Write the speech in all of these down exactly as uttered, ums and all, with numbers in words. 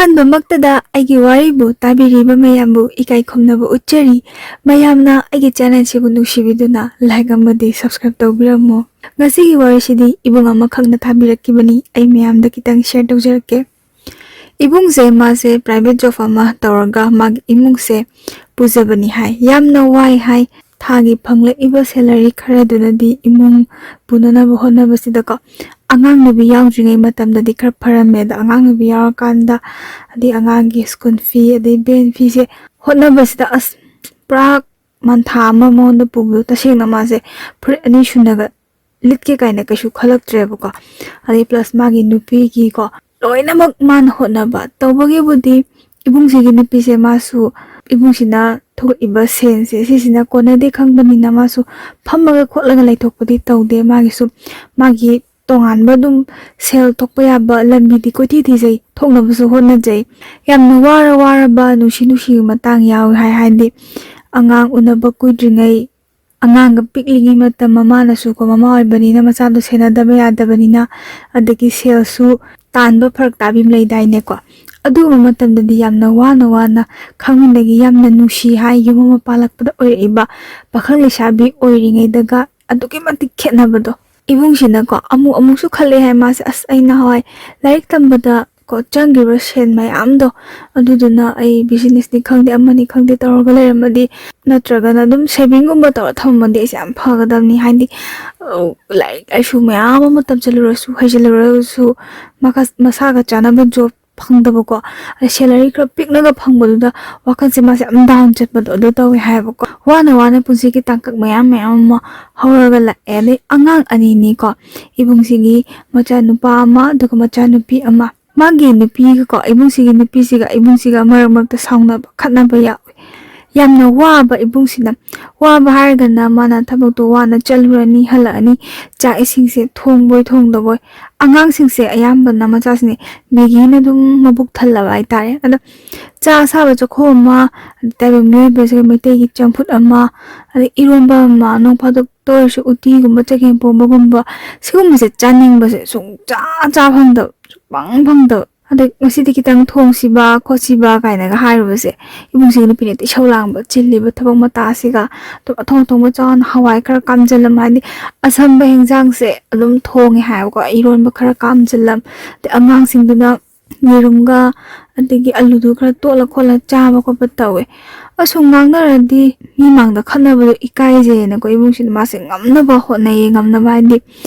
ꯑꯍꯥꯟꯕꯃꯛꯇꯗ ꯑꯩꯒꯤ ꯋꯥꯔꯤꯕꯨ ꯇꯥꯕꯤꯔꯤꯕ ꯃꯌꯥꯝꯕꯨ ꯏꯀꯥꯏ ꯈꯨꯝꯅꯕ ꯎꯠꯆꯔꯤ꯫ ꯃꯌꯥꯝꯅ ꯑꯩꯒꯤ ꯆꯦꯅꯦꯜꯁꯤꯕꯨ ꯅꯨꯡꯁꯤꯕꯤꯗꯨꯅ ꯂꯥꯏꯛ ꯑꯃꯗꯤ ꯁꯕꯁꯀ꯭ꯔꯥꯏꯕ ꯇꯧꯕꯤꯔꯝꯃꯨ꯫ ꯉꯁꯤꯒꯤ ꯋꯥꯔꯤꯁꯤꯗꯤ ꯏꯕꯨꯡ ꯑꯃꯈꯛꯅ ꯊꯥꯕꯤꯔꯛꯈꯤꯕꯅꯤ꯫ ꯑꯩ ꯃꯌꯥꯝꯗ ꯈꯤꯇꯪ ꯁꯤꯌꯔ ꯇꯧꯖꯔꯛꯀꯦ꯫ ꯏꯕꯨꯡꯁꯦ ꯃꯥꯁꯦ ꯄ꯭ꯔꯥꯏꯚꯦꯠ ꯖꯣꯕ ꯑꯃ ꯇꯧꯔꯒ ꯃꯥꯒꯤ ꯏꯃꯨꯡꯁꯦ ꯄꯨꯖꯕꯅꯤ ꯍꯥꯏ꯫ ꯌꯥꯝꯅ ꯋꯥꯏ ꯍꯥꯏ꯫ ꯊꯥꯒꯤ ꯐꯪꯂꯛꯏꯕ ꯁꯦꯂꯔꯤ ꯈꯔꯗꯨꯅꯗꯤ ꯏꯃꯨꯡ ꯄꯨꯅꯅꯕ ꯍꯣꯠꯅꯕꯁꯤꯗꯀꯣ, ꯑꯉꯥꯡ ꯅꯨꯕꯤ ꯌꯥꯎꯗ꯭ꯔꯤꯉꯩ ꯃꯇꯝꯗꯗꯤ ꯈꯔ ꯐꯔꯝꯃꯦ꯫ ꯑꯗꯣ ꯑꯉꯥꯡ ꯅꯨꯕꯤ ꯌꯥꯎꯔꯀꯥꯟꯗ, ꯑꯗꯩ ꯑꯉꯥꯡꯒꯤ ꯁ꯭ꯀꯨꯜ ꯐꯤ, ꯑꯗꯩ ꯚꯦꯟ ꯐꯤꯁꯦ ꯍꯣꯠꯅꯕꯁꯤꯗ ꯑꯁ, ꯄꯨꯔꯥ ꯃꯟꯊꯥ ꯑꯃ ꯃꯉꯣꯟꯗ ꯄꯨꯕꯗꯣ꯫ ꯇꯁꯦꯡꯅ ꯃꯥꯁꯦ ꯐꯨꯔꯤꯠ ꯑꯅꯤ ꯁꯨꯅꯒ ꯂꯤꯠꯀꯦ ꯀꯥꯏꯅ ꯀꯩꯁꯨ ꯈꯜꯂꯛꯇ꯭ꯔꯦꯕꯀꯣ꯫ ꯑꯗꯩ ꯄ꯭ꯂꯁ ꯃꯥꯒꯤ ꯅꯨꯄꯤꯒꯤꯀꯣ, ꯂꯣꯏꯅꯃꯛ ꯃꯥꯅ ꯍꯣꯠꯅꯕ꯫ ꯇꯧꯕꯒꯤꯕꯨꯗꯤ ꯏꯕꯨꯡꯁꯤꯒꯤ ꯅꯨꯄꯤꯁꯦ ꯃꯥꯁꯨ ꯏꯕꯨꯡꯁꯤꯅ ꯊꯣꯛꯂꯛꯏꯕ ꯁꯦꯟꯁꯦ ꯁꯤꯁꯤꯅ ꯀꯣꯟꯅꯗꯦ ꯈꯪꯕꯅꯤꯅ ꯃꯥꯁꯨ ꯐꯝꯃꯒ ꯈꯣꯠꯂꯒ ꯂꯩꯊꯣꯛꯄꯗꯤ ꯇꯧꯗꯦ꯫ ꯃꯥꯒꯤꯁꯨ ꯃꯥꯒꯤ ꯇꯣꯉꯥꯟꯕ ꯑꯗꯨꯝ ꯁꯦꯜ ꯊꯣꯛꯄ ꯌꯥꯕ ꯂꯝꯕꯤꯗꯤ ꯀꯣꯏꯊꯤ ꯊꯤꯖꯩ, ꯊꯣꯛꯅꯕꯁꯨ ꯍꯣꯠꯅꯖꯩ꯫ ꯌꯥꯝꯅ ꯋꯥꯔ ꯋꯥꯔꯕ, ꯅꯨꯡꯁꯤ ꯅꯨꯡꯁꯤꯕ ꯃꯇꯥꯡ ꯌꯥꯎꯏ ꯍꯥꯏ꯫ ꯍꯥꯏꯗꯤ ꯑꯉꯥꯡ ꯎꯅꯕ ꯀꯨꯏꯗ꯭ꯔꯤꯉꯩ, ꯑꯉꯥꯡꯒ ꯄꯤꯛꯂꯤꯉꯩ ꯃꯇꯝ, ꯃꯃꯥꯅꯁꯨꯀꯣ, ꯃꯃꯥ ꯑꯣꯏꯕꯅꯤꯅ ꯃꯆꯥꯗꯣ ꯁꯦꯟꯅꯗꯕ ꯌꯥꯗꯕꯅꯤꯅ, ꯑꯗꯒꯤ ꯁꯦꯜꯁꯨ ꯇꯥꯟꯕ ꯐꯔꯛ ꯇꯥꯕꯤ ꯑꯃ ꯂꯩꯗꯥꯏꯅꯦꯀꯣ꯫ ꯑꯗꯨꯒꯨꯝꯕ ꯃꯇꯝꯗꯗꯤ ꯌꯥꯝꯅ ꯋꯥꯅ ꯋꯥꯅ ꯈꯪꯃꯟꯗꯒꯤ ꯌꯥꯝꯅ ꯅꯨꯡꯁꯤ ꯍꯥꯏ꯫ ꯌꯨꯝ ꯑꯃ ꯄꯥꯜꯂꯛꯄꯗ ꯑꯣꯏꯔꯛꯏꯕ ꯄꯥꯈꯪ ꯂꯩꯁꯥꯕꯤ ꯑꯣꯏꯔꯤꯉꯩꯗꯒ ꯑꯗꯨꯛꯀꯤ ꯃꯇꯤꯛ ꯈꯦꯠꯅꯕꯗꯣ꯫ ꯏꯕꯨꯡꯁꯤꯅꯀꯣ ꯑꯃꯨꯛ ꯑꯃꯨꯛꯁꯨ ꯈꯜꯂꯦ ꯍꯥꯏ ꯃꯥꯁꯦ, "ꯑꯁ, ꯑꯩ ꯅꯍꯥꯟꯋꯥꯏ ꯂꯥꯏꯔꯤꯛ ꯇꯝꯕꯗ ꯀꯣ ꯆꯪꯈ꯭ꯔꯤꯕ ꯁꯦꯟ ꯃꯌꯥꯝꯗꯣ, ꯑꯗꯨꯗꯨꯅ ꯑꯩ ꯕꯤꯖꯤꯅꯦꯁꯅꯤ ꯈꯪꯗꯦ, ꯑꯃꯅꯤ ꯈꯪꯗꯦ ꯇꯧꯔꯒ ꯂꯩꯔꯝꯃꯗꯤ, ꯅꯠꯇ꯭ꯔꯒꯅ ꯑꯗꯨꯝ ꯁꯦꯚꯤꯡꯒꯨꯝꯕ ꯇꯧꯔ ꯊꯝꯃꯝꯃꯗꯤ ꯑꯩꯁꯦ ꯌꯥꯝ ꯐꯒꯗꯕꯅꯤ꯫ ꯍꯥꯏꯗꯤ, ꯑ, ꯂꯥꯏꯔꯤꯛ ꯂꯥꯏꯁꯨ ꯃꯌꯥꯝ ꯑꯃ ꯇꯝꯁꯤꯜꯂꯨꯔꯁꯨ, ꯍꯩꯖꯤꯜꯂꯨꯔꯁꯨ, ꯃꯈꯥ-, ꯃꯁꯥꯒ ꯆꯥꯅꯕ ꯖꯣꯕ ꯐꯪꯗꯕꯀꯣ, ꯑꯗꯩ ꯁꯦꯂꯔꯤ ꯈꯔ ꯄꯤꯛꯅꯒ ꯐꯪꯕꯗꯨꯗ ꯋꯥꯈꯜꯁꯦ ꯃꯥꯁꯦ ꯌꯥꯝ ꯗꯥꯎꯟ ꯆꯠꯄꯗꯣ ꯑꯗꯨ ꯇꯧꯋꯦ ꯍꯥꯏꯌꯦꯕꯀꯣ꯫ ꯋꯥꯅ ꯋꯥꯅ ꯄꯨꯟꯁꯤꯒꯤ ꯇꯥꯡꯀꯛ ꯃꯌꯥꯝ ꯃꯌꯥꯝ ꯑꯃ ꯍꯧꯔꯒ ꯂꯥꯛꯑꯦ꯫ ꯑꯗꯩ ꯑꯉꯥꯡ ꯑꯅꯤꯅꯤꯀꯣ, ꯏꯕꯨꯡꯁꯤꯒꯤ ꯃꯆꯥꯅꯨꯄꯥ ꯑꯃ ꯑꯗꯨꯒ ꯃꯆꯥꯅꯨꯄꯤ ꯑꯃ꯫ ꯃꯥꯒꯤ ꯅꯨꯄꯤꯒꯀꯣ, ꯏꯕꯨꯡꯁꯤꯒꯤ ꯅꯨꯄꯤꯁꯤꯒ ꯏꯕꯨꯡꯁꯤꯒ ꯃꯔꯛ ꯃꯔꯛꯇ ꯁꯥꯎꯅꯕ, ꯈꯠꯅꯕ ꯌꯥꯎꯋꯦ꯫ ꯌꯥꯝꯅ ꯋꯥꯕ ꯏꯕꯨꯡꯁꯤꯅ꯫ ꯋꯥꯕ ꯍꯥꯏꯔꯒꯅ ꯃꯥꯅ ꯊꯕꯛꯇꯣ ꯋꯥꯅ ꯆꯠꯂꯨꯔꯅꯤ, ꯍꯜꯂꯛꯑꯅꯤ, ꯆꯥꯛ ꯏꯁꯤꯡꯁꯦ ꯊꯣꯡꯕꯣꯏ ꯊꯣꯡꯗꯕꯣꯏ꯫ ꯑꯉꯥꯡꯁꯤꯡꯁꯦ ꯑꯌꯥꯝꯕꯅ, ꯃꯆꯥꯁꯤꯡꯁꯦ ꯃꯦꯒꯤꯅ ꯑꯗꯨꯝ ꯃꯕꯨꯛ ꯊꯜꯂꯕ ꯍꯥꯏꯇꯥꯔꯦ꯫ ꯑꯗ ꯆꯥ ꯑꯁꯥꯕ ꯆꯥꯛꯈꯣꯝ ꯑꯃ, ꯇꯥꯏꯕꯪ ꯃꯤꯑꯣꯏꯕꯁꯦ ꯃꯩꯇꯩꯒꯤ ꯆꯝꯐꯨꯠ ꯑꯃ, ꯑꯗꯩ ꯏꯔꯣꯟꯕ ꯑꯃ, ꯅꯣꯡ ꯐꯥꯗꯣꯛꯇ ꯑꯣꯏꯔꯁꯨ ꯎꯇꯤꯒꯨꯝꯕ, ꯆꯒꯦꯝ ꯄꯣꯝꯕꯒꯨꯝꯕ, ꯁꯤꯒꯨꯝꯕꯁꯦ ꯆꯥꯅꯤꯡꯕꯁꯦ ꯁꯨꯡꯆꯥ ꯆꯥ ꯐꯪꯗꯕ, ꯁꯨꯡꯐꯪ ꯐꯪꯗꯕ꯫ ꯑꯗꯩ ꯉꯁꯤꯗꯤ ꯈꯤꯇꯪ ꯊꯣꯡꯁꯤꯕ ꯈꯣꯠꯁꯤꯕ ꯀꯥꯏꯅꯒ ꯍꯥꯏꯔꯨꯕꯁꯦ, ꯏꯕꯨꯡꯁꯤꯒꯤ ꯅꯨꯄꯤꯅ ꯏꯁꯧ ꯂꯥꯡꯕ ꯆꯤꯜꯂꯤꯕ ꯊꯕꯛ ꯃꯇꯥꯁꯤꯒ꯫ ꯑꯗꯨꯝ ꯑꯊꯣꯡ ꯑꯊꯣꯡꯕ ꯆꯥꯎꯅ ꯍꯋꯥꯏ ꯈꯔ ꯀꯥꯝꯖꯜꯂꯝ, ꯍꯥꯏꯗꯤ ꯑꯁꯝꯕ ꯍꯦꯟꯖꯥꯡꯁꯦ ꯑꯗꯨꯝ ꯊꯣꯡꯉꯦ ꯍꯥꯏꯕꯀꯣ, ꯏꯔꯣꯟꯕ ꯈꯔ ꯀꯥꯝꯖꯜꯂꯝ, ꯑꯗꯩ ꯑꯉꯥꯡꯁꯤꯡꯗꯨꯅ ꯌꯦꯔꯨꯝꯒ ꯑꯗꯒꯤ ꯑꯂꯨꯗꯨ ꯈꯔ ꯇꯣꯠꯂ ꯈꯣꯠꯂ ꯆꯥꯕ ꯈꯣꯠꯄ ꯇꯧꯋꯦ꯫ ꯑꯁꯨꯝ ꯉꯥꯡꯅꯔꯗꯤ ꯃꯤ ꯃꯥꯡꯗ ꯈꯠꯅꯕꯗꯣ ꯏꯀꯥꯏꯖꯩꯌꯦꯅꯀꯣ, ꯏꯕꯨꯡꯁꯤꯅ ꯃꯥꯁꯦ ꯉꯝꯅꯕ ꯍꯣꯠꯅꯩꯌꯦ꯫ ꯉꯝꯅꯕ ꯍꯥꯏꯗꯤ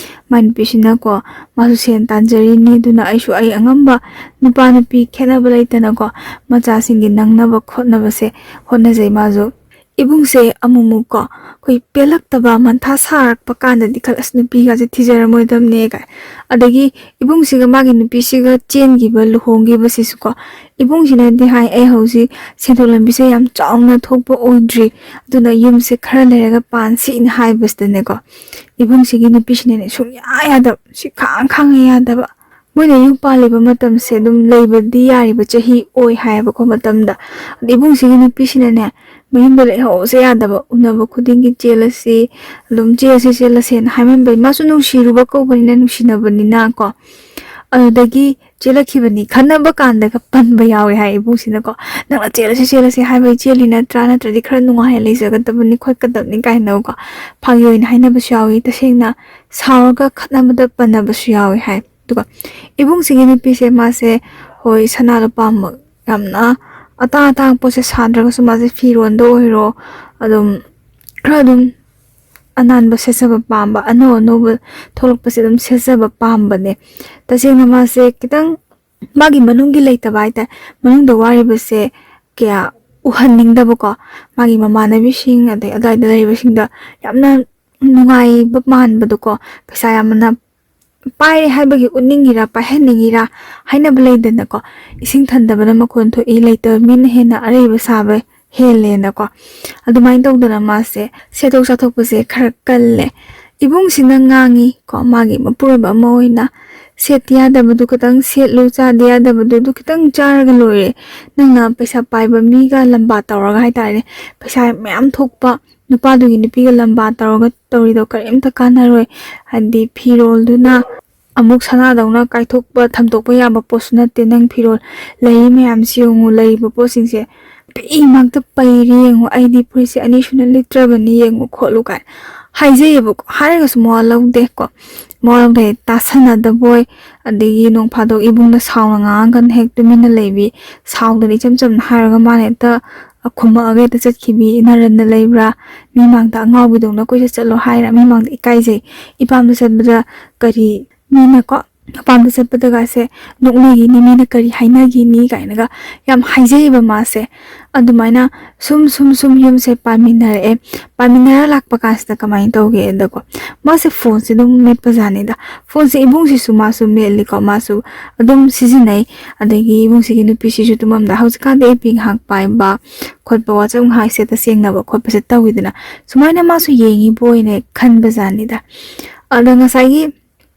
ꯃꯥꯏ ꯅꯨꯄꯤꯁꯤꯅꯀꯣ, ꯃꯥꯁꯨ ꯁꯦꯟ ꯇꯥꯟꯖꯔꯤꯅꯤ, ꯑꯗꯨꯅ ꯑꯩꯁꯨ ꯑꯩ ꯑꯉꯝꯕ ꯅꯨꯄꯥ ꯅꯨꯄꯤ ꯈꯦꯠꯅꯕ ꯂꯩꯇꯅꯀꯣ, ꯃꯆꯥꯁꯤꯡꯒꯤ ꯅꯪꯅꯕ ꯈꯣꯠꯅꯕꯁꯦ ꯍꯣꯠꯅꯖꯩ ꯃꯥꯁꯨ꯫ ꯏꯕꯨꯡꯁꯦ ꯑꯃꯨꯛꯃꯨꯛꯀꯣ, ꯑꯩꯈꯣꯏ ꯄꯦꯜꯂꯛꯇꯕ, ꯃꯟꯊꯥ ꯁꯥꯔꯛꯄ ꯀꯥꯟꯗꯗꯤ ꯈꯜ-, "ꯑꯁ, ꯅꯨꯄꯤꯒꯁꯦ ꯊꯤꯖꯔꯝꯃꯣꯏꯗꯕꯅꯦ" ꯀꯥꯏ꯫ ꯑꯗꯒꯤ ꯏꯕꯨꯡꯁꯤꯒ ꯃꯥꯒꯤ ꯅꯨꯄꯤꯁꯤꯒ ꯆꯦꯟꯈꯤꯕ ꯂꯨꯍꯣꯡꯈꯤꯕꯁꯤꯁꯨꯀꯣ, ꯏꯕꯨꯡꯁꯤꯅꯗꯤ ꯍꯥꯏ, "ꯑꯩ ꯍꯧꯖꯤꯛ ꯁꯦꯟꯊꯣꯛ ꯂꯝꯕꯤꯁꯦ ꯌꯥꯝ ꯆꯥꯎꯅ ꯊꯣꯛꯄ ꯑꯣꯏꯗ꯭ꯔꯤ, ꯑꯗꯨꯅ ꯌꯨꯝꯁꯦ ꯈꯔ ꯂꯩꯔꯒ ꯄꯥꯟꯁꯤꯅ" ꯍꯥꯏꯕꯁꯤꯗꯅꯦꯀꯣ, ꯏꯕꯨꯡꯁꯤꯒꯤ ꯅꯨꯄꯤꯁꯤꯅꯅꯦ ꯁꯨꯡꯌꯥ ꯌꯥꯗꯕ, ꯁꯤ ꯈꯥꯡ ꯈꯥꯡꯉꯦ ꯌꯥꯗꯕ꯫ ꯃꯣꯏꯅ ꯌꯨꯝ ꯄꯥꯜꯂꯤꯕ ꯃꯇꯝꯁꯦ ꯑꯗꯨꯝ ꯂꯩꯕꯗꯤ ꯌꯥꯔꯤꯕ ꯆꯍꯤ ꯑꯣꯏ ꯍꯥꯏꯌꯦꯕꯀꯣ ꯃꯇꯝꯗ꯫ ꯑꯗ ꯏꯕꯨꯡꯁꯤꯒꯤ ꯅꯨꯄꯤꯁꯤꯅꯅꯦ, ꯃꯌꯨꯝꯗ ꯂꯩꯍꯧꯁꯦ ꯌꯥꯗꯕ, ꯎꯅꯕ ꯈꯨꯗꯤꯡꯒꯤ "ꯆꯦꯜꯂꯁꯤ, ꯑꯗꯨꯝ ꯆꯦꯜꯂꯁꯤ, ꯆꯦꯜꯂꯁꯦꯅ" ꯍꯥꯏꯃꯟꯕꯩ, ꯃꯥꯁꯨ ꯅꯨꯡꯁꯤꯔꯨꯕ ꯀꯧꯕꯅꯤꯅ, ꯅꯨꯡꯁꯤꯅꯕꯅꯤꯅ ꯀꯣ, ꯑꯗꯨꯗꯒꯤ ꯆꯦꯜꯂꯛꯈꯤꯕꯅꯤ꯫ ꯈꯟꯅꯕ ꯀꯥꯟꯗꯒ ꯄꯟꯕ ꯌꯥꯎꯋꯦ ꯍꯥꯏ ꯏꯕꯨꯡꯁꯤꯅꯀꯣ, "ꯅꯪꯅ ꯆꯦꯜꯂꯁꯤ, ꯆꯦꯜꯂꯁꯤ ꯍꯥꯏꯕꯒꯤ ꯆꯦꯜꯂꯤ ꯅꯠꯇ꯭ꯔꯥ? ꯅꯠꯇ꯭ꯔꯗꯤ ꯈꯔ ꯅꯨꯡꯉꯥꯏꯅ ꯂꯩꯖꯒꯗꯕꯅꯤ ꯈꯣꯠꯀꯗꯕꯅꯤ" ꯀꯥꯏꯅꯀꯣ, ꯐꯥꯒꯤ ꯑꯣꯏꯅ ꯍꯥꯏꯅꯕꯁꯨ ꯌꯥꯎꯋꯤ, ꯇꯁꯦꯡꯅ ꯁꯥꯎꯔꯒ ꯈꯠꯅꯕꯗ ꯄꯟꯅꯕꯁꯨ ꯌꯥꯎꯋꯦ ꯍꯥꯏ꯫ ꯑꯗꯨꯒ ꯏꯕꯨꯡꯁꯤꯒꯤ ꯅꯨꯄꯤꯁꯦ, ꯃꯥꯁꯦ, ꯍꯣꯏ, ꯁꯅꯥ ꯂꯨꯄꯥꯃꯛ ꯌꯥꯝꯅ ꯑꯇꯥꯡ ꯑꯇꯥꯡꯕ ꯄꯣꯠꯁꯦ ꯁꯥꯗ꯭ꯔꯒꯁꯨ, ꯃꯥꯁꯦ ꯐꯤꯔꯣꯟꯗ ꯑꯣꯏꯔꯣ, ꯑꯗꯨꯝ ꯈꯔ ꯑꯗꯨꯝ ꯑꯅꯥꯟꯕ ꯁꯦꯠꯆꯕ ꯄꯥꯝꯕ, ꯑꯅꯧ ꯑꯅꯧꯕ ꯊꯣꯛꯂꯛꯄꯁꯦ ꯑꯗꯨꯝ ꯁꯦꯠꯆꯕ ꯄꯥꯝꯕꯅꯦ꯫ ꯇꯁꯦꯡꯅ ꯃꯥꯁꯦ ꯈꯤꯇꯪ ꯃꯥꯒꯤ ꯃꯅꯨꯡꯒꯤ ꯂꯩꯇꯕ ꯍꯥꯏꯇꯥꯔꯦ, ꯃꯅꯨꯡꯗ ꯋꯥꯔꯤꯕꯁꯦ ꯀꯌꯥ ꯎꯍꯟꯅꯤꯡꯗꯕꯀꯣ꯫ ꯃꯥꯒꯤ ꯃꯃꯥꯟꯅꯕꯤꯁꯤꯡ ꯑꯗꯩ ꯑꯗꯨꯋꯥꯏꯗ ꯂꯩꯔꯤꯕꯁꯤꯡꯗ ꯌꯥꯝꯅ ꯅꯨꯡꯉꯥꯏꯕ ꯃꯥꯟꯕꯗꯣꯀꯣ, ꯄꯩꯁꯥ ꯌꯥꯝꯅ ꯄꯥꯏꯔꯦ ꯍꯥꯏꯕꯒꯤ ꯎꯠꯅꯤꯡꯉꯤꯔꯥ, ꯄꯥꯏꯍꯟꯅꯤꯡꯉꯤꯔꯥ ꯍꯥꯏꯅꯕ ꯂꯩꯗꯅꯀꯣ, "ꯏꯁꯤꯡ ꯊꯟꯗꯕꯅ ꯃꯈꯣꯟ ꯊꯣꯛꯏ, ꯂꯩꯇꯕ ꯃꯤꯅ ꯍꯦꯟꯅ ꯑꯔꯩꯕ ꯁꯥꯕ ꯍꯦꯜꯂꯦꯅꯀꯣ", ꯑꯗꯨꯃꯥꯏꯅ ꯇꯧꯗꯅ ꯃꯥꯁꯦ ꯁꯦꯠꯊꯣꯛ ꯆꯥꯊꯣꯛꯄꯁꯦ ꯈꯔ ꯀꯜꯂꯦ꯫ ꯏꯕꯨꯡꯁꯤꯅ ꯉꯥꯡꯉꯤ ꯀꯣ, ꯃꯥꯒꯤ ꯃꯄꯨꯔꯣꯏꯕ ꯑꯃ ꯑꯣꯏꯅ, "ꯁꯦꯠꯇ ꯌꯥꯗꯕꯗꯨ ꯈꯤꯇꯪ ꯁꯦꯠꯂꯨ, ꯆꯥꯗ ꯌꯥꯗꯕꯗꯨ ꯑꯗꯨ ꯈꯤꯇꯪ ꯆꯥꯔꯒ ꯂꯣꯏꯔꯦ꯫ ꯅꯪꯅ ꯄꯩꯁꯥ ꯄꯥꯏꯕ ꯃꯤꯒ ꯂꯝꯕꯥ ꯇꯧꯔꯒ ꯍꯥꯏꯇꯥꯔꯦꯅꯦ, ꯄꯩꯁꯥ ꯃꯌꯥꯝ ꯊꯣꯛꯄ ꯅꯨꯄꯥꯗꯨꯒꯤ ꯅꯨꯄꯤꯒ ꯂꯝꯕꯥ ꯇꯧꯔꯒ ꯇꯧꯔꯤꯗꯣ ꯀꯔꯤꯝꯇ ꯀꯥꯟꯅꯔꯣꯏ꯫ ꯍꯥꯏꯗꯤ ꯐꯤꯔꯣꯜꯗꯨꯅ ꯑꯃꯨꯛ ꯁꯅꯥꯗꯧꯅ ꯀꯥꯏꯊꯣꯛꯄ ꯊꯝꯗꯣꯛꯄ ꯌꯥꯕ ꯄꯣꯠꯁꯨ ꯅꯠꯇꯦ꯫ ꯅꯪ ꯐꯤꯔꯣꯜ ꯂꯩꯔꯤ ꯃꯌꯥꯝꯁꯤ ꯌꯦꯡꯉꯨ, ꯂꯩꯔꯤꯕ ꯄꯣꯠꯁꯤꯡꯁꯦ ꯄꯤꯛꯏꯃꯛꯇ ꯄꯩꯔꯤ ꯌꯦꯡꯉꯨ, ꯑꯩꯗꯤ ꯐꯨꯔꯤꯠꯁꯦ ꯑꯅꯤ ꯁꯨꯅ ꯂꯤꯠꯇ꯭ꯔꯕꯅꯤ ꯌꯦꯡꯉꯨ ꯈꯣꯠꯂꯨ ꯀꯥꯏꯅ ꯍꯥꯏꯖꯩꯌꯦꯕꯀꯣ꯫ ꯍꯥꯏꯔꯒꯁꯨ ꯃꯋꯥ ꯂꯧꯗꯦꯀꯣ꯫ ꯃꯋꯥ ꯂꯧꯗꯦ ꯍꯥꯏꯗꯤ ꯇꯥꯁꯟꯅꯗꯕꯣꯏ, ꯑꯗꯒꯤ ꯅꯣꯡ ꯐꯥꯗꯣꯛ ꯏꯕꯨꯡꯅ ꯁꯥꯎꯅ ꯉꯥꯡꯉꯒꯅ ꯍꯦꯛ ꯇꯨꯃꯤꯟꯅ ꯂꯩꯕꯤ, ꯁꯥꯎꯗꯅ ꯏꯆꯝ ꯆꯝꯅ ꯍꯥꯏꯔꯒ ꯃꯥꯅ ꯍꯦꯛꯇ ꯈꯨꯝꯃꯛꯑꯒ ꯍꯦꯛꯇ ꯆꯠꯈꯤꯕꯤ꯫ "ꯅꯔꯟꯅ ꯂꯩꯕ꯭ꯔꯥ? ꯃꯤ ꯃꯥꯡꯗ ꯑꯉꯥꯎꯕꯤꯗꯧꯅ ꯀꯣꯏꯆꯠ ꯆꯠꯂꯣ ꯍꯥꯏꯔ? ꯃꯤ ꯃꯥꯡꯗ ꯏꯀꯥꯏꯖꯩ꯫ ꯏꯄꯥꯝꯗ ꯆꯠꯄꯗ ꯀꯔꯤ ꯃꯤꯅꯀꯣ, ꯃꯄꯥꯝꯗ ꯆꯠꯄꯗꯒꯁꯦ ꯅꯣꯛꯅꯈꯤꯅꯤ, ꯃꯤꯅ ꯀꯔꯤ ꯍꯥꯏꯅꯈꯤꯅꯤ?" ꯀꯥꯏꯅꯒ ꯌꯥꯝ ꯍꯥꯏꯖꯩꯌꯦꯕ ꯃꯥꯁꯦ꯫ ꯑꯗꯨꯃꯥꯏꯅ ꯁꯨꯝ ꯁꯨꯝ ꯁꯨꯝ ꯌꯨꯝꯁꯦ ꯄꯥꯟꯃꯤꯟꯅꯔꯛꯑꯦ꯫ ꯄꯥꯟꯃꯤꯟꯅꯔ ꯂꯥꯛꯄ ꯀꯥꯟꯁꯤꯗ ꯀꯃꯥꯏꯅ ꯇꯧꯒꯦꯗꯀꯣ, ꯃꯥꯁꯦ ꯐꯣꯟꯁꯦ ꯑꯗꯨꯝ ꯃꯦꯠꯄꯖꯥꯠꯅꯤꯗ꯫ ꯐꯣꯟꯁꯦ ꯏꯕꯨꯡꯁꯤꯁꯨ ꯃꯥꯁꯨ ꯃꯦꯠꯂꯤꯀꯣ, ꯃꯥꯁꯨ ꯑꯗꯨꯝ ꯁꯤꯖꯤꯟꯅꯩ꯫ ꯑꯗꯒꯤ ꯏꯕꯨꯡꯁꯤꯒꯤ ꯅꯨꯄꯤꯁꯤꯁꯨ ꯇꯨꯝꯃꯝꯗ ꯍꯧꯖꯤꯛꯀꯥꯟꯗꯤ ꯑꯦꯐ ꯕꯤ ꯉꯥꯏꯍꯥꯛ ꯄꯥꯏꯕ ꯈꯣꯠꯄ, ꯋꯥꯆꯞ ꯉꯥꯏꯍꯥꯛ ꯁꯦꯠꯇ ꯁꯦꯡꯅꯕ ꯈꯣꯠꯄꯁꯦ ꯇꯧꯋꯤꯗꯅ, ꯁꯨꯃꯥꯏꯅ ꯃꯥꯁꯨ ꯌꯦꯡꯉꯤꯕꯣꯏꯅ ꯈꯟꯕꯖꯥꯠꯅꯤꯗ꯫ ꯑꯗ ꯉꯁꯥꯏꯒꯤ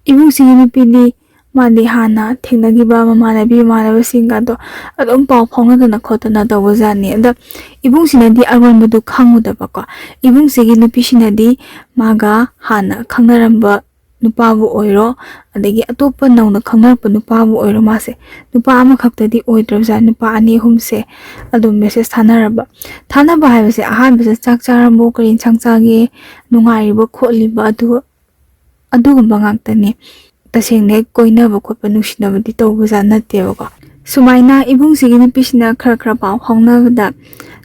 ꯏꯕꯨꯡꯁꯤꯒꯤ ꯅꯨꯄꯤꯗꯤ ꯃꯥꯗꯤ ꯍꯥꯟꯅ ꯊꯦꯡꯅꯈꯤꯕ ꯃꯃꯥꯟꯅꯕꯤ ꯃꯃꯥꯟꯅꯕꯁꯤꯡꯒ ꯑꯗꯣ ꯑꯗꯨꯝ ꯄꯥꯎ ꯐꯥꯎꯅꯗꯅ ꯈꯣꯠꯇꯅ ꯇꯧꯕꯖꯥꯠꯅꯤ꯫ ꯑꯗ ꯏꯕꯨꯡꯁꯤꯅꯗꯤ ꯑꯔꯣꯟꯕꯗꯨ ꯈꯪꯉꯨꯗꯕꯀꯣ꯫ ꯏꯕꯨꯡꯁꯤꯒꯤ ꯅꯨꯄꯤꯁꯤꯅꯗꯤ ꯃꯥꯒ ꯍꯥꯟꯅ ꯈꯪꯅꯔꯝꯕ ꯅꯨꯄꯥꯕꯨ ꯑꯣꯏꯔꯣ, ꯑꯗꯒꯤ ꯑꯇꯣꯞꯄ ꯅꯧꯅ ꯈꯪꯅꯔꯛꯄ ꯅꯨꯄꯥꯕꯨ ꯑꯣꯏꯔꯣ, ꯃꯥꯁꯦ ꯅꯨꯄꯥ ꯑꯃꯈꯛꯇꯗꯤ ꯑꯣꯏꯗ꯭ꯔꯕꯖꯥꯠ, ꯅꯨꯄꯥ ꯑꯅꯤ ꯑꯍꯨꯝꯁꯦ ꯑꯗꯨꯝ ꯃꯦꯁꯦꯁ ꯊꯥꯅꯔꯕ꯫ ꯊꯥꯅꯕ ꯍꯥꯏꯕꯁꯦ ꯑꯍꯥꯟꯕꯁꯦ "ꯆꯥꯛ ꯆꯥꯔꯕꯣ? ꯀꯔꯤ ꯏꯟꯁꯥꯡ ꯆꯥꯒꯦ? ꯅꯨꯡꯉꯥꯏꯔꯤꯕꯣ ꯈꯣꯠꯂꯤꯕ?" ꯑꯗꯨ, ꯑꯗꯨꯒꯨꯝꯕ ꯉꯥꯛꯇꯅꯤ꯫ ꯇꯁꯦꯡꯅ ꯍꯦꯛ ꯀꯣꯏꯅꯕ ꯈꯣꯠꯄ, ꯅꯨꯡꯁꯤꯅꯕꯗꯤ ꯇꯧꯕꯖꯥꯠ ꯅꯠꯇꯦꯕꯀꯣ꯫ ꯁꯨꯃꯥꯏꯅ ꯏꯕꯨꯡꯁꯤꯒꯤ ꯅꯨꯄꯤꯁꯤꯅ ꯈꯔ ꯈꯔ ꯄꯥꯎ ꯐꯥꯎꯅꯕꯗ,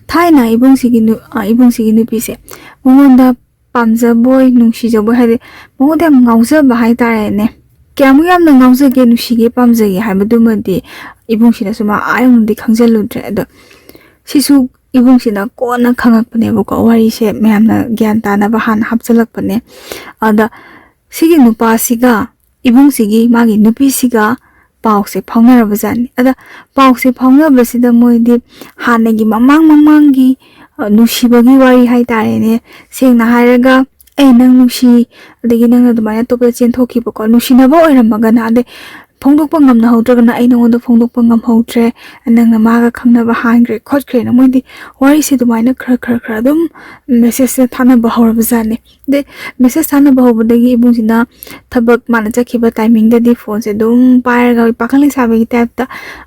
ꯊꯥꯏꯅ ꯏꯕꯨꯡꯁꯤꯒꯤ ꯅꯨ-, ꯑ, ꯏꯕꯨꯡꯁꯤꯒꯤ ꯅꯨꯄꯤꯁꯦ ꯃꯉꯣꯟꯗ ꯄꯥꯝꯖꯕꯣꯏ, ꯅꯨꯡꯁꯤꯖꯕꯣꯏ, ꯍꯥꯏꯗꯤ ꯃꯉꯣꯟꯗ ꯌꯥꯝ ꯉꯥꯎꯖꯕ ꯍꯥꯏꯇꯥꯔꯦꯅꯦ꯫ ꯀꯌꯥꯃꯨꯛ ꯌꯥꯝꯅ ꯉꯥꯎꯖꯒꯦ, ꯅꯨꯡꯁꯤꯒꯦ, ꯄꯥꯝꯖꯒꯦ ꯍꯥꯏꯕꯗꯨꯃꯗꯤ ꯏꯕꯨꯡꯁꯤꯅꯁꯨ ꯃꯥ ꯑꯥ ꯌꯧꯅꯗꯤ ꯈꯪꯖꯤꯜꯂꯨꯗ꯭ꯔꯦ꯫ ꯑꯗꯣ ꯁꯤꯁꯨ ꯏꯕꯨꯡꯁꯤꯅ ꯀꯣꯟꯅ ꯈꯪꯉꯛꯄꯅꯦꯕꯀꯣ꯫ ꯋꯥꯔꯤꯁꯦ ꯃꯌꯥꯝꯅ ꯒ꯭ꯌꯥꯟ ꯇꯥꯅꯕ ꯍꯥꯟꯅ ꯍꯥꯞꯆꯤꯜꯂꯛꯄꯅꯦ꯫ ꯑꯗ ꯁꯤꯒꯤ ꯅꯨꯄꯥꯁꯤꯒ ꯏꯕꯨꯡꯁꯤꯒꯤ, ꯃꯥꯒꯤ ꯅꯨꯄꯤꯁꯤꯒ ꯄꯥꯎꯁꯦ ꯐꯥꯎꯅꯔꯕꯖꯥꯠꯅꯤ꯫ ꯑꯗ ꯄꯥꯎꯁꯦ ꯐꯥꯎꯅꯕꯁꯤꯗ ꯃꯣꯏꯗꯤ ꯍꯥꯟꯅꯒꯤ ꯃꯃꯥꯡ ꯃꯃꯥꯡꯒꯤ, ꯑ, ꯅꯨꯡꯁꯤꯕꯒꯤ ꯋꯥꯔꯤ ꯍꯥꯏꯇꯥꯔꯦꯅꯦ, ꯁꯦꯡꯅ ꯍꯥꯏꯔꯒ "ꯑꯩ ꯅꯪ ꯅꯨꯡꯁꯤ, ꯑꯗꯒꯤ ꯅꯪꯅ ꯑꯗꯨꯃꯥꯏꯅ ꯑꯇꯣꯞꯄꯗ ꯆꯦꯟꯊꯣꯛꯈꯤꯕꯀꯣ, ꯅꯨꯡꯁꯤꯅꯕ ꯑꯣꯏꯔꯝꯃꯒꯅ", ꯑꯗꯩ ꯐꯣꯡꯗꯣꯛꯄ ꯉꯝꯅꯍꯧꯗ꯭ꯔꯒꯅ ꯑꯩ ꯅꯉꯣꯟꯗ ꯐꯣꯡꯗꯣꯛꯄ ꯉꯝꯍꯧꯗ꯭ꯔꯦ, ꯅꯪꯅ ꯃꯥꯒ ꯈꯪꯅꯕ ꯍꯥꯟꯈ꯭ꯔꯦ ꯈꯣꯠꯈ꯭ꯔꯦꯅ ꯃꯣꯏꯗꯤ ꯋꯥꯔꯤꯁꯦ ꯑꯗꯨꯃꯥꯏꯅ ꯈꯔ ꯈꯔ ꯈꯔ ꯑꯗꯨꯝ ꯃꯦꯁꯦꯖꯁꯦ ꯊꯥꯅꯕ ꯍꯧꯔꯕꯖꯥꯠꯅꯤ꯫ ꯑꯗꯩ ꯃꯦꯁꯦꯖ ꯊꯥꯅꯕ ꯍꯧꯕꯗꯒꯤ ꯏꯕꯨꯡꯁꯤꯅ ꯊꯕꯛ ꯃꯥꯅ ꯆꯠꯈꯤꯕ ꯇꯥꯏꯃꯤꯡꯗꯗꯤ ꯐꯣꯟꯁꯦ ꯑꯗꯨꯝ ꯄꯥꯏꯔꯒ ꯄꯥꯈꯪ ꯂꯩꯁꯥꯕꯤꯒꯤ ꯇꯥꯏꯞꯇ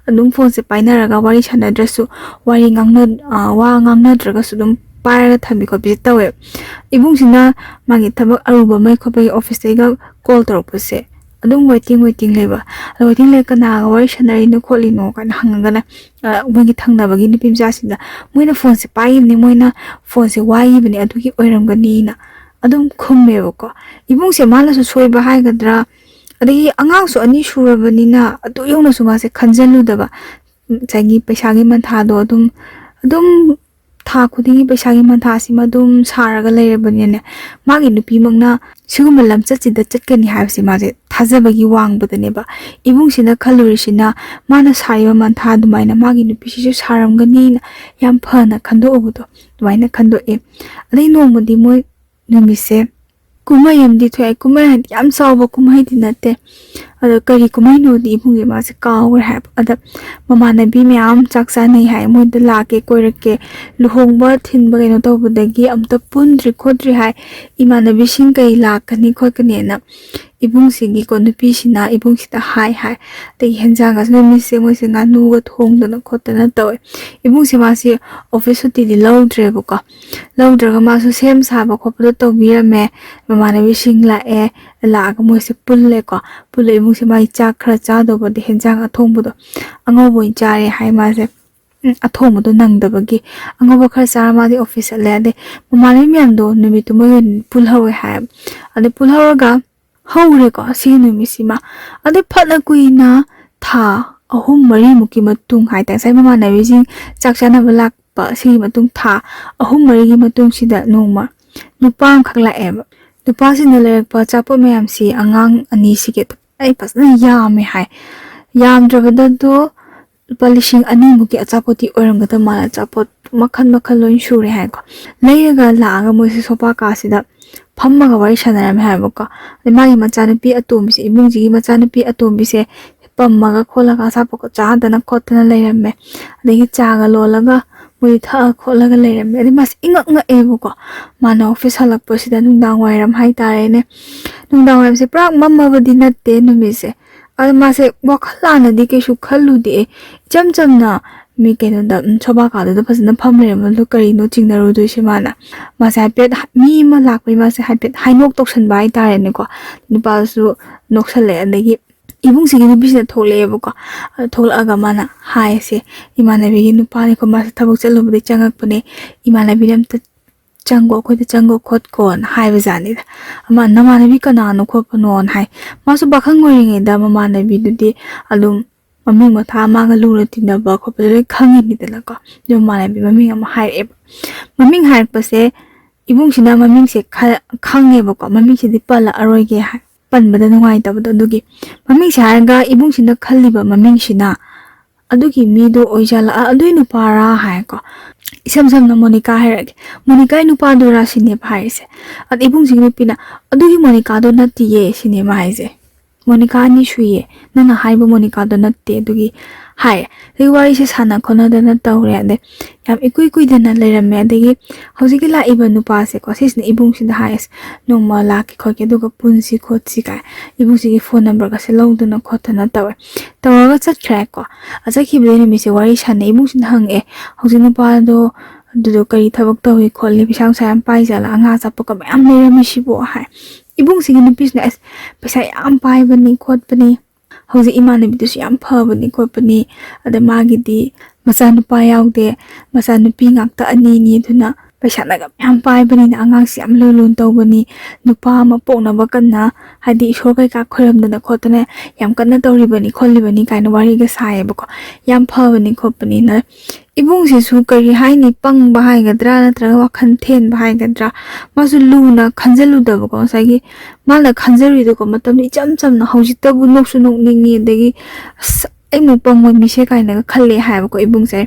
ꯑꯗꯨꯝ ꯐꯣꯟꯁꯦ ꯄꯥꯏꯅꯔꯒ ꯋꯥꯔꯤ ꯁꯥꯟꯅꯗ꯭ꯔꯁꯨ ꯋꯥꯔꯤ ꯉꯥꯡꯅ-, ꯑ, ꯋꯥ ꯉꯥꯡꯅꯗ꯭ꯔꯒꯁꯨ ꯑꯗꯨꯝ ꯄꯥꯏꯔꯒ ꯊꯝꯕꯤ ꯈꯣꯠꯄꯤꯁꯦ ꯇꯧꯋꯦꯕ꯫ ꯏꯕꯨꯡꯁꯤꯅ ꯃꯥꯒꯤ ꯊꯕꯛ ꯑꯔꯨꯕ ꯑꯃꯒꯤ ꯈꯣꯠꯄꯒꯤ ꯑꯣꯐꯤꯁꯇꯩꯒ ꯀꯣꯜ ꯇꯧꯔꯛꯄꯁꯦ ꯑꯗꯨꯝ ꯋꯦꯇꯤꯡ ꯋꯦꯇꯤꯡ ꯂꯩꯕ꯫ ꯑꯗꯣ ꯋꯦꯇꯤꯡ ꯂꯩ ꯀꯅꯥꯒ ꯋꯥꯔꯤ ꯁꯥꯟꯅꯔꯤꯅꯣ ꯈꯣꯠꯂꯤꯅꯣ ꯀꯥꯏꯅ ꯍꯪꯉꯒꯅ, ꯑ, ꯃꯣꯏꯒꯤ ꯊꯪꯅꯕꯒꯤ ꯅꯨꯄꯤ ꯃꯆꯥꯁꯤꯡꯗ ꯃꯣꯏꯅ ꯐꯣꯟꯁꯦ ꯄꯥꯏꯈꯤꯕꯅꯤ, ꯃꯣꯏꯅ ꯐꯣꯟꯁꯦ ꯋꯥꯏꯈꯤꯕꯅꯤ, ꯑꯗꯨꯒꯤ ꯑꯣꯏꯔꯝꯒꯅꯤꯅ ꯑꯗꯨꯝ ꯈꯨꯝꯃꯦꯕꯀꯣ꯫ ꯏꯕꯨꯡꯁꯦ ꯃꯥꯅꯁꯨ ꯁꯣꯏꯕ ꯍꯥꯏꯒꯗ꯭ꯔꯥ, ꯑꯗꯒꯤ ꯑꯉꯥꯡꯁꯨ ꯑꯅꯤ ꯁꯨꯔꯕꯅꯤꯅ ꯑꯗꯨ ꯌꯧꯅꯁꯨ ꯃꯥꯁꯦ ꯈꯟꯖꯜꯂꯨꯗꯕ꯫ ꯉꯁꯥꯏꯒꯤ ꯄꯩꯁꯥꯒꯤ ꯃꯟꯊꯥꯗꯣ ꯑꯗꯨꯝ, ꯑꯗꯨꯝ ꯊꯥ ꯈꯨꯗꯤꯡꯒꯤ ꯄꯩꯁꯥꯒꯤ ꯃꯟꯊꯥꯁꯤꯃ ꯑꯗꯨꯝ ꯁꯥꯔꯒ ꯂꯩꯔꯕꯅꯤꯅꯅꯦ, ꯃꯥꯒꯤ ꯅꯨꯄꯤꯃꯛꯅ ꯁꯤꯒꯨꯝꯕ ꯂꯝꯆꯠꯁꯤꯗ ꯆꯠꯀꯅꯤ ꯍꯥꯏꯕꯁꯤ ꯃꯥꯁꯦ ꯊꯥꯖꯕꯒꯤ ꯋꯥꯡꯕꯗꯅꯦꯕ꯫ ꯏꯕꯨꯡꯁꯤꯅ ꯈꯜꯂꯨꯔꯤꯁꯤꯅ ꯃꯥꯅ ꯁꯥꯔꯤꯕ ꯃꯟꯊꯥ ꯑꯗꯨꯃꯥꯏꯅ ꯃꯥꯒꯤ ꯅꯨꯄꯤꯁꯤꯁꯨ ꯁꯥꯔꯝꯒꯅꯤꯅ ꯌꯥꯝ ꯐꯅ ꯈꯟꯗꯣꯛꯎꯕꯗꯣ ꯑꯗꯨꯃꯥꯏꯅ ꯈꯟꯗꯣꯛꯑꯦ꯫ ꯑꯗꯩ ꯅꯣꯡꯃꯗꯤ ꯃꯣꯏ ꯅꯨꯃꯤꯠꯁꯦ ꯀꯨꯝꯍꯩ ꯑꯃꯗꯤ ꯊꯣꯛꯑꯦ꯫ ꯀꯨꯝꯍꯩ ꯍꯥꯏꯗꯤ ꯌꯥꯝ ꯆꯥꯎꯕ ꯀꯨꯝꯍꯩꯗꯤ ꯅꯠꯇꯦ꯫ ꯑꯗꯣ ꯀꯔꯤ ꯀꯨꯝꯍꯩꯅꯣꯗꯤ ꯏꯕꯨꯡꯁꯦ ꯃꯥꯁꯦ ꯀꯥꯎꯈ꯭ꯔꯦ ꯍꯥꯏꯕ꯫ ꯑꯗ ꯃꯃꯥꯟꯅꯕꯤ ꯃꯌꯥꯝ ꯆꯥꯛ ꯆꯥꯅꯩ ꯍꯥꯏ, ꯃꯣꯏꯗ ꯂꯥꯛꯀꯦ ꯀꯣꯏꯔꯛꯀꯦ, ꯂꯨꯍꯣꯡꯕ ꯊꯤꯟꯕ ꯀꯩꯅꯣ ꯇꯧꯕꯗꯒꯤ ꯑꯝꯇ ꯄꯨꯟꯗ꯭ꯔꯤ ꯈꯣꯠꯇ꯭ꯔꯤ ꯍꯥꯏ꯫ ꯏꯃꯥꯟꯅꯕꯤꯁꯤꯡ ꯀꯩ ꯂꯥꯛꯀꯅꯤ ꯈꯣꯠꯀꯅꯤꯅ ꯏꯕꯨꯡꯁꯤꯒꯤꯀꯣ ꯅꯨꯄꯤꯁꯤꯅ ꯏꯕꯨꯡꯁꯤꯗ ꯍꯥꯏ ꯍꯥꯏ꯫ ꯑꯗꯒꯤ ꯍꯦꯟꯖꯥꯡꯒꯁꯨ ꯅꯨꯃꯤꯠꯁꯦ ꯃꯣꯏꯁꯦ ꯉꯥꯅꯨꯒ ꯊꯣꯡꯗꯅ ꯈꯣꯠꯇꯅ ꯇꯧꯋꯦ꯫ ꯏꯕꯨꯡꯁꯦ ꯃꯥꯁꯦ ꯑꯣꯐꯤꯁ ꯁꯨꯇꯤꯗꯤ ꯂꯧꯗ꯭ꯔꯦꯕꯀꯣ꯫ ꯂꯧꯗ꯭ꯔꯒ ꯃꯥꯁꯨ ꯁꯦꯝ ꯁꯥꯕ ꯈꯣꯠꯄꯗꯣ ꯇꯧꯕꯤꯔꯝꯃꯦ꯫ ꯃꯃꯥꯟꯅꯕꯤꯁꯤꯡ ꯂꯥꯛꯑꯦ, ꯂꯥꯛꯑꯒ ꯃꯣꯏꯁꯦ ꯄꯨꯜꯂꯦꯀꯣ꯫ ꯄꯨꯜꯂ ꯏꯕꯨꯡꯁꯦ ꯃꯥꯒꯤ ꯆꯥꯛ ꯈꯔ ꯆꯥꯗꯧꯕꯗꯤ ꯍꯦꯟꯖꯥꯡ ꯑꯊꯣꯡꯕꯗꯣ ꯑꯉꯧꯕ ꯑꯣꯏꯅ ꯆꯥꯔꯦ ꯍꯥꯏ ꯃꯥꯁꯦ꯫ ꯎꯝ, ꯑꯊꯣꯡꯕꯗꯣ ꯅꯪꯗꯕꯒꯤ ꯑꯉꯧꯕ ꯈꯔ ꯆꯥꯔ ꯃꯥꯗꯤ ꯑꯣꯐꯤꯁ ꯆꯠꯂꯦ꯫ ꯑꯗꯩ ꯃꯃꯥꯟꯅꯕꯤ ꯃꯌꯥꯝꯗꯣ ꯅꯨꯃꯤꯠꯇꯨ ꯃꯣꯏ ꯑꯣꯏꯅ ꯄꯨꯜꯍꯧꯋꯦ ꯍꯥꯏ꯫ ꯑꯗꯩ ꯄꯨꯜꯍꯧꯔꯒ ꯍꯧꯔꯦꯀꯣ ꯁꯤꯒꯤ ꯅꯨꯃꯤꯠꯁꯤꯃ꯫ ꯑꯗꯩ ꯐꯠꯅ ꯀꯨꯏꯅ ꯊꯥ ꯑꯍꯨꯝ ꯃꯔꯤꯃꯨꯛꯀꯤ ꯃꯇꯨꯡ ꯍꯥꯏꯇꯥꯔꯦ, ꯉꯁꯥꯏ ꯃꯃꯥꯟꯅꯕꯤꯁꯤꯡ ꯆꯥꯛ ꯆꯥꯅꯕ ꯂꯥꯛꯄ ꯁꯤꯒꯤ ꯃꯇꯨꯡ ꯊꯥ ꯑꯍꯨꯝ ꯃꯔꯤꯒꯤ ꯃꯇꯨꯡꯁꯤꯗ ꯅꯣꯡꯃ ꯅꯨꯄꯥ ꯑꯃꯈꯛ ꯂꯥꯛꯑꯦꯕ꯫ ꯅꯨꯄꯥꯁꯤꯡꯅ ꯂꯩꯔꯛꯄ ꯑꯆꯥꯄꯣꯠ ꯃꯌꯥꯝꯁꯤ ꯑꯉꯥꯡ ꯑꯅꯤꯁꯤꯒꯤ ꯑꯩ ꯐꯖꯅ ꯌꯥꯝꯃꯦ ꯍꯥꯏ꯫ ꯌꯥꯝꯗ꯭ꯔꯕꯗꯗꯣ ꯂꯨꯄꯥ ꯂꯤꯁꯤꯡ ꯑꯅꯤꯃꯨꯛꯀꯤ ꯑꯆꯥꯄꯣꯠꯇꯤ ꯑꯣꯏꯔꯝꯒꯗꯕ ꯃꯥꯜꯂꯦ꯫ ꯑꯆꯥꯄꯣꯠ ꯃꯈꯜ ꯃꯈꯜ ꯂꯣꯏ ꯁꯨꯔꯦ ꯍꯥꯏꯀꯣ꯫ ꯂꯩꯔꯒ ꯂꯥꯛꯑꯒ ꯃꯣꯏꯁꯦ ꯁꯣꯐꯥ ꯀꯥꯁꯤꯗ ꯐꯝꯃꯒ ꯋꯥꯔꯤ ꯁꯥꯟꯅꯔꯝꯃꯦ ꯍꯥꯏꯕꯀꯣ꯫ ꯑꯗꯩ ꯃꯥꯒꯤ ꯃꯆꯥꯅꯨꯄꯤ ꯑꯇꯣꯝꯕꯤꯁꯦ, ꯏꯃꯨꯡꯁꯤꯒꯤ ꯃꯆꯥꯅꯨꯄꯤ ꯑꯇꯣꯝꯕꯤꯁꯦ ꯄꯝꯃꯒ ꯈꯣꯠꯂꯒ ꯑꯆꯥꯄꯣꯠꯀ ꯆꯥꯗꯅ ꯈꯣꯠꯇꯅ ꯂꯩꯔꯝꯃꯦ꯫ ꯑꯗꯒꯤ ꯆꯥꯒ ꯂꯣꯜꯂꯒ ꯃꯣꯏ ꯊꯛꯑ ꯈꯣꯠꯂꯒ ꯂꯩꯔꯝꯃꯦ꯫ ꯑꯗꯩ ꯃꯥꯁꯦ ꯏꯉꯛ ꯉꯛꯑꯦꯕꯀꯣ꯫ ꯃꯥꯅ ꯑꯣꯐꯤꯁ ꯍꯜꯂꯛꯄꯁꯤꯗ ꯅꯨꯡꯗꯥꯡ ꯋꯥꯏꯔꯝ ꯍꯥꯏꯇꯥꯔꯦꯅꯦ꯫ ꯅꯨꯡꯗꯥꯡ ꯋꯥꯏꯔꯝꯁꯦ ꯄꯨꯔꯥ ꯃꯝꯃꯕꯗꯤ ꯅꯠꯇꯦ ꯅꯨꯃꯤꯠꯁꯦ꯫ ꯑꯗꯣ ꯃꯥꯁꯦ ꯋꯥꯈꯜ ꯂꯥꯟꯅꯗꯤ ꯀꯩꯁꯨ ꯈꯜꯂꯨꯗꯦ꯫ ꯏꯆꯝ ꯆꯝꯅ ꯃꯤ ꯀꯩꯅꯣꯗ, ꯎꯝ, ꯁꯣꯐꯥ ꯀꯥꯗꯨꯗ ꯐꯖꯅ ꯐꯝ ꯂꯩꯔꯝꯕꯗꯣ ꯀꯔꯤꯅꯣ ꯆꯤꯡꯅꯔꯨꯗꯣꯏꯁꯦ ꯃꯥꯅ? ꯃꯥꯁꯦ ꯍꯥꯏꯐꯦꯠ ꯍ-, ꯃꯤ ꯑꯃ ꯂꯥꯛꯄꯒꯤ ꯃꯥꯁꯦ ꯍꯥꯏꯐꯦꯠ ꯍꯥꯏꯅꯣꯛ ꯇꯧꯁꯟꯕ ꯍꯥꯏꯇꯥꯔꯦꯅꯦꯀꯣ꯫ ꯅꯨꯄꯥꯗꯨꯁꯨ ꯅꯣꯛꯁꯜꯂꯛꯑꯦ꯫ ꯑꯗꯒꯤ ꯏꯕꯨꯡꯁꯤꯒꯤ ꯅꯨꯄꯤꯁꯤꯅ ꯊꯣꯛꯂꯛꯑꯦꯕꯀꯣ꯫ ꯑꯗ ꯊꯣꯛꯂꯛꯑꯒ ꯃꯥꯅ ꯍꯥꯏꯁꯦ, "ꯏꯃꯥꯟꯅꯕꯤꯒꯤ ꯅꯨꯄꯥꯅꯤꯀꯣ, ꯃꯥꯁꯦ ꯊꯕꯛ ꯆꯠꯂꯨꯕꯗꯩ ꯆꯪꯉꯛꯄꯅꯦ, ꯏꯃꯥꯟꯅꯕꯤꯅ ꯑꯝꯇ ꯆꯪꯒꯣ, ꯑꯩꯈꯣꯏꯗ ꯆꯪꯒꯣ ꯈꯣꯠꯀꯣꯅ" ꯍꯥꯏꯕꯖꯥꯠꯅꯤꯗ꯫ ꯑꯃ, "ꯅꯃꯥꯟꯅꯕꯤ ꯀꯅꯥꯅꯣ ꯈꯣꯠꯄꯅꯣꯅ" ꯍꯥꯏ꯫ ꯃꯥꯁꯨ ꯄꯥꯈꯪ ꯑꯣꯏꯔꯤꯉꯩꯗ ꯃꯃꯥꯟꯅꯕꯤꯗꯨꯗꯤ ꯑꯗꯨꯝ ꯃꯃꯤꯡ ꯃꯊꯥ ꯃꯥꯒ ꯂꯨꯅ ꯇꯤꯟꯅꯕ ꯈꯣꯠꯄꯗ ꯂꯣꯏ ꯈꯪꯉꯤꯅꯤꯗꯅꯀꯣ꯫ ꯑꯗꯨ ꯃꯃꯥꯟꯅꯕꯤ ꯃꯃꯤꯡ ꯑꯃ ꯍꯥꯏꯔꯛꯑꯦꯕ꯫ ꯃꯃꯤꯡ ꯍꯥꯏꯔꯛꯄꯁꯦ ꯏꯕꯨꯡꯁꯤꯅ ꯃꯃꯤꯡꯁꯦ ꯈ-, ꯈꯪꯉꯦꯕꯀꯣ, ꯃꯃꯤꯡꯁꯤꯗꯤ ꯄꯜꯂꯛꯑꯔꯣꯏꯒꯦ ꯍꯥꯏ, ꯄꯟꯕꯗ ꯅꯨꯡꯉꯥꯏꯇꯕꯗꯣ꯫ ꯑꯗꯨꯒꯤ ꯃꯃꯤꯡꯁꯦ ꯍꯥꯏꯔꯒ ꯏꯕꯨꯡꯁꯤꯅ ꯈꯜꯂꯤꯕ ꯃꯃꯤꯡꯁꯤꯅ ꯑꯗꯨꯒꯤ ꯃꯤꯗꯣ ꯑꯣꯏꯖꯥꯠꯂ, ꯑ, ꯑꯗꯨꯏ ꯅꯨꯄꯥꯔꯥ ꯍꯥꯏꯀꯣ꯫ ꯏꯁꯝ ꯁꯝꯅ ꯃꯣꯅꯤꯀꯥ ꯍꯥꯏꯔꯛꯑꯒꯦ, "ꯃꯣꯅꯤꯀꯥꯒꯤ ꯅꯨꯄꯥꯗꯨꯔꯥ?" ꯁꯤꯅꯦꯕ ꯍꯥꯏꯔꯤꯁꯦ꯫ ꯑꯗ ꯏꯕꯨꯡꯁꯤꯒꯤ ꯅꯨꯄꯤꯅ, "ꯑꯗꯨꯒꯤ ꯃꯣꯅꯤꯀꯥꯗꯣ ꯅꯠꯇꯤꯌꯦ" ꯁꯤꯅꯦ ꯃꯥ ꯍꯥꯏꯁꯦ꯫ "ꯃꯣꯅꯤꯀꯥ ꯑꯅꯤ ꯁꯨꯏꯌꯦ, ꯅꯪꯅ ꯍꯥꯏꯕ ꯃꯣꯅꯤꯀꯥꯗꯣ ꯅꯠꯇꯦ" ꯑꯗꯨꯒꯤ ꯍꯥꯏꯔꯦ꯫ ꯑꯗꯒꯤ ꯋꯥꯔꯤꯁꯦ ꯁꯥꯟꯅ ꯈꯣꯠꯅꯗꯅ ꯇꯧꯔꯦ꯫ ꯑꯗꯩ ꯌꯥꯝ ꯏꯀꯨꯏ ꯀꯨꯏꯗꯅ ꯂꯩꯔꯝꯃꯦ꯫ ꯑꯗꯒꯤ ꯍꯧꯖꯤꯛꯀꯤ ꯂꯥꯛꯏꯕ ꯅꯨꯄꯥꯁꯦꯀꯣ, ꯁꯤꯁꯤꯅ ꯏꯕꯨꯡꯁꯤꯗ ꯍꯥꯏ, "ꯑꯁ, ꯅꯣꯡꯃ ꯂꯥꯛꯀꯦ ꯈꯣꯠꯀꯦ, ꯑꯗꯨꯒ ꯄꯨꯟꯁꯤ ꯈꯣꯠꯁꯤ" ꯀꯥꯏ꯫ ꯏꯕꯨꯡꯁꯤꯒꯤ ꯐꯣꯟ ꯅꯝꯕꯔꯒꯁꯦ ꯂꯧꯗꯅ ꯈꯣꯠꯇꯅ ꯇꯧꯔꯦ꯫ ꯇꯧꯔꯒ ꯆꯠꯈ꯭ꯔꯦꯀꯣ꯫ ꯑ, ꯆꯠꯈꯤꯕꯗꯩ ꯅꯨꯃꯤꯠꯁꯦ ꯋꯥꯔꯤ ꯁꯥꯟꯅꯩ꯫ ꯏꯕꯨꯡꯁꯤꯅ ꯍꯪꯉꯛꯑꯦ, "ꯍꯧꯖꯤꯛ ꯅꯨꯄꯥꯗꯣ ꯑꯗꯨꯗꯣ ꯀꯔꯤ ꯊꯕꯛ ꯇꯧꯏ ꯈꯣꯠꯂꯤ, ꯄꯩꯁꯥ ꯅꯨꯡꯁꯥ ꯌꯥꯝ ꯄꯥꯏꯖꯥꯠꯂ, ꯑꯉꯥ ꯑꯆꯥꯄꯣꯠꯀ ꯃꯌꯥꯝ ꯂꯩꯔꯝꯃꯤꯁꯤꯕꯣ?" ꯍꯥꯏ꯫ ꯏꯕꯨꯡꯁꯤꯒꯤ ꯅꯨꯄꯤꯁꯤꯅ, "ꯑꯁ, ꯄꯩꯁꯥ ꯌꯥꯝ ꯄꯥꯏꯕꯅꯤ ꯈꯣꯠꯄꯅꯤ, ꯍꯧꯖꯤꯛ ꯏꯃꯥꯟꯅꯕꯤꯗꯨꯁꯨ ꯌꯥꯝ ꯐꯕꯅꯤ ꯈꯣꯠꯄꯅꯤ, ꯑꯗ ꯃꯥꯒꯤꯗꯤ ꯃꯆꯥꯅꯨꯄꯥ ꯌꯥꯎꯗꯦ, ꯃꯆꯥꯅꯨꯄꯤ ꯉꯥꯛꯇ ꯑꯅꯤꯅꯤ, ꯑꯗꯨꯅ ꯄꯩꯁꯥꯅꯒ ꯌꯥꯝ ꯄꯥꯏꯕꯅꯤꯅ ꯑꯉꯥꯡꯁꯤ ꯌꯥꯝ ꯂꯨ ꯂꯨꯅ ꯇꯧꯕꯅꯤ, ꯅꯨꯄꯥ ꯑꯃ ꯄꯣꯛꯅꯕ ꯀꯟꯅ, ꯍꯥꯏꯗꯤ, ꯏꯁꯣꯔ ꯀꯩꯀꯥ ꯈꯣꯏꯔꯝꯗꯅ ꯈꯣꯠꯇꯅ ꯌꯥꯝ ꯀꯟꯅ ꯇꯧꯔꯤꯕꯅꯤ ꯈꯣꯠꯂꯤꯕꯅꯤ" ꯀꯥꯏꯅ ꯋꯥꯔꯤꯒ ꯁꯥꯏꯌꯦꯕꯀꯣ꯫ ꯌꯥꯝ ꯐꯕꯅꯤ ꯈꯣꯠꯄꯅꯤꯅ꯫ ꯏꯕꯨꯡꯁꯤꯁꯨ ꯀꯔꯤ ꯍꯥꯏꯅꯤ, ꯄꯪꯕ ꯍꯥꯏꯒꯗ꯭ꯔꯥ ꯅꯠꯇ꯭ꯔꯒ ꯋꯥꯈꯜ ꯊꯦꯟꯕ ꯍꯥꯏꯒꯗ꯭ꯔꯥ, ꯃꯥꯁꯨ ꯂꯨꯅ ꯈꯟꯖꯜꯂꯨꯗꯕꯀꯣ꯫ ꯉꯁꯥꯏꯒꯤ ꯃꯥꯅ ꯈꯟꯖꯔꯤꯗꯨꯀꯣ, ꯃꯇꯝꯗꯨ ꯏꯆꯝ ꯆꯝꯅ, ꯍꯧꯖꯤꯛꯇꯕꯨ ꯅꯣꯛꯁꯨ ꯅꯣꯛꯅꯤꯡꯉꯤ, ꯑꯗꯒꯤ ꯑꯁ, ꯑꯩꯃꯨꯛ ꯄꯪꯕ ꯃꯤꯁꯦ ꯀꯥꯏꯅꯒ ꯈꯜꯂꯦ ꯍꯥꯏꯕꯀꯣ ꯏꯕꯨꯡꯁꯦ꯫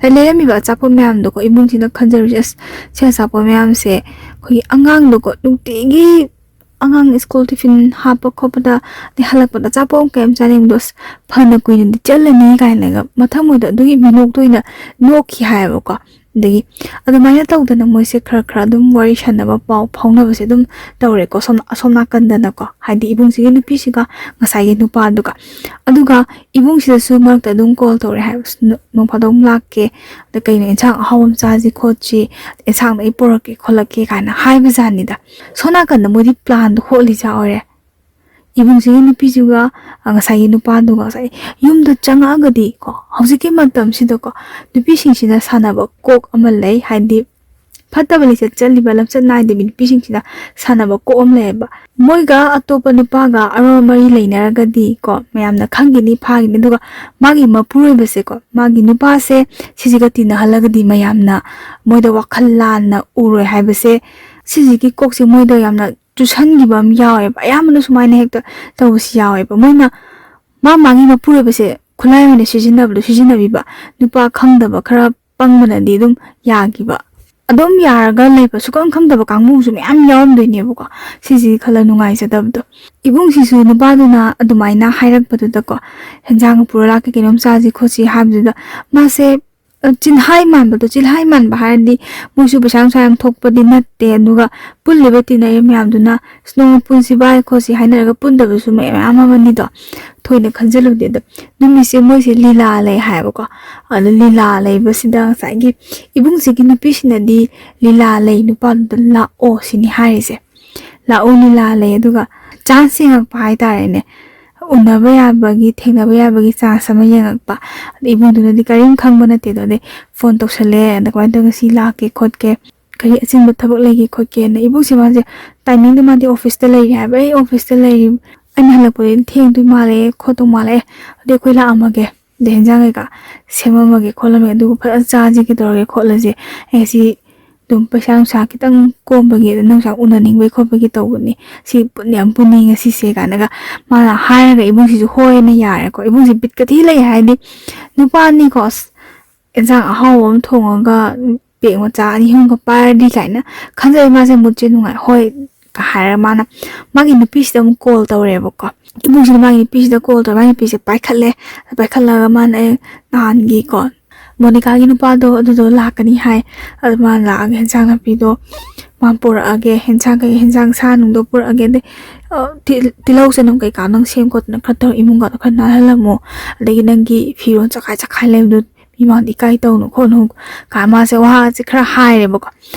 ꯂꯩꯔꯝꯃꯤꯕ ꯑꯆꯥꯄꯣꯠ ꯃꯌꯥꯝꯗꯣꯀꯣ ꯏꯕꯨꯡꯁꯤꯅ ꯈꯟꯖꯔꯨꯁꯦ, ꯑꯁ, ꯁꯤ ꯑꯆꯥꯄꯣꯠ ꯃꯌꯥꯝꯁꯦ ꯑꯩꯈꯣꯏꯒꯤ ꯑꯉꯥꯡꯗꯣꯀꯣ ꯅꯨꯡꯇꯤꯒꯤ ꯑꯉꯥꯡ ꯁ꯭ꯀꯨꯜ ꯇꯤꯐꯤꯟ ꯍꯥꯞꯄ ꯈꯣꯠꯄꯗ, ꯑꯗꯩ ꯍꯜꯂꯛꯄꯗ ꯑꯆꯥꯄꯣꯠ ꯑꯃ ꯀꯩ ꯑꯃ ꯆꯥꯅꯤꯡꯕꯗꯣ, ꯑꯁ, ꯐꯅ ꯀꯨꯏꯅꯗꯤ ꯆꯠꯂꯅꯤ ꯀꯥꯏꯅꯒ ꯃꯊꯃꯣꯏꯗ ꯑꯗꯨꯒꯤ ꯃꯤꯅꯣꯛꯇ ꯑꯣꯏꯅ ꯅꯣꯛꯈꯤ ꯍꯥꯏꯌꯦꯕꯀꯣ꯫ ꯑꯗꯒꯤ ꯑꯗꯨꯃꯥꯏꯅ ꯇꯧꯗꯅ ꯃꯣꯏꯁꯦ ꯈꯔ ꯈꯔ ꯑꯗꯨꯝ ꯋꯥꯔꯤ ꯁꯥꯟꯅꯕ, ꯄꯥꯎ ꯐꯥꯎꯅꯕꯁꯦ ꯑꯗꯨꯝ ꯇꯧꯔꯦꯀꯣ, ꯁꯣꯝ ꯑꯁꯣꯝ ꯅꯥꯀꯟꯗꯅꯀꯣ, ꯍꯥꯏꯗꯤ ꯏꯕꯨꯡꯁꯤꯒꯤ ꯅꯨꯄꯤꯁꯤꯒ ꯉꯁꯥꯏꯒꯤ ꯅꯨꯄꯥꯗꯨꯒ꯫ ꯑꯗꯨꯒ ꯏꯕꯨꯡꯁꯤꯗꯁꯨ ꯃꯔꯛꯇ ꯑꯗꯨꯝ ꯀꯣꯜ ꯇꯧꯔꯦ ꯍꯥꯏꯕ, "ꯅꯣꯡ ꯐꯥꯗꯣꯛ ꯑꯃꯨꯛ ꯂꯥꯛꯀꯦ, ꯑꯗ ꯀꯩꯅꯣ, ꯏꯟꯁꯥꯡ ꯑꯍꯥꯎꯕ ꯑꯃ ꯆꯥꯁꯤ ꯈꯣꯠꯁꯤ, ꯏꯟꯁꯥꯡꯗꯣ ꯑꯩ ꯄꯨꯔꯛꯀꯦ ꯈꯣꯠꯂꯛꯀꯦ" ꯀꯥꯏꯅ ꯍꯥꯏꯕ ꯖꯥꯠꯅꯤꯗ꯫ ꯁꯣꯝ ꯅꯥꯀꯟꯗ ꯃꯣꯏꯗꯤ ꯄ꯭ꯂꯥꯟꯗꯣ ꯍꯣꯠꯂꯤꯖꯥꯠ ꯑꯣꯏꯔꯦ꯫ ꯏꯕꯨꯡꯁꯤꯒꯤ ꯅꯨꯄꯤꯁꯤꯒ, ꯑ, ꯉꯁꯥꯏꯒꯤ ꯅꯨꯄꯥꯗꯨꯒ ꯉꯁꯥꯏ ꯌꯨꯝꯗ ꯆꯪꯉꯛꯑꯒꯗꯤ ꯀꯣ, ꯍꯧꯖꯤꯛꯀꯤ ꯃꯇꯝꯁꯤꯗꯀꯣ, ꯅꯨꯄꯤꯁꯤꯡꯁꯤꯅ ꯁꯥꯟꯅꯕ ꯀꯣꯛ ꯑꯃ ꯂꯩ, ꯍꯥꯏꯗꯤ ꯐꯠꯇꯕ ꯂꯤꯆꯠ ꯆꯠꯂꯤꯕ, ꯂꯝꯆꯠ ꯅꯥꯏꯗꯕꯤ ꯅꯨꯄꯤꯁꯤꯡꯁꯤꯅ ꯁꯥꯟꯅꯕ ꯀꯣꯛ ꯑꯃ ꯂꯩꯌꯦꯕ꯫ ꯃꯣꯏꯒ ꯑꯇꯣꯞꯄ ꯅꯨꯄꯥꯒ ꯑꯔꯣꯟꯕ ꯃꯔꯤ ꯂꯩꯅꯔꯒꯗꯤ ꯀꯣ, ꯃꯌꯥꯝꯅ ꯈꯪꯈꯤꯅꯤ, ꯐꯥꯈꯤꯅꯤ꯫ ꯑꯗꯨꯒ ꯃꯥꯒꯤ ꯃꯄꯨꯔꯣꯏꯕꯁꯦꯀꯣ, ꯃꯥꯒꯤ ꯅꯨꯄꯥꯁꯦ ꯁꯤꯁꯤꯒ ꯇꯤꯟꯅꯍꯜꯂꯒꯗꯤ ꯃꯌꯥꯝꯅ ꯃꯣꯏꯗ ꯋꯥꯈꯜ ꯂꯥꯟꯅ ꯎꯔꯣꯏ ꯍꯥꯏꯕꯁꯦ, ꯁꯤꯁꯤꯒꯤ ꯀꯣꯛꯁꯦ ꯃꯣꯏꯗ ꯌꯥꯝꯅ ꯆꯨꯁꯟꯈꯤꯕ ꯑꯃ ꯌꯥꯎꯋꯦꯕ꯫ ꯑꯌꯥꯝꯕꯅ ꯁꯨꯃꯥꯏꯅ ꯍꯦꯛꯇ ꯇꯧꯕꯁꯤ ꯌꯥꯎꯋꯦꯕ꯫ ꯃꯣꯏꯅ ꯃꯥ ꯃꯥꯒꯤ ꯃꯄꯨꯔꯣꯏꯕꯁꯦ ꯈꯨꯠꯂꯥꯏ ꯑꯣꯏꯅ ꯁꯤꯖꯤꯟꯅꯕꯗꯣ ꯁꯤꯖꯤꯟꯅꯕꯤꯕ, ꯅꯨꯄꯥ ꯈꯪꯗꯕ ꯈꯔ ꯄꯪꯕꯅꯗꯤ ꯑꯗꯨꯝ ꯌꯥꯈꯤꯕ꯫ ꯑꯗꯨꯝ ꯌꯥꯔꯒ ꯂꯩꯕ ꯁꯨꯛꯈꯪ ꯈꯪꯗꯕ ꯀꯥꯡꯕꯨꯁꯨ ꯃꯌꯥꯝ ꯌꯥꯎꯔꯝꯗꯣꯏꯅꯦꯕꯀꯣ, ꯁꯤꯁꯤ ꯈꯜꯂ ꯅꯨꯡꯉꯥꯏꯖꯗꯕꯗꯣ꯫ ꯏꯕꯨꯡꯁꯤꯁꯨ ꯅꯨꯄꯥꯗꯨꯅ ꯑꯗꯨꯃꯥꯏꯅ ꯍꯥꯏꯔꯛꯄꯗꯨꯗꯀꯣ, "ꯍꯦꯟꯖꯥꯡ ꯄꯨꯔ ꯂꯥꯛꯀꯦ, ꯀꯩꯅꯣꯝ ꯆꯥꯁꯤ ꯈꯣꯠꯁꯤ" ꯍꯥꯏꯕꯗꯨꯗ ꯃꯥꯁꯦ, ꯑ, ꯆꯤꯜꯍꯥꯏ ꯃꯥꯟꯕꯗꯣ, ꯆꯤꯜꯍꯥꯏ ꯃꯥꯟꯕ ꯍꯥꯏꯔꯗꯤ ꯃꯣꯏꯁꯨ ꯄꯩꯁꯥ ꯅꯨꯡꯁꯥ ꯌꯥꯝ ꯊꯣꯛꯄꯗꯤ ꯅꯠꯇꯦ, ꯑꯗꯨꯒ ꯄꯨꯜꯂꯤꯕ ꯇꯤꯟꯅꯔꯤꯕ ꯃꯌꯥꯝꯗꯨꯅ "ꯁꯤ ꯅꯣꯡꯃ ꯄꯨꯟꯁꯤ ꯚꯥꯏ" ꯈꯣꯠꯁꯤ ꯍꯥꯏꯅꯔꯒ ꯄꯨꯟꯗꯕꯁꯨ ꯃꯌꯥꯝ ꯑꯃꯅꯤꯗꯣ, ꯊꯣꯏꯅ ꯈꯟꯖꯤꯜꯂꯨꯗꯦ꯫ ꯑꯗꯣ ꯅꯨꯃꯤꯠꯁꯦ ꯃꯣꯏꯁꯦ ꯂꯤꯂꯥ ꯂꯩ ꯍꯥꯏꯌꯦꯕꯀꯣ꯫ ꯑꯗꯣ ꯂꯤꯂꯥ ꯂꯩꯕꯁꯤꯗ ꯉꯁꯥꯏꯒꯤ ꯏꯕꯨꯡꯁꯤꯒꯤ ꯅꯨꯄꯤꯁꯤꯅꯗꯤ "ꯂꯤꯂꯥ ꯂꯩ, ꯅꯨꯄꯥꯗꯨꯗ ꯂꯥꯛꯑꯣ" ꯁꯤꯅꯤ ꯍꯥꯏꯔꯤꯁꯦ꯫ "ꯂꯥꯛꯑꯣ, ꯂꯤꯂꯥ ꯂꯩ", ꯑꯗꯨꯒ ꯆꯥꯟꯁ ꯌꯦꯡꯉꯛꯄ ꯍꯥꯏꯇꯥꯔꯦꯅꯦ, ꯎꯅꯕ ꯌꯥꯕꯒꯤ, ꯊꯦꯡꯅꯕ ꯌꯥꯕꯒꯤ ꯆꯥꯟꯁ ꯑꯃ ꯌꯦꯡꯉꯛꯄ꯫ ꯑꯗꯩ ꯏꯕꯨꯡꯗꯨꯅꯗꯤ ꯀꯔꯤꯝ ꯈꯪꯕ ꯅꯠꯇꯦꯗꯣ, ꯑꯗꯩ ꯐꯣꯟ ꯇꯧꯁꯜꯂꯦ, ꯑꯗ ꯀꯃꯥꯏꯅ ꯇꯧꯔꯒ ꯉꯁꯤ ꯂꯥꯛꯀꯦ ꯈꯣꯠꯀꯦ, ꯀꯔꯤ ꯑꯆꯤꯟꯕ ꯊꯕꯛ ꯂꯩꯒꯦ ꯈꯣꯠꯀꯦꯅ꯫ ꯏꯕꯨꯡꯁꯦ ꯃꯥꯁꯦ ꯇꯥꯏꯃꯤꯡꯗꯣ ꯃꯥꯗꯤ ꯑꯣꯐꯤꯁꯇ ꯂꯩꯔꯤ ꯍꯥꯏꯕ, "ꯑꯩ ꯑꯣꯐꯤꯁꯇ ꯂꯩꯔꯤ, ꯑꯩꯅ ꯍꯜꯂꯛꯄꯗꯤ ꯊꯦꯡꯗꯣꯏ ꯃꯥꯜꯂꯦ, ꯈꯣꯠꯇꯧ ꯃꯥꯜꯂꯦ, ꯑꯗꯨꯗꯤ ꯑꯩꯈꯣꯏ ꯂꯥꯛꯑꯝꯃꯒꯦ, ꯑꯗꯩ ꯍꯦꯟꯖꯥꯡ ꯀꯩꯀꯥ ꯁꯦꯝꯃꯝꯃꯒꯦ ꯈꯣꯠꯂꯝꯃꯒꯦ, ꯑꯗꯨꯒ ꯐꯖꯅ ꯆꯥꯁꯤꯒꯦ ꯇꯧꯔꯒꯦ ꯈꯣꯠꯂꯁꯦ, ꯑꯩ ꯉꯁꯤ ꯑꯗꯨꯝ ꯄꯩꯁꯥ ꯅꯨꯡꯁꯥ ꯈꯤꯇꯪ ꯀꯣꯝꯕꯒꯤ, ꯑꯗꯨꯝ ꯅꯪꯁꯨ ꯌꯥꯝ ꯎꯅꯅꯤꯡꯕꯩ ꯈꯣꯠꯄꯒꯤ ꯇꯧꯕꯅꯤ, ꯁꯤ ꯄꯨꯟꯅ ꯌꯥꯝ ꯄꯨꯟꯅꯤꯡꯉꯦ ꯁꯤꯁꯦ ꯀꯥꯏꯅꯒ ꯃꯥꯅ ꯍꯥꯏꯔꯒ ꯏꯕꯨꯡꯁꯤꯁꯨ ꯍꯣꯏꯅ ꯌꯥꯔꯦꯀꯣ꯫ ꯏꯕꯨꯡꯁꯤ ꯕꯤꯠꯀ ꯊꯤ ꯂꯩ ꯍꯥꯏꯗꯤ, ꯅꯨꯄꯥꯅꯤꯀꯣ, ꯑꯁ, ꯑꯦꯟꯁꯥꯡ ꯑꯍꯥꯎꯕ ꯑꯃ ꯊꯣꯡꯉꯒ ꯕꯦꯒ ꯃꯆꯥ ꯑꯅꯤ ꯑꯍꯨꯝꯒ ꯄꯥꯏꯔꯗꯤ ꯀꯥꯏꯅ ꯈꯟꯖꯩ꯫ ꯃꯥꯁꯦ ꯃꯨꯠꯁꯦ ꯅꯨꯡꯉꯥꯏ, ꯍꯣꯏ ꯀ ꯍꯥꯏꯔꯒ ꯃꯥꯅ ꯃꯥꯒꯤ ꯅꯨꯄꯤꯁꯤꯗ ꯑꯃꯨꯛ ꯀꯣꯜ ꯇꯧꯔꯦꯕꯀꯣ꯫ ꯏꯕꯨꯡꯁꯤꯅ ꯃꯥꯒꯤ ꯅꯨꯄꯤꯁꯤꯗ ꯀꯣꯜ ꯇꯧꯔꯦ, ꯃꯥꯒꯤ ꯅꯨꯄꯤꯁꯦ ꯄꯥꯏꯈꯠꯂꯦ꯫ ꯄꯥꯏꯈꯠꯂꯒ ꯃꯥꯅ, "ꯑꯦ, ꯅꯍꯥꯟꯒꯤꯀꯣ, ꯃꯣꯅꯤꯀꯥꯒꯤ ꯅꯨꯄꯥꯗꯣ ꯑꯗꯨꯗꯣ ꯂꯥꯛꯀꯅꯤ ꯍꯥꯏ, ꯑꯗꯨ ꯃꯥꯅ ꯂꯥꯛꯑꯒ ꯍꯦꯟꯁꯥꯡ ꯅꯥꯄꯤꯗꯣ ꯃꯥ ꯄꯨꯔꯛꯑꯒꯦ, ꯍꯦꯟꯁꯥꯡ ꯀꯩ, ꯍꯦꯟꯁꯥꯡ ꯁꯥ ꯅꯨꯡꯗꯣ ꯄꯨꯔꯛꯑꯒꯦ, ꯑꯗꯩ, ꯑ, ꯇꯤ-, ꯇꯤꯜꯍꯧ ꯆꯅꯝ ꯀꯩꯀꯥ ꯅꯪ ꯁꯦꯝ ꯈꯣꯠꯇꯅ ꯈꯔ ꯇꯧꯔ ꯏꯃꯨꯡꯒꯗꯣ ꯈꯔ ꯅꯥꯜꯍꯜꯂꯝꯃꯣ, ꯑꯗꯒꯤ ꯅꯪꯒꯤ ꯐꯤꯔꯣꯜ ꯆꯈꯥꯏ ꯆꯈꯥꯏ ꯂꯩꯕꯗꯣ ꯃꯤꯃꯥꯡꯗ ꯏꯀꯥꯏ ꯇꯧꯅꯨ ꯈꯣꯠꯅꯨ" ꯀꯥꯏ ꯃꯥꯁꯦ ꯋꯥꯁꯦ ꯈꯔ ꯍꯥꯏꯔꯦꯕꯀꯣ꯫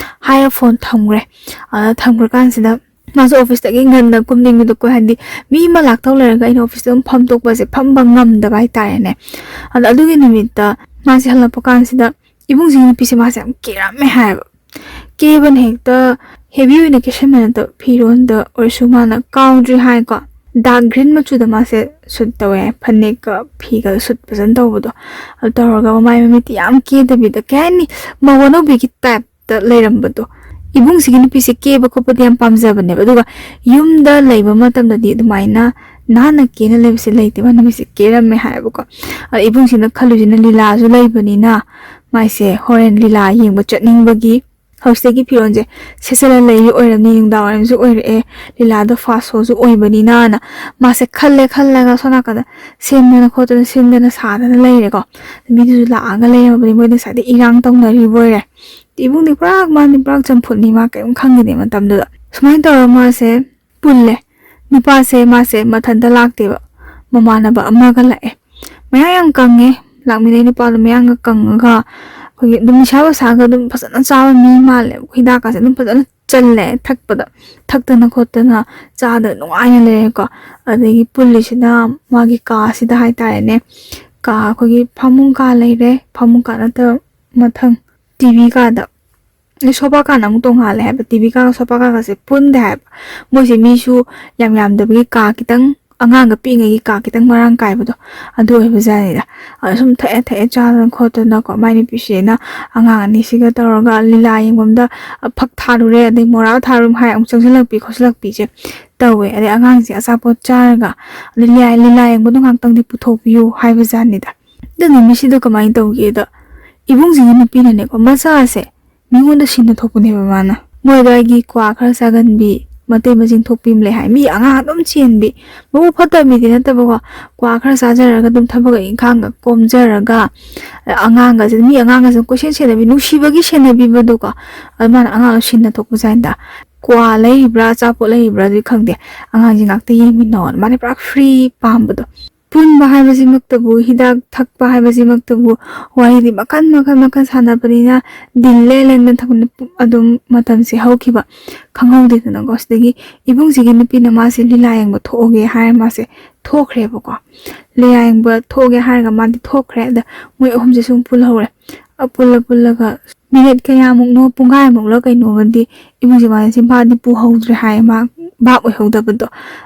ꯍꯥꯏꯔ ꯐꯣꯟ ꯊꯝꯈ꯭ꯔꯦ꯫ ꯑꯗ ꯊꯝꯈ꯭ꯔꯀꯥꯟꯁꯤꯗ ꯃꯥꯁꯨ ꯑꯣꯐꯤꯁꯇꯒꯤ ꯉꯟꯅ ꯀꯨꯝꯅꯤꯡꯕꯗꯣꯀꯣ, ꯍꯥꯏꯗꯤ ꯃꯤ ꯑꯃ ꯂꯥꯛꯇꯧ ꯂꯩꯔꯒ ꯑꯩꯅ ꯑꯣꯐꯤꯁꯇ ꯑꯗꯨꯝ ꯐꯝꯗꯣꯛꯄꯁꯦ ꯐꯝꯕ ꯉꯝꯗꯕ ꯍꯥꯏꯇꯥꯔꯦꯅꯦ꯫ ꯑꯗ ꯑꯗꯨꯒꯤ ꯅꯨꯃꯤꯠꯇ ꯃꯥꯁꯦ ꯍꯜꯂꯛꯄ ꯀꯥꯟꯁꯤꯗ ꯏꯕꯨꯡꯁꯤꯒꯤ ꯅꯨꯄꯤꯁꯦ ꯃꯥꯁꯦ ꯌꯥꯝ ꯀꯦꯔꯝꯃꯦ ꯍꯥꯏꯌꯦꯕ꯫ ꯀꯦꯕꯅ ꯍꯦꯛꯇ ꯍꯦꯚꯤ ꯑꯣꯏꯅ ꯀꯦꯁꯟꯕ ꯅꯠꯇꯕ, ꯐꯤꯔꯣꯟꯗ ꯑꯣꯏꯔꯁꯨ ꯃꯥꯅ ꯀꯥꯎꯗ꯭ꯔꯤ ꯍꯥꯏꯀꯣ, ꯗꯥꯔꯛ ꯒ꯭ꯔꯤꯟ ꯃꯆꯨꯗ ꯃꯥꯁꯦ ꯁꯨꯠ ꯇꯧꯋꯦ, ꯐꯅꯦꯛꯀ ꯐꯤꯒ ꯁꯨꯠ ꯐꯖꯅ ꯇꯧꯕꯗꯣ꯫ ꯑꯗꯨ ꯇꯧꯔꯒ ꯃꯃꯥꯏ ꯃꯃꯤꯠꯇꯤ ꯌꯥꯝ ꯀꯦꯗꯕꯤꯗ, ꯀꯩ ꯍꯥꯏꯅꯤ, ꯃꯧ ꯑꯅꯧꯕꯤꯒꯤ ꯇꯥꯏꯞꯇ ꯂꯩꯔꯝꯕꯗꯣ꯫ ꯏꯕꯨꯡꯁꯤꯒꯤ ꯅꯨꯄꯤꯁꯦ ꯀꯦꯕ ꯈꯣꯠꯄꯗꯤ ꯌꯥꯝ ꯄꯥꯝꯖꯕꯅꯦꯕ, ꯑꯗꯨꯒ ꯌꯨꯝꯗ ꯂꯩꯕ ꯃꯇꯝꯗꯗꯤ ꯑꯗꯨꯃꯥꯏꯅ ꯅꯥꯟꯅ ꯀꯦꯅ ꯂꯩꯕꯁꯦ ꯂꯩꯇꯦꯕ꯫ ꯅꯨꯃꯤꯠꯁꯦ ꯀꯦꯔꯝꯃꯦ ꯍꯥꯏꯌꯦꯕꯀꯣ꯫ ꯑꯗ ꯏꯕꯨꯡꯁꯤꯅ ꯈꯜꯂꯤꯁꯤꯅ ꯂꯤꯂꯥꯁꯨ ꯂꯩꯕꯅꯤꯅ ꯃꯥꯏꯁꯦ ꯍꯣꯔꯦꯟ ꯂꯤꯂꯥ ꯌꯦꯡꯕ ꯆꯠꯅꯤꯡꯕꯒꯤ, ꯍꯧꯖꯤꯛꯇꯒꯤ ꯐꯤꯔꯣꯜꯁꯦ ꯁꯦꯠꯆꯜꯂ ꯂꯩꯔꯤ ꯑꯣꯏꯔꯝꯅꯤ, ꯅꯨꯡꯗꯥꯡ ꯋꯥꯏꯔꯝꯁꯨ ꯑꯣꯏꯔꯛꯑꯦ, ꯂꯤꯂꯥꯗꯣ ꯐꯥꯔꯁ ꯁꯣꯁꯨ ꯑꯣꯏꯕꯅꯤꯅꯅ ꯃꯥꯁꯦ ꯈꯜꯂꯦ꯫ ꯈꯜꯂꯒ ꯁꯣꯝ ꯅꯥꯀꯟꯗ ꯁꯦꯝꯗꯅ ꯈꯣꯠꯇꯅ ꯁꯤꯟꯗꯅ ꯁꯥꯗꯅ ꯂꯩꯔꯦꯀꯣ꯫ ꯃꯤꯗꯨꯁꯨ ꯂꯥꯛꯑꯒ ꯂꯩꯔꯝꯃꯕꯅꯤ, ꯃꯣꯏꯗ ꯉꯁꯥꯏꯗꯩ ꯏꯔꯥꯡ ꯇꯧꯅꯔꯤꯕ ꯑꯣꯏꯔꯦ꯫ ꯏꯕꯨꯡꯗꯤ ꯄꯨꯔꯥ, ꯃꯥꯗꯤ ꯄꯨꯔꯥ ꯆꯝꯐꯨꯠꯅꯤ, ꯃꯥ ꯀꯔꯤꯝ ꯈꯪꯗꯦ ꯃꯇꯝꯗꯨꯗ꯫ ꯁꯨꯃꯥꯏꯅ ꯇꯧꯔꯒ ꯃꯥꯁꯦ ꯄꯨꯜꯂꯦ꯫ ꯅꯨꯄꯥꯁꯦ ꯃꯥꯁꯦ ꯃꯊꯟꯇ ꯂꯥꯛꯇꯦꯕ, ꯃꯃꯥꯟꯅꯕ ꯑꯃꯒ ꯂꯥꯛꯑꯦ꯫ ꯃꯌꯥ ꯌꯥꯝ ꯀꯪꯉꯦ, ꯂꯥꯛꯃꯤꯟꯅꯩ ꯅꯨꯄꯥꯗꯣ ꯃꯌꯥꯡꯒ ꯀꯪꯉꯒ, ꯑꯩꯈꯣꯏꯒꯤ ꯑꯗꯨꯝ ꯅꯤꯁꯥ ꯄꯁꯥꯒ ꯑꯗꯨꯝ ꯐꯖꯅ ꯆꯥꯕ ꯃꯤ ꯃꯥꯜꯂꯦ꯫ ꯍꯤꯗꯥꯛꯀꯁꯦ ꯑꯗꯨꯝ ꯐꯖꯅ ꯆꯜꯂꯦ ꯊꯛꯄꯗ, ꯊꯛꯇꯅ ꯈꯣꯠꯇꯅ ꯆꯥꯗꯅ ꯅꯨꯡꯉꯥꯏꯅ ꯂꯩꯔꯦꯀꯣ꯫ ꯑꯗꯒꯤ ꯄꯨꯜꯂꯤꯁꯤꯅ ꯃꯥꯒꯤ ꯀꯥꯁꯤꯗ ꯍꯥꯏꯇꯥꯔꯦꯅꯦ, ꯀꯥ, ꯑꯩꯈꯣꯏꯒꯤ ꯐꯃꯨꯡ ꯀꯥ ꯂꯩꯔꯦ, ꯐꯃꯨꯡ ꯀꯥ ꯅꯠꯇꯕ ꯃꯊꯪ ꯇꯤ ꯚꯤ ꯀꯥꯗ, ꯑꯗꯩ ꯁꯣꯐꯥ ꯀꯥꯅ ꯑꯃꯨꯛ ꯇꯣꯡꯉꯥꯜꯂꯦ ꯍꯥꯏꯕ, ꯇꯤ ꯚꯤ ꯀꯥꯒ ꯁꯣꯐꯥ ꯀꯥꯒꯁꯦ ꯄꯨꯟꯗꯦ ꯍꯥꯏꯕ꯫ ꯃꯣꯏꯁꯦ ꯃꯤꯁꯨ ꯌꯥꯝ ꯌꯥꯝꯗꯕꯒꯤ ꯀꯥ ꯈꯤꯇꯪ ꯑꯉꯥꯡꯒ ꯄꯤꯛꯏꯉꯩꯒꯤ ꯀꯥ ꯈꯤꯇꯪ ꯃꯔꯥꯡ ꯀꯥꯏꯕꯗꯣ, ꯑꯗꯨ ꯑꯣꯏꯕ ꯖꯥꯠꯅꯤꯗ꯫ ꯑꯗ ꯁꯨꯝ ꯊꯛꯑꯦ ꯊꯛꯑꯦ ꯆꯥꯗꯅ ꯈꯣꯠꯇꯅꯀꯣ, ꯃꯥꯏ ꯅꯨꯄꯤꯁꯤꯅ ꯑꯉꯥꯡ ꯑꯅꯤꯁꯤꯒ ꯇꯧꯔꯒ ꯂꯤꯂꯥ ꯌꯦꯡꯐꯝꯗ ꯐꯛ ꯊꯥꯔꯨꯔꯦ, ꯑꯗꯩ ꯃꯣꯔꯥ ꯊꯥꯔꯨꯔꯦ ꯍꯥꯏ, ꯑꯃꯨꯛ ꯆꯪꯁꯤꯜꯂꯛꯄꯤ ꯈꯣꯠꯆꯜꯂꯛꯄꯤꯁꯦ ꯇꯧꯋꯦ꯫ ꯑꯗꯩ ꯑꯉꯥꯡꯁꯦ ꯑꯆꯥꯄꯣꯠ ꯆꯥꯔꯒ ꯂꯤꯂꯥ ꯂꯤꯂꯥ ꯌꯦꯡꯕꯗꯣ ꯉꯥꯛꯇꯪꯗꯤ ꯄꯨꯊꯣꯛꯄꯤꯌꯨ ꯍꯥꯏꯕ ꯖꯥꯠꯅꯤꯗ꯫ ꯑꯗꯨ ꯅꯨꯃꯤꯠꯁꯤꯗ ꯀꯃꯥꯏꯅ ꯇꯧꯒꯦꯗ, ꯏꯕꯨꯡꯁꯤꯒꯤ ꯅꯨꯄꯤꯅꯅꯦꯀꯣ, ꯃꯆꯥꯁꯦ ꯃꯤꯉꯣꯟꯗ ꯁꯤꯟꯅ ꯊꯣꯛꯄꯅꯦꯕ ꯃꯥꯅ꯫ ꯃꯣꯏ ꯑꯗꯨꯋꯥꯏꯒꯤ ꯀ꯭ꯋꯥ ꯈꯔ ꯆꯥꯒꯟꯕꯤ, ꯃꯇꯩ ꯃꯆꯤꯟ ꯊꯣꯛꯄꯤ ꯑꯃ ꯂꯩ ꯍꯥꯏ, ꯃꯤ ꯑꯉꯥꯡ ꯑꯗꯨꯝ ꯆꯦꯟꯕꯤ, ꯃꯕꯨꯛ ꯐꯠꯇꯕ ꯃꯤꯗꯤ ꯅꯠꯇꯕꯀꯣ, ꯀ꯭ꯋꯥ ꯈꯔ ꯆꯥꯖꯔꯒ ꯑꯗꯨꯝ ꯊꯕꯛ ꯏꯪꯈꯥꯡꯒ ꯀꯣꯝꯖꯔꯒ, ꯑꯉꯥꯡꯒꯁꯦ, ꯃꯤ ꯑꯉꯥꯡꯒꯁꯦ ꯀꯣꯏꯁꯦꯟ ꯁꯦꯟꯅꯕꯤ, ꯅꯨꯡꯁꯤꯕꯒꯤ ꯁꯦꯟꯅꯕꯤꯕꯗꯣꯀꯣ, ꯑꯗꯨ ꯃꯥꯅ ꯑꯉꯥꯡ ꯁꯤꯟꯅ ꯊꯣꯛꯄ ꯖꯥꯠꯅꯤꯗ꯫ ꯀ꯭ꯋꯥ ꯂꯩꯔꯤꯕ꯭ꯔꯥ, ꯑꯆꯥꯄꯣꯠ ꯂꯩꯔꯤꯕ꯭ꯔꯥ ꯑꯗꯨꯗꯤ ꯈꯪꯗꯦ, ꯑꯉꯥꯡꯁꯤ ꯉꯥꯛꯇ ꯌꯦꯡꯃꯤꯟꯅꯧ, ꯃꯥꯅ ꯄꯨꯔꯥ ꯐ꯭ꯔꯤ ꯄꯥꯝꯕꯗꯣ꯫ ꯄꯨꯟꯕ ꯍꯥꯏꯕꯁꯤꯃꯛꯇꯕꯨ, ꯍꯤꯗꯥꯛ ꯊꯛꯄ ꯍꯥꯏꯕꯁꯤꯃꯛꯇꯕꯨ, ꯋꯥꯔꯤꯗꯤ ꯃꯈꯜ ꯃꯈꯜ ꯃꯈꯜ ꯁꯥꯟꯅꯕꯅꯤꯅ, ꯗꯤꯜ ꯂꯦꯟ ꯂꯦꯟꯗꯅ ꯊꯝꯕꯅ ꯄꯨ-, ꯑꯗꯨꯝ ꯃꯇꯝꯁꯦ ꯍꯧꯈꯤꯕ ꯈꯪꯍꯧꯗꯦꯗꯅꯀꯣ꯫ ꯁꯤꯗꯒꯤ ꯏꯕꯨꯡꯁꯤꯒꯤ ꯅꯨꯄꯤꯅ ꯃꯥꯁꯦ ꯂꯤꯂꯥ ꯌꯦꯡꯕ ꯊꯣꯛꯑꯒꯦ ꯍꯥꯏꯔ ꯃꯥꯁꯦ ꯊꯣꯛꯈ꯭ꯔꯦꯕꯀꯣ꯫ ꯂꯤꯂꯥ ꯌꯦꯡꯕ ꯊꯣꯛꯑꯒꯦ ꯍꯥꯏꯔꯒ ꯃꯥꯗꯤ ꯊꯣꯛꯈ꯭ꯔꯦ꯫ ꯑꯗ ꯃꯣꯏ ꯑꯍꯨꯝꯁꯦ ꯁꯨꯝ ꯄꯨꯜꯍꯧꯔꯦ꯫ ꯑ, ꯄꯨꯜꯂ ꯄꯨꯜꯂꯒ ꯃꯤꯅꯤꯠ ꯀꯌꯥꯃꯨꯛꯅꯣ, ꯄꯨꯡꯈꯥꯏꯃꯨꯛꯂ ꯀꯩꯅꯣꯃꯗꯤ ꯏꯕꯨꯡꯁꯦ ꯃꯥꯁꯦ ꯆꯤꯝꯐꯥꯗꯤ ꯄꯨꯍꯧꯗ꯭ꯔꯦ ꯍꯥꯏ, ꯃꯥ ꯚꯥꯞ ꯑꯣꯏꯍꯧꯗꯕꯗꯣ꯫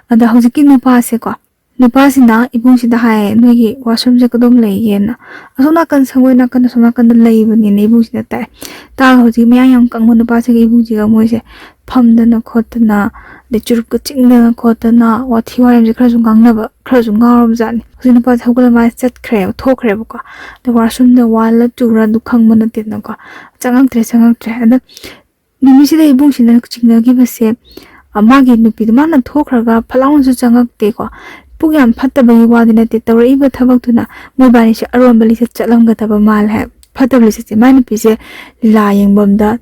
ꯑꯗ ꯍꯧꯖꯤꯛꯀꯤ ꯅꯨꯄꯥꯁꯦꯀꯣ, ꯅꯨꯄꯥꯁꯤꯅ ꯏꯕꯨꯡꯁꯤꯗ ꯍꯥꯏꯌꯦ, "ꯅꯣꯏꯒꯤ ꯋꯥꯁꯔꯨꯝꯁꯦ ꯀꯗꯣꯝ ꯂꯩꯒꯦꯅ?" ꯑꯁꯣꯝ ꯅꯥꯀꯟ, ꯁꯪꯒꯣꯏ ꯅꯥꯀꯟ, ꯑꯁꯣꯝ ꯅꯥꯀꯟꯗ ꯂꯩꯕꯅꯤꯅ ꯏꯕꯨꯡꯁꯤꯅ ꯇꯥꯛꯑꯦ꯫ ꯇꯥꯛꯑꯒ ꯍꯧꯖꯤꯛ ꯃꯌꯥꯡ ꯌꯥꯝ ꯀꯪꯕ ꯅꯨꯄꯥꯁꯤꯒ ꯏꯕꯨꯡꯁꯤꯒ ꯃꯣꯏꯁꯦ ꯐꯝꯗꯅ ꯈꯣꯠꯇꯅ, ꯑꯗꯩ ꯆꯨꯔꯨꯞꯀ ꯆꯤꯡꯗꯅ ꯈꯣꯠꯇꯅ, ꯋꯥꯊꯤ ꯋꯥꯔꯦꯝꯁꯦ ꯈꯔꯁꯨ ꯉꯥꯡꯅꯕ, ꯈꯔꯁꯨ ꯉꯥꯎꯔꯕ ꯖꯥꯠꯅꯤ꯫ ꯍꯧꯖꯤꯛ ꯅꯨꯄꯥꯁꯦ ꯍꯧꯒꯠꯂ ꯃꯥꯁꯦ ꯆꯠꯈ꯭ꯔꯦꯕ, ꯊꯣꯛꯈ꯭ꯔꯦꯕꯀꯣ꯫ ꯑꯗ ꯋꯥꯁꯔꯨꯝꯗ ꯋꯥꯟꯂ ꯇꯨꯔ ꯑꯗꯨ ꯈꯪꯕ ꯅꯠꯇꯦꯗꯅꯀꯣ꯫ ꯆꯪꯉꯛꯇ꯭ꯔꯦ, ꯆꯪꯉꯛꯇ꯭ꯔꯦ꯫ ꯑꯗ ꯅꯨꯃꯤꯠꯁꯤꯗ ꯏꯕꯨꯡꯁꯤꯅ ꯆꯤꯡꯅꯈꯤꯕꯁꯦ, ꯑ, ꯃꯥꯒꯤ ꯅꯨꯄꯤꯗꯣ ꯃꯥꯅ ꯊꯣꯛꯈ꯭ꯔꯒ ꯐꯠ ꯂꯥꯎꯅꯁꯨ ꯆꯪꯉꯛꯇꯦꯀꯣ꯫ ꯄꯨꯛ ꯌꯥꯝ ꯐꯠꯇꯕꯒꯤ ꯋꯥꯗꯤ ꯅꯠꯇꯦ, ꯇꯧꯔꯛꯏꯕ ꯊꯕꯛꯇꯨꯅ ꯃꯣꯏꯕꯥꯅꯤꯁꯦ ꯑꯔꯣꯟꯕ ꯂꯤꯆꯠ ꯆꯠꯂꯝꯒꯗꯕ ꯃꯥꯜꯂꯦ ꯍꯥꯏ꯫ ꯐꯠꯇꯕ ꯂꯤꯆꯠꯁꯦ ꯃꯥꯏ ꯅꯨꯄꯤꯁꯦ ꯂꯤꯂꯥ ꯌꯦꯡꯐꯝꯗ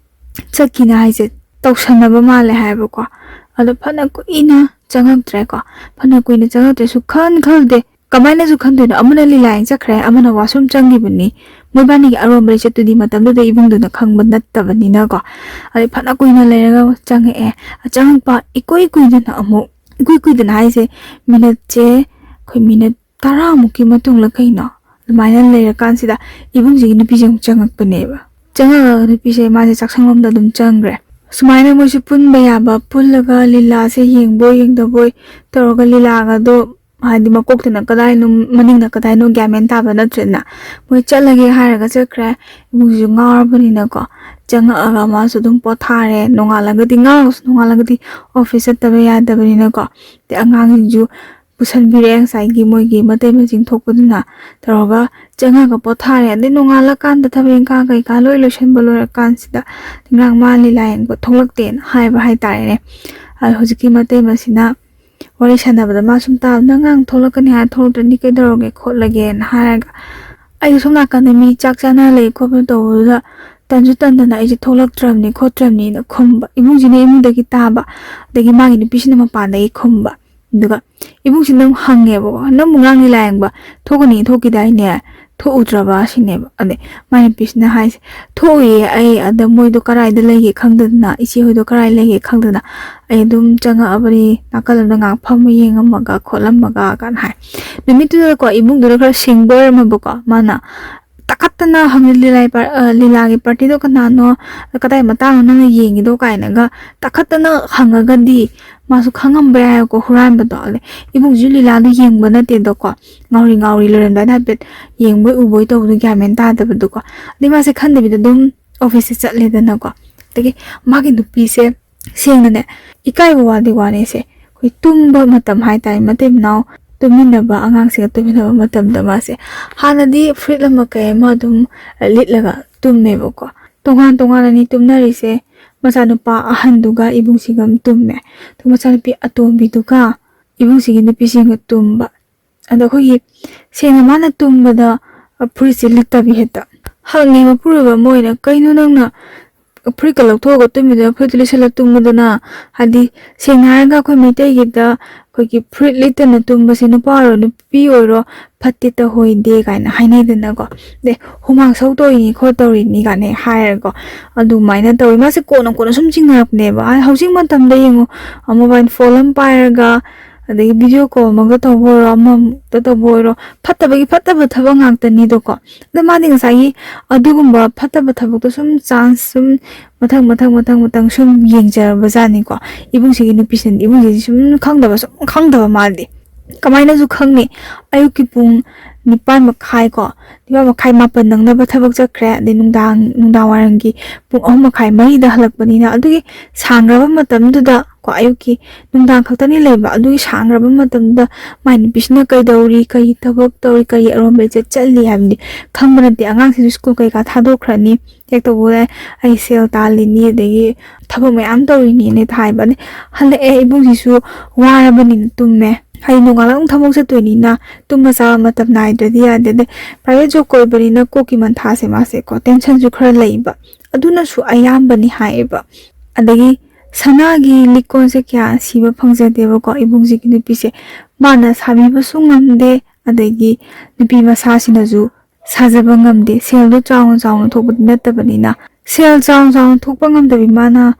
ꯆꯠꯈꯤꯅꯤ ꯍꯥꯏꯁꯦ ꯇꯧꯁꯟꯅꯕ ꯃꯥꯜꯂꯦ ꯍꯥꯏꯕꯀꯣ꯫ ꯑꯗꯣ ꯐꯅ ꯀꯨꯏꯅ ꯆꯪꯉꯛꯇ꯭ꯔꯦꯀꯣ꯫ ꯐꯅ ꯀꯨꯏꯅ ꯆꯪꯉꯛꯇ꯭ꯔꯦ, ꯁꯨꯛꯈꯟ ꯈꯜꯗꯦ꯫ ꯀꯃꯥꯏꯅꯁꯨ ꯈꯟꯗꯣꯏꯅꯣ? ꯑꯃꯅ ꯂꯤꯂꯥ ꯌꯦꯡ ꯆꯠꯈ꯭ꯔꯦ, ꯑꯃꯅ ꯋꯥꯁꯔꯨꯝ ꯆꯪꯈꯤꯕꯅꯤ꯫ ꯃꯣꯏꯕꯥꯅꯤꯒꯤ ꯑꯔꯣꯟꯕ ꯂꯤꯆꯠꯇꯨꯗꯤ ꯃꯇꯝꯗꯨꯗ ꯏꯕꯨꯡꯗꯨꯅ ꯈꯪꯕ ꯅꯠꯇꯕꯅꯤꯅꯀꯣ꯫ ꯑꯗꯩ ꯐꯅ ꯀꯨꯏꯅ ꯂꯩꯔꯒ ꯆꯪꯉꯛꯑꯦ꯫ ꯆꯪꯉꯛꯄ ꯏꯀꯨꯏ ꯀꯨꯏꯗꯅ ꯑꯃꯨꯛ, ꯏꯀꯨꯏ ꯀꯨꯏꯗꯅ ꯍꯥꯏꯁꯦ, ꯃꯤꯅꯠꯁꯦ, ꯑꯩꯈꯣꯏ ꯃꯤꯅꯠ ꯇꯔꯥꯃꯨꯛꯀꯤ ꯃꯇꯨꯡꯂ ꯀꯩꯅꯣ, ꯑꯗꯨꯃꯥꯏꯅ ꯂꯩꯔꯀꯥꯟꯁꯤꯗ ꯏꯕꯨꯡꯁꯤꯒꯤ ꯅꯨꯄꯤꯁꯦ ꯑꯃꯨꯛ ꯆꯪꯉꯛꯄꯅꯦꯕ꯫ ꯆꯪꯉꯛꯑꯒ ꯅꯨꯄꯤꯁꯦ ꯃꯥꯁꯦ ꯆꯥꯛꯁꯪꯂꯣꯝꯗ ꯑꯗꯨꯝ ꯆꯪꯈ꯭ꯔꯦ꯫ ꯁꯨꯃꯥꯏꯅ ꯃꯣꯏꯁꯨ ꯄꯨꯟꯕ ꯌꯥꯕ ꯄꯨꯜꯂꯒ ꯂꯤꯂꯥꯁꯦ ꯌꯦꯡꯕꯣꯏ ꯌꯦꯡꯗꯕꯣꯏ ꯇꯧꯔꯒ ꯂꯤꯂꯥꯒꯗꯣ, ꯍꯥꯏꯗꯤ ꯃꯀꯣꯛꯇꯅ ꯀꯗꯥꯏꯅꯣ ꯃꯅꯤꯡꯅ ꯀꯗꯥꯏꯅꯣ ꯒ꯭ꯌꯥꯟ ꯃꯦꯟ ꯇꯥꯕ ꯅꯠꯇ꯭ꯔꯦꯗꯅ꯫ ꯃꯣꯏ ꯆꯠꯂꯒꯦ ꯍꯥꯏꯔꯒ ꯆꯠꯈ꯭ꯔꯦ꯫ ꯏꯕꯨꯡꯁꯤꯁꯨ ꯉꯥꯎꯔꯕꯅꯤꯅꯀꯣ, ꯆꯪꯉꯛꯑꯒ ꯃꯥꯁꯨ ꯑꯗꯨꯝ ꯄꯣꯊꯥꯔꯦ꯫ ꯅꯣꯡꯉꯥꯜꯂꯒꯗꯤ ꯉꯥꯎꯔꯁꯨ ꯅꯣꯡꯉꯥꯜꯂꯒꯗꯤ ꯑꯣꯐꯤꯁ ꯆꯠꯇꯕ ꯌꯥꯗꯕꯅꯤꯅꯀꯣ꯫ ꯑꯗꯩ ꯑꯉꯥꯡꯁꯤꯡꯁꯨ ꯄꯨꯁꯟꯕꯤꯔꯛꯑꯦ ꯉꯁꯥꯏꯒꯤ ꯃꯣꯏꯒꯤ ꯃꯇꯩ ꯃꯆꯤꯡ ꯊꯣꯛꯄꯗꯨꯅ꯫ ꯇꯧꯔꯒ ꯆꯪꯉꯒ ꯄꯣꯊꯥꯔꯦ꯫ ꯑꯗꯩ ꯅꯣꯡꯉꯥꯜꯂꯀꯥꯟꯗ ꯊꯕꯛ ꯏꯪꯈꯥꯡ ꯀꯩꯀꯥ ꯂꯣꯏ ꯂꯣꯏꯁꯟꯕ ꯂꯣꯏꯔꯀꯥꯟꯁꯤꯗ ꯉꯔꯥꯡ ꯃꯥ ꯂꯤꯂꯥ ꯌꯦꯡꯕ ꯊꯣꯛꯂꯛꯇꯦꯅ ꯍꯥꯏꯕ ꯍꯥꯏꯇꯥꯔꯦꯅꯦ꯫ ꯑꯗꯣ ꯍꯧꯖꯤꯛꯀꯤ ꯃꯇꯩ ꯃꯁꯤꯅ ꯋꯥꯔꯤ ꯁꯥꯟꯅꯕꯗ ꯃꯥ ꯁꯨꯝ ꯇꯥꯕ, "ꯅꯪ ꯉꯔꯥꯡ ꯊꯣꯛꯂꯛꯀꯅꯤ ꯍꯥꯏꯔ ꯊꯣꯛꯂꯛꯇ꯭ꯔꯗꯤ ꯀꯩꯗꯧꯔꯒꯦ ꯈꯣꯠꯂꯒꯦꯅ?" ꯍꯥꯏꯔꯒ ꯑꯩꯁꯨ ꯁꯣꯝ ꯅꯥꯀꯟꯗ ꯃꯤ ꯆꯥꯛ ꯆꯥꯅ ꯂꯩ ꯈꯣꯠꯄ ꯇꯧꯕꯗꯨꯗ ꯇꯟꯁꯨ ꯇꯟꯗꯅ ꯑꯩꯁꯦ ꯊꯣꯛꯂꯛꯇ꯭ꯔꯕꯅꯤ ꯈꯣꯠꯇ꯭ꯔꯕꯅꯤꯅ ꯈꯨꯝꯕ꯫ ꯏꯕꯨꯡꯁꯤꯅ ꯏꯃꯨꯡꯗꯒꯤ ꯇꯥꯕ, ꯑꯗꯒꯤ ꯃꯥꯒꯤ ꯅꯨꯄꯤꯁꯤꯅ ꯃꯄꯥꯟꯗꯒꯤ ꯈꯨꯝꯕ꯫ ꯑꯗꯨꯒ ꯏꯕꯨꯡꯁꯤꯅ ꯑꯃꯨꯛ ꯍꯪꯉꯦꯕꯀꯣ, "ꯅꯪꯕꯨ ꯉꯔꯥꯡ ꯂꯤꯂꯥ ꯌꯦꯡꯕ ꯊꯣꯛꯀꯅꯤ ꯊꯣꯛꯈꯤꯗꯥꯏꯅꯦ? ꯊꯣꯛꯎꯗ꯭ꯔꯕ?" ꯁꯤꯅꯦꯕ꯫ ꯑꯗꯩ ꯃꯥꯏ ꯅꯨꯄꯤꯁꯤꯅ ꯍꯥꯏꯁꯦ, "ꯊꯣꯛꯎꯏꯌꯦ ꯑꯩ, ꯑꯗ ꯃꯣꯏꯗꯣ ꯀꯔꯥꯏꯗ ꯂꯩꯒꯦ ꯈꯪꯗꯗꯅ, ꯏꯆꯦ ꯍꯣꯏꯗꯣ ꯀꯔꯥꯏ ꯂꯩꯒꯦ ꯈꯪꯗꯅ ꯑꯩ ꯑꯗꯨꯝ ꯆꯪꯉꯛꯑꯕꯅꯤ, ꯅꯥꯀꯜ ꯑꯃꯗ ꯉꯥꯏꯍꯥꯛ ꯐꯝꯃ ꯌꯦꯡꯉꯝꯃꯒ ꯈꯣꯠꯂꯝꯃꯒ" ꯀꯥꯏꯅ ꯍꯥꯏ꯫ ꯅꯨꯃꯤꯠꯇꯨꯗꯀꯣ ꯏꯕꯨꯡꯗꯨꯅ ꯈꯔ ꯁꯤꯡꯕ ꯑꯣꯏꯔꯝꯃꯕꯀꯣ, ꯃꯥꯅ ꯇꯥꯈꯠꯇꯅ ꯍꯪꯉꯦ, "ꯂꯤꯂꯥ ꯄꯥꯔ-, ꯑ, ꯂꯤꯂꯥꯒꯤ ꯄꯥꯔꯇꯤꯗꯣ ꯀꯅꯥꯅꯣ? ꯀꯗꯥꯏ ꯃꯇꯥꯡꯅꯣ ꯅꯪꯅ ꯌꯦꯡꯉꯤꯗꯣ?" ꯀꯥꯏꯅꯒ ꯇꯥꯈꯠꯇꯅ ꯍꯪꯉꯒꯗꯤ ꯃꯥꯁꯨ ꯈꯪꯉꯝꯕ ꯌꯥꯏꯀꯣ, ꯍꯨꯔꯥꯟꯕꯗꯣ꯫ ꯑꯗꯩ ꯏꯕꯨꯡꯁꯤꯁꯨ ꯂꯤꯂꯥꯗꯣ ꯌꯦꯡꯕ ꯅꯠꯇꯦꯗꯣꯀꯣ, ꯉꯥꯎꯔꯤ ꯉꯥꯎꯔꯤ ꯂꯣꯏꯔꯝꯗꯥꯏꯗ ꯍꯥꯏꯐꯦꯠ ꯌꯦꯡꯕꯣꯏ ꯎꯕꯣꯏ ꯇꯧꯕꯗꯣ ꯒ꯭ꯌꯥꯟ ꯃꯦꯟ ꯇꯥꯗꯕꯗꯣꯀꯣ꯫ ꯑꯗꯩ ꯃꯥꯁꯦ ꯈꯟꯗꯕꯤꯗ ꯑꯗꯨꯝ ꯑꯣꯐꯤꯁꯁꯦ ꯆꯠꯂꯦꯗꯅꯀꯣ꯫ ꯑꯗꯒꯤ ꯃꯥꯒꯤ ꯅꯨꯄꯤꯁꯦ ꯁꯦꯡꯅꯅꯦ, ꯏꯀꯥꯏꯕ ꯋꯥꯗꯤ ꯋꯥꯅꯦꯁꯦ꯫ ꯑꯩꯈꯣꯏ ꯇꯨꯝꯕ ꯃꯇꯝ ꯍꯥꯏꯇꯥꯔꯦ, ꯃꯇꯩ ꯃꯅꯥꯎ ꯇꯨꯝꯃꯤꯟꯅꯕ, ꯑꯉꯥꯡꯁꯤꯒ ꯇꯨꯝꯃꯤꯟꯅꯕ ꯃꯇꯝꯗ ꯃꯥꯁꯦ ꯍꯥꯟꯅꯗꯤ ꯐꯨꯔꯤꯠ ꯑꯃ ꯀꯩ ꯑꯃ ꯑꯗꯨꯝ ꯂꯤꯠꯂꯒ ꯇꯨꯝꯃꯦꯕꯀꯣ꯫ ꯇꯣꯉꯥꯟ ꯇꯣꯉꯥꯟꯅꯅꯤ ꯇꯨꯝꯅꯔꯤꯁꯦ꯫ ꯃꯆꯥꯅꯨꯄꯥ ꯑꯍꯟꯗꯨꯒ ꯏꯕꯨꯡꯁꯤꯒ ꯑꯃ ꯇꯨꯝꯃꯦ, ꯑꯗꯨꯒ ꯃꯆꯥꯅꯨꯄꯤ ꯑꯇꯣꯝꯕꯤꯗꯨꯒ ꯏꯕꯨꯡꯁꯤꯒꯤ ꯅꯨꯄꯤꯁꯤꯡꯒ ꯇꯨꯝꯕ꯫ ꯑꯗꯣ ꯑꯩꯈꯣꯏꯒꯤ ꯁꯦꯡꯅ ꯃꯥꯅ ꯇꯨꯝꯕꯗ ꯐꯨꯔꯤꯠꯁꯦ ꯂꯤꯠꯇꯕꯤ ꯍꯦꯛꯇ ꯍꯪꯉꯦ ꯃꯄꯨꯔꯣꯏꯕ ꯑꯃ ꯑꯣꯏꯅ, "ꯀꯩꯅꯣ ꯅꯪꯅ ꯐꯨꯔꯤꯠꯀ ꯂꯧꯊꯣꯛꯑꯒ ꯇꯨꯝꯃꯤꯗꯨꯅ ꯐꯨꯔꯤꯠꯇꯨ ꯂꯤꯠꯁꯜꯂ ꯇꯨꯝꯕꯗꯨꯅ?" ꯍꯥꯏꯗꯤ ꯁꯦꯡꯅ ꯍꯥꯏꯔꯒ ꯑꯩꯈꯣꯏ ꯃꯩꯇꯩꯒꯤꯗ ꯑꯩꯈꯣꯏꯒꯤ ꯐꯨꯔꯤꯠ ꯂꯤꯠꯇꯅ ꯇꯨꯝꯕꯁꯦ ꯅꯨꯄꯥ ꯑꯣꯏꯔꯣ ꯅꯨꯄꯤ ꯑꯣꯏꯔꯣ ꯐꯠꯇꯦ ꯇꯧꯍꯣꯏꯗꯦ ꯀꯥꯏꯅ ꯍꯥꯏꯅꯩꯗꯅꯀꯣ꯫ ꯑꯗꯩ ꯍꯨꯃꯥꯡ ꯁꯧ ꯇꯧꯔꯤꯅꯤ ꯈꯣꯠ ꯇꯧꯔꯤꯅꯤ ꯀꯥꯏꯅ ꯍꯥꯏꯔꯒꯀꯣ, ꯑꯗꯨꯃꯥꯏꯅ ꯇꯧꯋꯤ꯫ ꯃꯥꯁꯦ ꯀꯣꯟꯅ ꯀꯣꯟꯅ ꯁꯨꯝ ꯆꯤꯡꯅꯔꯛꯄꯅꯦꯕ꯫ ꯑ, ꯍꯧꯖꯤꯛ ꯃꯇꯝꯗ ꯌꯦꯡꯉꯣ, ꯃꯣꯕꯥꯏꯜ ꯐꯣꯟ ꯑꯃ ꯄꯥꯏꯔꯒ ꯑꯗꯒꯤ ꯚꯤꯗꯤꯑꯣ ꯀꯣꯜ ꯑꯃꯒ ꯇꯧꯕ ꯑꯣꯏꯔꯣ, ꯑꯃꯃꯨꯛꯇ ꯇꯧꯕ ꯑꯣꯏꯔꯣ, ꯐꯠꯇꯕꯒꯤ ꯐꯠꯇꯕ ꯊꯕꯛ ꯉꯥꯛꯇꯅꯤꯗꯣꯀꯣ꯫ ꯑꯗꯣ ꯃꯥꯗꯤ ꯉꯁꯥꯏꯒꯤ ꯑꯗꯨꯒꯨꯝꯕ ꯐꯠꯇꯕ ꯊꯕꯛꯇꯣ ꯁꯨꯝ ꯆꯥꯟꯁ ꯁꯨꯝ ꯃꯊꯪ ꯃꯊꯪ ꯃꯊꯪ ꯃꯊꯪ ꯁꯨꯝ ꯌꯦꯡꯖꯔꯕꯖꯥꯠꯅꯤꯀꯣ꯫ ꯏꯕꯨꯡꯁꯤꯒꯤ ꯅꯨꯄꯤꯁꯤꯅ, ꯏꯕꯨꯡꯁꯤꯗꯤ ꯁꯨꯝ ꯈꯪꯗꯕ, ꯁꯨꯝ ꯈꯪꯗꯕ ꯃꯥꯗꯤ꯫ ꯀꯃꯥꯏꯅꯁꯨ ꯈꯪꯅꯤ? ꯑꯌꯨꯛꯀꯤ ꯄꯨꯡ ꯅꯤꯄꯥꯟ ꯃꯈꯥꯏ ꯀꯣ, ꯅꯤꯄꯥꯟ ꯃꯈꯥꯏ, ꯃꯥꯄꯟ ꯅꯪꯅꯕ ꯊꯕꯛ ꯆꯠꯈ꯭ꯔꯦ꯫ ꯑꯗꯩ ꯅꯨꯡꯗꯥꯡ, ꯅꯨꯡꯗꯥꯡ ꯋꯥꯏꯔꯝꯒꯤ ꯄꯨꯡ ꯑꯍꯨꯝ ꯃꯈꯥꯏ, ꯃꯔꯤꯗ ꯍꯜꯂꯛꯄꯅꯤꯅ, ꯑꯗꯨꯒꯤ ꯁꯥꯡꯈ꯭ꯔꯕ ꯃꯇꯝꯗꯨꯗ ꯀꯣ, ꯑꯌꯨꯛꯀꯤ ꯅꯨꯡꯗꯥꯡ ꯈꯛꯇꯅꯤ ꯂꯩꯕ, ꯑꯗꯨꯒꯤ ꯁꯥꯡꯈ꯭ꯔꯕ ꯃꯇꯝꯗꯨꯗ ꯃꯥꯏ ꯅꯨꯄꯤꯁꯤꯅ ꯀꯩꯗꯧꯔꯤ, ꯀꯔꯤ ꯊꯕꯛ ꯇꯧꯔꯤ, ꯀꯔꯤ ꯑꯔꯣꯝꯕ ꯂꯤꯆꯠ ꯆꯠꯂꯤ ꯍꯥꯏꯕꯗꯤ ꯈꯪꯕ ꯅꯠꯇꯦ꯫ ꯑꯉꯥꯡꯁꯤꯡꯁꯨ ꯁ꯭ꯀꯨꯜ ꯀꯩꯀꯥ ꯊꯥꯗꯣꯛꯈ꯭ꯔꯅꯤ꯫ ꯍꯦꯛ ꯇꯧꯕꯗ ꯑꯩ ꯁꯦꯜ ꯇꯥꯜꯂꯤꯅꯤ, ꯑꯗꯒꯤ ꯊꯕꯛ ꯃꯌꯥꯝ ꯇꯧꯔꯤꯅꯤꯅ ꯍꯥꯏꯕ꯫ ꯑꯗꯩ ꯍꯜꯂꯛꯑꯦ, ꯏꯕꯨꯡꯁꯤꯁꯨ ꯋꯥꯔꯕꯅꯤꯅ ꯇꯨꯝꯃꯦ꯫ ꯍꯌꯦꯡ ꯅꯣꯡꯉꯥꯜꯂꯛ ꯑꯃꯨꯛ ꯊꯕꯛ ꯆꯠꯇꯣꯏꯅꯤꯅ ꯇꯨꯝꯕ ꯆꯥꯕ ꯃꯇꯝ ꯅꯥꯏꯗ꯭ꯔꯗꯤ ꯌꯥꯗꯦ꯫ ꯑꯗꯩ ꯄ꯭ꯔꯥꯏꯚꯦꯠ ꯖꯣꯕ ꯑꯣꯏꯕꯅꯤꯅ ꯀꯣꯛꯀꯤ ꯃꯟꯊꯥꯁꯦ ꯃꯥꯁꯦ ꯀꯣ, ꯇꯦꯟꯁꯟꯁꯨ ꯈꯔ ꯂꯩꯕ, ꯑꯗꯨꯅꯁꯨ ꯑꯌꯥꯝꯕꯅꯤ ꯍꯥꯏꯌꯦꯕ꯫ ꯑꯗꯒꯤ ꯁꯅꯥꯒꯤ ꯂꯤꯛ ꯀꯣꯟꯁꯦ ꯀꯌꯥ ꯁꯤꯕ ꯐꯪꯖꯗꯦꯕꯀꯣ ꯏꯕꯨꯡꯁꯤꯒꯤ ꯅꯨꯄꯤꯁꯦ꯫ ꯃꯥꯅ ꯁꯥꯕꯤꯕꯁꯨ ꯉꯝꯗꯦ, ꯑꯗꯒꯤ ꯅꯨꯄꯤ ꯃꯁꯥꯁꯤꯅꯁꯨ ꯁꯥꯖꯕ ꯉꯝꯗꯦ꯫ ꯁꯦꯜꯗꯣ ꯆꯥꯎꯅ ꯆꯥꯎꯅ ꯊꯣꯛꯄꯗꯤ ꯅꯠꯇꯕꯅꯤꯅ꯫ ꯁꯦꯜ ꯆꯥꯎꯅ ꯆꯥꯎꯅ ꯊꯣꯛꯄ ꯉꯝꯗꯕꯤ ꯃꯥꯅ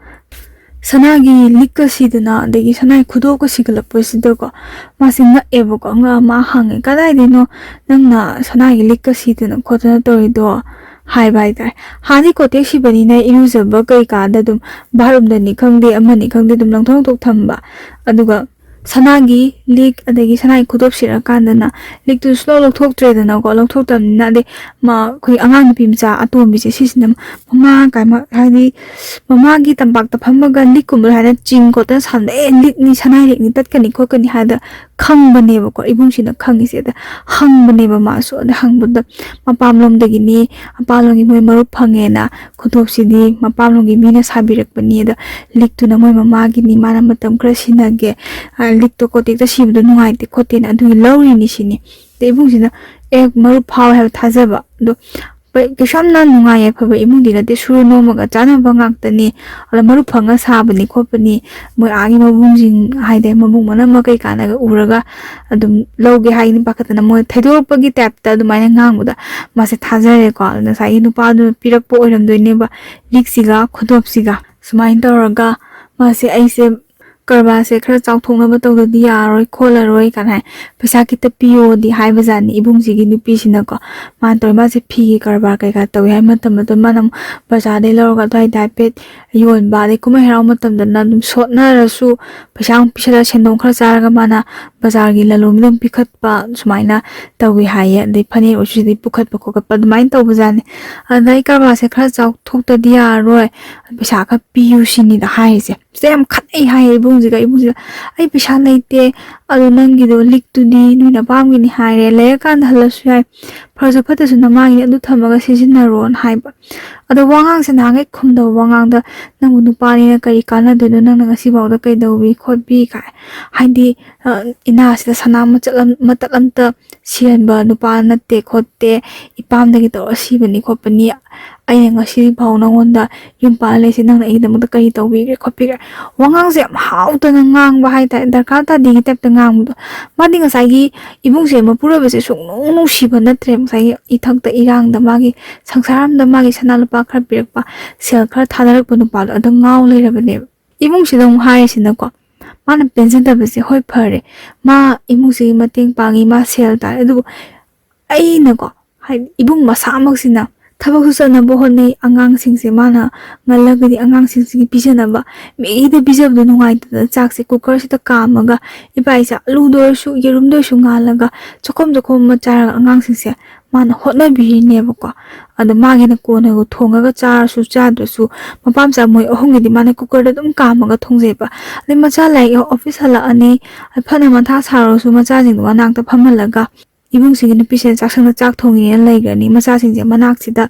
ꯁꯅꯥꯒꯤ ꯂꯤꯛꯀ ꯁꯤꯗꯅ, ꯑꯗꯒꯤ ꯁꯅꯥꯒꯤ ꯈꯨꯗꯣꯞꯀ ꯁꯤꯒꯠꯂꯛꯄꯁꯤꯗꯀꯣ, ꯃꯥꯁꯦ ꯉꯛꯑꯦꯕꯀꯣ꯫ ꯉꯛꯑ ꯃꯥ ꯍꯪꯉꯦ, "ꯀꯗꯥꯏꯗꯩꯅꯣ ꯅꯪꯅ ꯁꯅꯥꯒꯤ ꯂꯤꯛꯀ ꯁꯤꯗꯅ ꯈꯣꯠꯇꯅ ꯇꯧꯔꯤꯗꯣ?" ꯍꯥꯏꯕ ꯍꯥꯏꯇꯥꯔꯦ꯫ ꯍꯥꯟꯅꯗꯤ ꯀꯣꯇꯦꯛ ꯁꯤꯕꯅꯤꯅ ꯏꯔꯨꯖꯕ ꯀꯩꯀꯥꯗ ꯑꯗꯨꯝ, ꯕꯥꯠꯔꯨꯝꯗꯅꯤ ꯈꯪꯗꯦ, ꯑꯃꯅꯤ ꯈꯪꯗꯦ, ꯑꯗꯨꯝ ꯂꯪꯊꯣꯛ ꯂꯪꯊꯣꯛ ꯊꯝꯕ꯫ ꯑꯗꯨꯒ ꯁꯅꯥꯒꯤ ꯂꯤꯛ ꯑꯗꯒꯤ ꯁꯅꯥꯒꯤ ꯈꯨꯗꯣꯞ ꯁꯤꯔꯀꯥꯟꯗꯅ ꯂꯤꯛꯇꯨ ꯁꯨꯡꯂꯧ ꯂꯧꯊꯣꯛꯇ꯭ꯔꯦꯗꯅꯀꯣ꯫ ꯂꯧꯊꯣꯛꯇꯕꯅꯤꯅ, ꯑꯗꯩ ꯃꯥ-, ꯑꯩꯈꯣꯏ ꯑꯉꯥꯡ ꯅꯨꯄꯤ ꯃꯆꯥ ꯑꯇꯣꯝꯕꯤꯁꯦ ꯁꯤꯁꯤꯅ ꯃꯃꯥ ꯀꯥꯏ ꯃ-, ꯍꯥꯏꯗꯤ ꯃꯃꯥꯒꯤ ꯇꯝꯄꯥꯛꯇ ꯐꯝꯃꯒ ꯂꯤꯛꯀꯨꯝꯕ ꯍꯥꯏꯅ ꯆꯤꯡ ꯈꯣꯠꯇꯅ ꯁꯥꯟꯅ, "ꯑꯦ, ꯂꯤꯛꯅꯤ, ꯁꯅꯥꯏ ꯂꯤꯛꯅꯤ, ꯇꯠꯀꯅꯤ ꯈꯣꯠꯀꯅꯤ" ꯍꯥꯏꯗ ꯈꯪꯕꯅꯦꯕꯀꯣ꯫ ꯏꯕꯨꯡꯁꯤꯅ ꯈꯪꯉꯤꯁꯦ꯫ ꯑꯗ ꯍꯪꯕꯅꯦꯕ ꯃꯥꯁꯨ꯫ ꯑꯗ ꯍꯪꯕꯗ ꯃꯄꯥꯝꯂꯣꯝꯗꯒꯤꯅꯤ, ꯃꯄꯥꯝꯂꯣꯝꯒꯤ ꯃꯣꯏ ꯃꯔꯨꯞ ꯐꯪꯉꯦꯅ, ꯈꯨꯗꯣꯞꯁꯤꯗꯤ ꯃꯄꯥꯝꯂꯣꯝꯒꯤ ꯃꯤꯅ ꯁꯥꯕꯤꯔꯛꯄꯅꯤ, ꯑꯗ ꯂꯤꯛꯇꯨꯅ ꯃꯣꯏ ꯃꯃꯥꯒꯤꯅꯤ, ꯃꯥꯅ ꯃꯇꯝ ꯈꯔ ꯁꯤꯟꯅꯒꯦ, ꯑ, ꯂꯤꯛꯇꯣ ꯀꯣꯇꯦꯛꯇ ꯁꯤꯕꯗꯣ ꯅꯨꯡꯉꯥꯏꯇꯦ ꯈꯣꯠꯇꯦꯅ ꯑꯗꯨꯒꯤ ꯂꯧꯔꯤꯅꯤ ꯁꯤꯅꯤ꯫ ꯑꯗ ꯏꯕꯨꯡꯁꯤꯅ, "ꯑꯦ, ꯃꯔꯨꯞ ꯐꯥꯎꯋꯦ ꯍꯥꯏꯕ ꯊꯥꯖꯕ꯫ ꯑꯗꯣ ꯄ-, ꯀꯩꯁꯨ ꯌꯥꯝꯅ ꯅꯨꯡꯉꯥꯏ ꯌꯥꯏꯐꯕ ꯏꯃꯨꯡꯗꯤ ꯅꯠꯇꯦ, ꯁꯨꯔ ꯅꯣꯝꯃꯒ ꯆꯥꯅꯕ ꯉꯥꯛꯇꯅꯤ꯫ ꯑꯗ ꯃꯔꯨꯞ ꯐꯪꯉ ꯁꯥꯕꯅꯤ ꯈꯣꯠꯄꯅꯤ, ꯃꯣꯏ ꯑꯥꯒꯤ ꯃꯕꯨꯡꯁꯤꯡ ꯍꯥꯏꯗꯤ ꯃꯕꯨꯡ ꯃꯅꯝꯃ ꯀꯩꯀꯥꯅꯒ ꯎꯔꯒ ꯑꯗꯨꯝ ꯂꯧꯒꯦ ꯍꯥꯏꯅꯤ ꯄꯥꯈꯠꯇꯅ", ꯃꯣꯏ ꯊꯩꯗꯣꯔꯛꯄꯒꯤ ꯇꯥꯏꯞꯇ ꯑꯗꯨꯃꯥꯏꯅ ꯉꯥꯡꯕꯗ ꯃꯥꯁꯦ ꯊꯥꯖꯔꯦꯀꯣ꯫ ꯑꯗ ꯉꯁꯥꯏꯒꯤ ꯅꯨꯄꯥꯗꯨꯅ ꯄꯤꯔꯛꯄ ꯑꯣꯏꯔꯝꯗꯣꯏꯅꯦꯕ ꯂꯤꯛꯁꯤꯒ ꯈꯨꯗꯣꯞꯁꯤꯒ꯫ ꯁꯨꯃꯥꯏꯅ ꯇꯧꯔꯒ ꯃꯥꯁꯦ, "ꯑꯩꯁꯦ ꯀꯔꯕꯥꯔꯁꯦ ꯈꯔ ꯆꯥꯎꯊꯣꯛꯅꯕ ꯇꯧꯗꯗꯤ ꯌꯥꯔꯣꯏ ꯈꯣꯠꯂꯔꯣꯏ ꯀꯥꯏꯅ ꯍꯥꯏ꯫ ꯄꯩꯁꯥ ꯈꯤꯇ ꯄꯤꯌꯣꯗꯤ ꯍꯥꯏꯕꯖꯥꯠꯅꯤ ꯏꯕꯨꯡꯁꯤꯒꯤ ꯅꯨꯄꯤꯁꯤꯅꯀꯣ꯫ ꯃꯥꯅ ꯇꯧꯔꯤ, ꯃꯥꯁꯦ ꯐꯤꯒꯤ ꯀꯔꯕꯥꯔ ꯀꯩꯀꯥ ꯇꯧꯏ ꯍꯥꯏ ꯃꯇꯝ ꯑꯗꯨꯝ ꯃꯥꯅ ꯑꯃꯨꯛ ꯕꯖꯥꯔꯗꯩ ꯂꯧꯔꯒ ꯑꯗꯨꯋꯥꯏꯗ ꯍꯥꯏꯐꯦꯠ ꯌꯣꯟꯕ, ꯑꯗꯩ ꯀꯨꯝꯍꯩ ꯍꯔꯥꯎ ꯃꯇꯝꯗꯅ ꯑꯗꯨꯝ ꯁꯣꯠꯅꯔꯁꯨ ꯄꯩꯁꯥ ꯑꯃꯨꯛ ꯄꯤꯁꯜꯂꯒ ꯁꯦꯟꯗꯣꯡ ꯈꯔ ꯆꯥꯔꯒ ꯃꯥꯅ ꯕꯖꯥꯔꯒꯤ ꯂꯂꯣꯟꯕꯤꯗ ꯑꯃꯨꯛ ꯄꯤꯈꯠꯄ, ꯁꯨꯃꯥꯏꯅ ꯇꯧꯏ ꯍꯥꯏꯌꯦ꯫ ꯑꯗꯩ ꯐꯅꯦꯛ ꯑꯣꯏꯔꯁꯨ ꯁꯤꯗꯩ ꯄꯨꯈꯠꯄ ꯈꯣꯠꯀꯠꯄ ꯑꯗꯨꯃꯥꯏꯅ ꯇꯧꯕꯖꯥꯠꯅꯤ꯫ ꯑꯗꯩ ꯀꯔꯕꯥꯔꯁꯦ ꯈꯔ ꯆꯥꯎꯊꯣꯛꯇꯗꯤ ꯌꯥꯔꯔꯣꯏ, ꯄꯩꯁꯥ ꯈꯔ ꯄꯤꯌꯨ ꯁꯤꯅꯤꯗ ꯍꯥꯏꯔꯤꯁꯦ꯫ ꯁꯤꯗ ꯌꯥꯝ ꯈꯠꯅꯩ ꯍꯥꯏꯌꯦ ꯏꯕꯨꯡꯁꯤꯒ ꯏꯕꯨꯡꯁꯤꯒ꯫ "ꯑꯩ ꯄꯩꯁꯥ ꯂꯩꯇꯦ, ꯑꯗꯣ ꯅꯪꯒꯤꯗꯣ ꯂꯤꯛꯇꯨꯗꯤ ꯅꯣꯏꯅ ꯑꯄꯥꯝꯒꯤꯅꯤ ꯍꯥꯏꯔꯦ, ꯂꯩꯔꯀꯥꯟꯗ ꯍꯜꯂꯁꯨ ꯌꯥꯏ, ꯐꯔꯁꯨ ꯐꯠꯇ꯭ꯔꯁꯨ ꯅꯃꯥꯒꯤꯅꯤ, ꯑꯗꯨ ꯊꯝꯃꯒ ꯁꯤꯖꯤꯟꯅꯔꯣꯅ" ꯍꯥꯏꯕ꯫ ꯑꯗꯣ ꯋꯥꯉꯥꯡꯁꯦ ꯅꯍꯥꯟꯈꯩ ꯈꯨꯝꯗꯕ ꯋꯥꯉꯥꯡꯗ, "ꯅꯪꯕꯨ ꯅꯨꯄꯥꯅꯤꯅ ꯀꯔꯤ ꯀꯥꯟꯅꯗꯣꯏꯅꯣ, ꯅꯪꯅ ꯉꯁꯤꯐꯥꯎꯗ ꯀꯩꯗꯧꯕꯤ ꯈꯣꯠꯄꯤ" ꯀꯥꯏ꯫ ꯍꯥꯏꯗꯤ, ꯑ, ꯏꯅꯥꯁꯤꯗ ꯁꯅꯥ ꯃꯆꯠ ꯑꯝ-, ꯃꯇꯠ ꯑꯝꯇ ꯁꯤꯍꯟꯕ ꯅꯨꯄꯥ ꯅꯠꯇꯦ ꯈꯣꯠꯇꯦ, ꯏꯄꯥꯝꯗꯒꯤ ꯇꯧꯔ ꯁꯤꯕꯅꯤ ꯈꯣꯠꯄꯅꯤ, ꯑꯩꯅ ꯉꯁꯤꯐꯥꯎ ꯅꯉꯣꯟꯗ ꯌꯨꯝ ꯄꯥꯜꯂ ꯂꯩꯁꯦ, ꯅꯪꯅ ꯑꯩꯒꯤꯗꯃꯛꯇ ꯀꯔꯤ ꯇꯧꯕꯤꯈ꯭ꯔꯦ ꯈꯣꯠꯄꯤꯈ꯭ꯔꯦ? ꯋꯥꯉꯥꯡꯁꯦ ꯌꯥꯝ ꯍꯥꯎꯇꯅ ꯉꯥꯡꯕ ꯍꯥꯏꯇꯥꯔꯦ, ꯗꯔꯀꯥꯔ ꯇꯥꯗꯦꯒꯤ ꯇꯥꯏꯞꯇ ꯉꯥꯡꯕꯗꯣ꯫ ꯃꯥꯗꯤ ꯉꯁꯥꯏꯒꯤ ꯏꯕꯨꯡꯁꯦ ꯃꯄꯨꯔꯣꯏꯕꯁꯦ ꯁꯨꯡꯅꯨꯡ ꯅꯨꯡꯁꯤꯕ ꯅꯠꯇ꯭ꯔꯦ꯫ ꯉꯁꯥꯏꯒꯤ ꯏꯊꯛꯇ ꯏꯔꯥꯡꯗ ꯃꯥꯒꯤ ꯁꯪꯁꯥꯔ ꯑꯃꯗ ꯃꯥꯒꯤ ꯁꯅꯥ ꯂꯨꯄꯥ ꯈꯔ ꯄꯤꯔꯛꯄ, ꯁꯦꯜ ꯈꯔ ꯊꯥꯗꯔꯛꯄ ꯅꯨꯄꯥꯗꯣ ꯑꯗ ꯉꯥꯎ ꯂꯩꯔꯕꯅꯦꯕ꯫ ꯏꯃꯨꯡꯁꯤꯗ ꯑꯃꯨꯛ ꯍꯥꯏꯔꯤꯁꯤꯅꯀꯣ, ꯃꯥꯅ ꯄꯦꯟꯖꯗꯕꯁꯦ, ꯍꯣꯏ ꯐꯔꯦ, ꯃꯥ ꯏꯃꯨꯡꯁꯤꯒꯤ ꯃꯇꯦꯡ ꯄꯥꯡꯉꯤ, ꯃꯥ ꯁꯦꯜ ꯇꯥꯜꯂꯤ, ꯑꯗꯨꯕꯨ ꯑꯩꯅꯀꯣ, ꯍꯥꯏꯗꯤ ꯏꯕꯨꯡ ꯃꯁꯥꯃꯛꯁꯤꯅ ꯊꯕꯛꯁꯨ ꯆꯠꯅꯕ ꯍꯣꯠꯅꯩ, ꯑꯉꯥꯡꯁꯤꯡꯁꯦ ꯃꯥꯅ ꯉꯜꯂꯒꯗꯤ ꯑꯉꯥꯡꯁꯤꯡꯁꯤꯒꯤ ꯄꯤꯖꯅꯕ, ꯃꯦꯒꯤꯗ ꯄꯤꯖꯕꯗꯣ ꯅꯨꯡꯉꯥꯏꯇꯗꯅ ꯆꯥꯛꯁꯦ ꯀꯨꯀꯔꯁꯤꯗ ꯀꯥꯝꯃꯒ, ꯏꯕꯥ ꯏꯆꯥ ꯑꯂꯨꯗ ꯑꯣꯏꯔꯁꯨ ꯌꯦꯔꯨꯝꯗ ꯑꯣꯏꯔꯁꯨ ꯉꯥꯜꯂꯒ ꯆꯥꯛꯈꯣꯝ ꯆꯥꯛꯈꯣꯝ ꯑꯃ ꯆꯥꯔꯒ ꯑꯉꯥꯡꯁꯤꯡꯁꯦ ꯃꯥꯅ ꯍꯣꯠꯅꯕꯤꯔꯤꯅꯦꯕꯀꯣ꯫ ꯑꯗꯣ ꯃꯥꯒꯤꯅ ꯀꯣꯟꯅ ꯊꯣꯡꯉꯒ ꯆꯥꯔꯁꯨ ꯆꯥꯗ꯭ꯔꯁꯨ, ꯃꯄꯥ ꯃꯆꯥ ꯃꯣꯏ ꯑꯍꯨꯝꯒꯤꯗꯤ ꯃꯥꯅ ꯀꯨꯀꯔꯗ ꯑꯗꯨꯝ ꯀꯥꯝꯃꯒ ꯊꯣꯡꯖꯩꯕ꯫ ꯑꯗꯩ ꯃꯆꯥ ꯂꯥꯏꯔꯤꯛ ꯑꯣꯐꯤꯁ ꯍꯜꯂꯛꯑꯅꯤ, ꯐꯅ ꯃꯊꯥ ꯁꯥꯔꯁꯨ ꯃꯆꯥꯁꯤꯡꯗꯣ ꯃꯅꯥꯛꯇ ꯐꯝꯍꯜꯂꯒ ꯏꯕꯨꯡꯁꯤꯒꯤ ꯅꯨꯄꯤꯁꯤꯅ ꯆꯥꯛꯁꯪꯗ ꯆꯥꯛ ꯊꯣꯡꯉꯤꯅꯦꯅ ꯂꯩꯈ꯭ꯔꯅꯤ꯫ ꯃꯆꯥꯁꯤꯡꯁꯦ ꯃꯅꯥꯛꯁꯤꯗ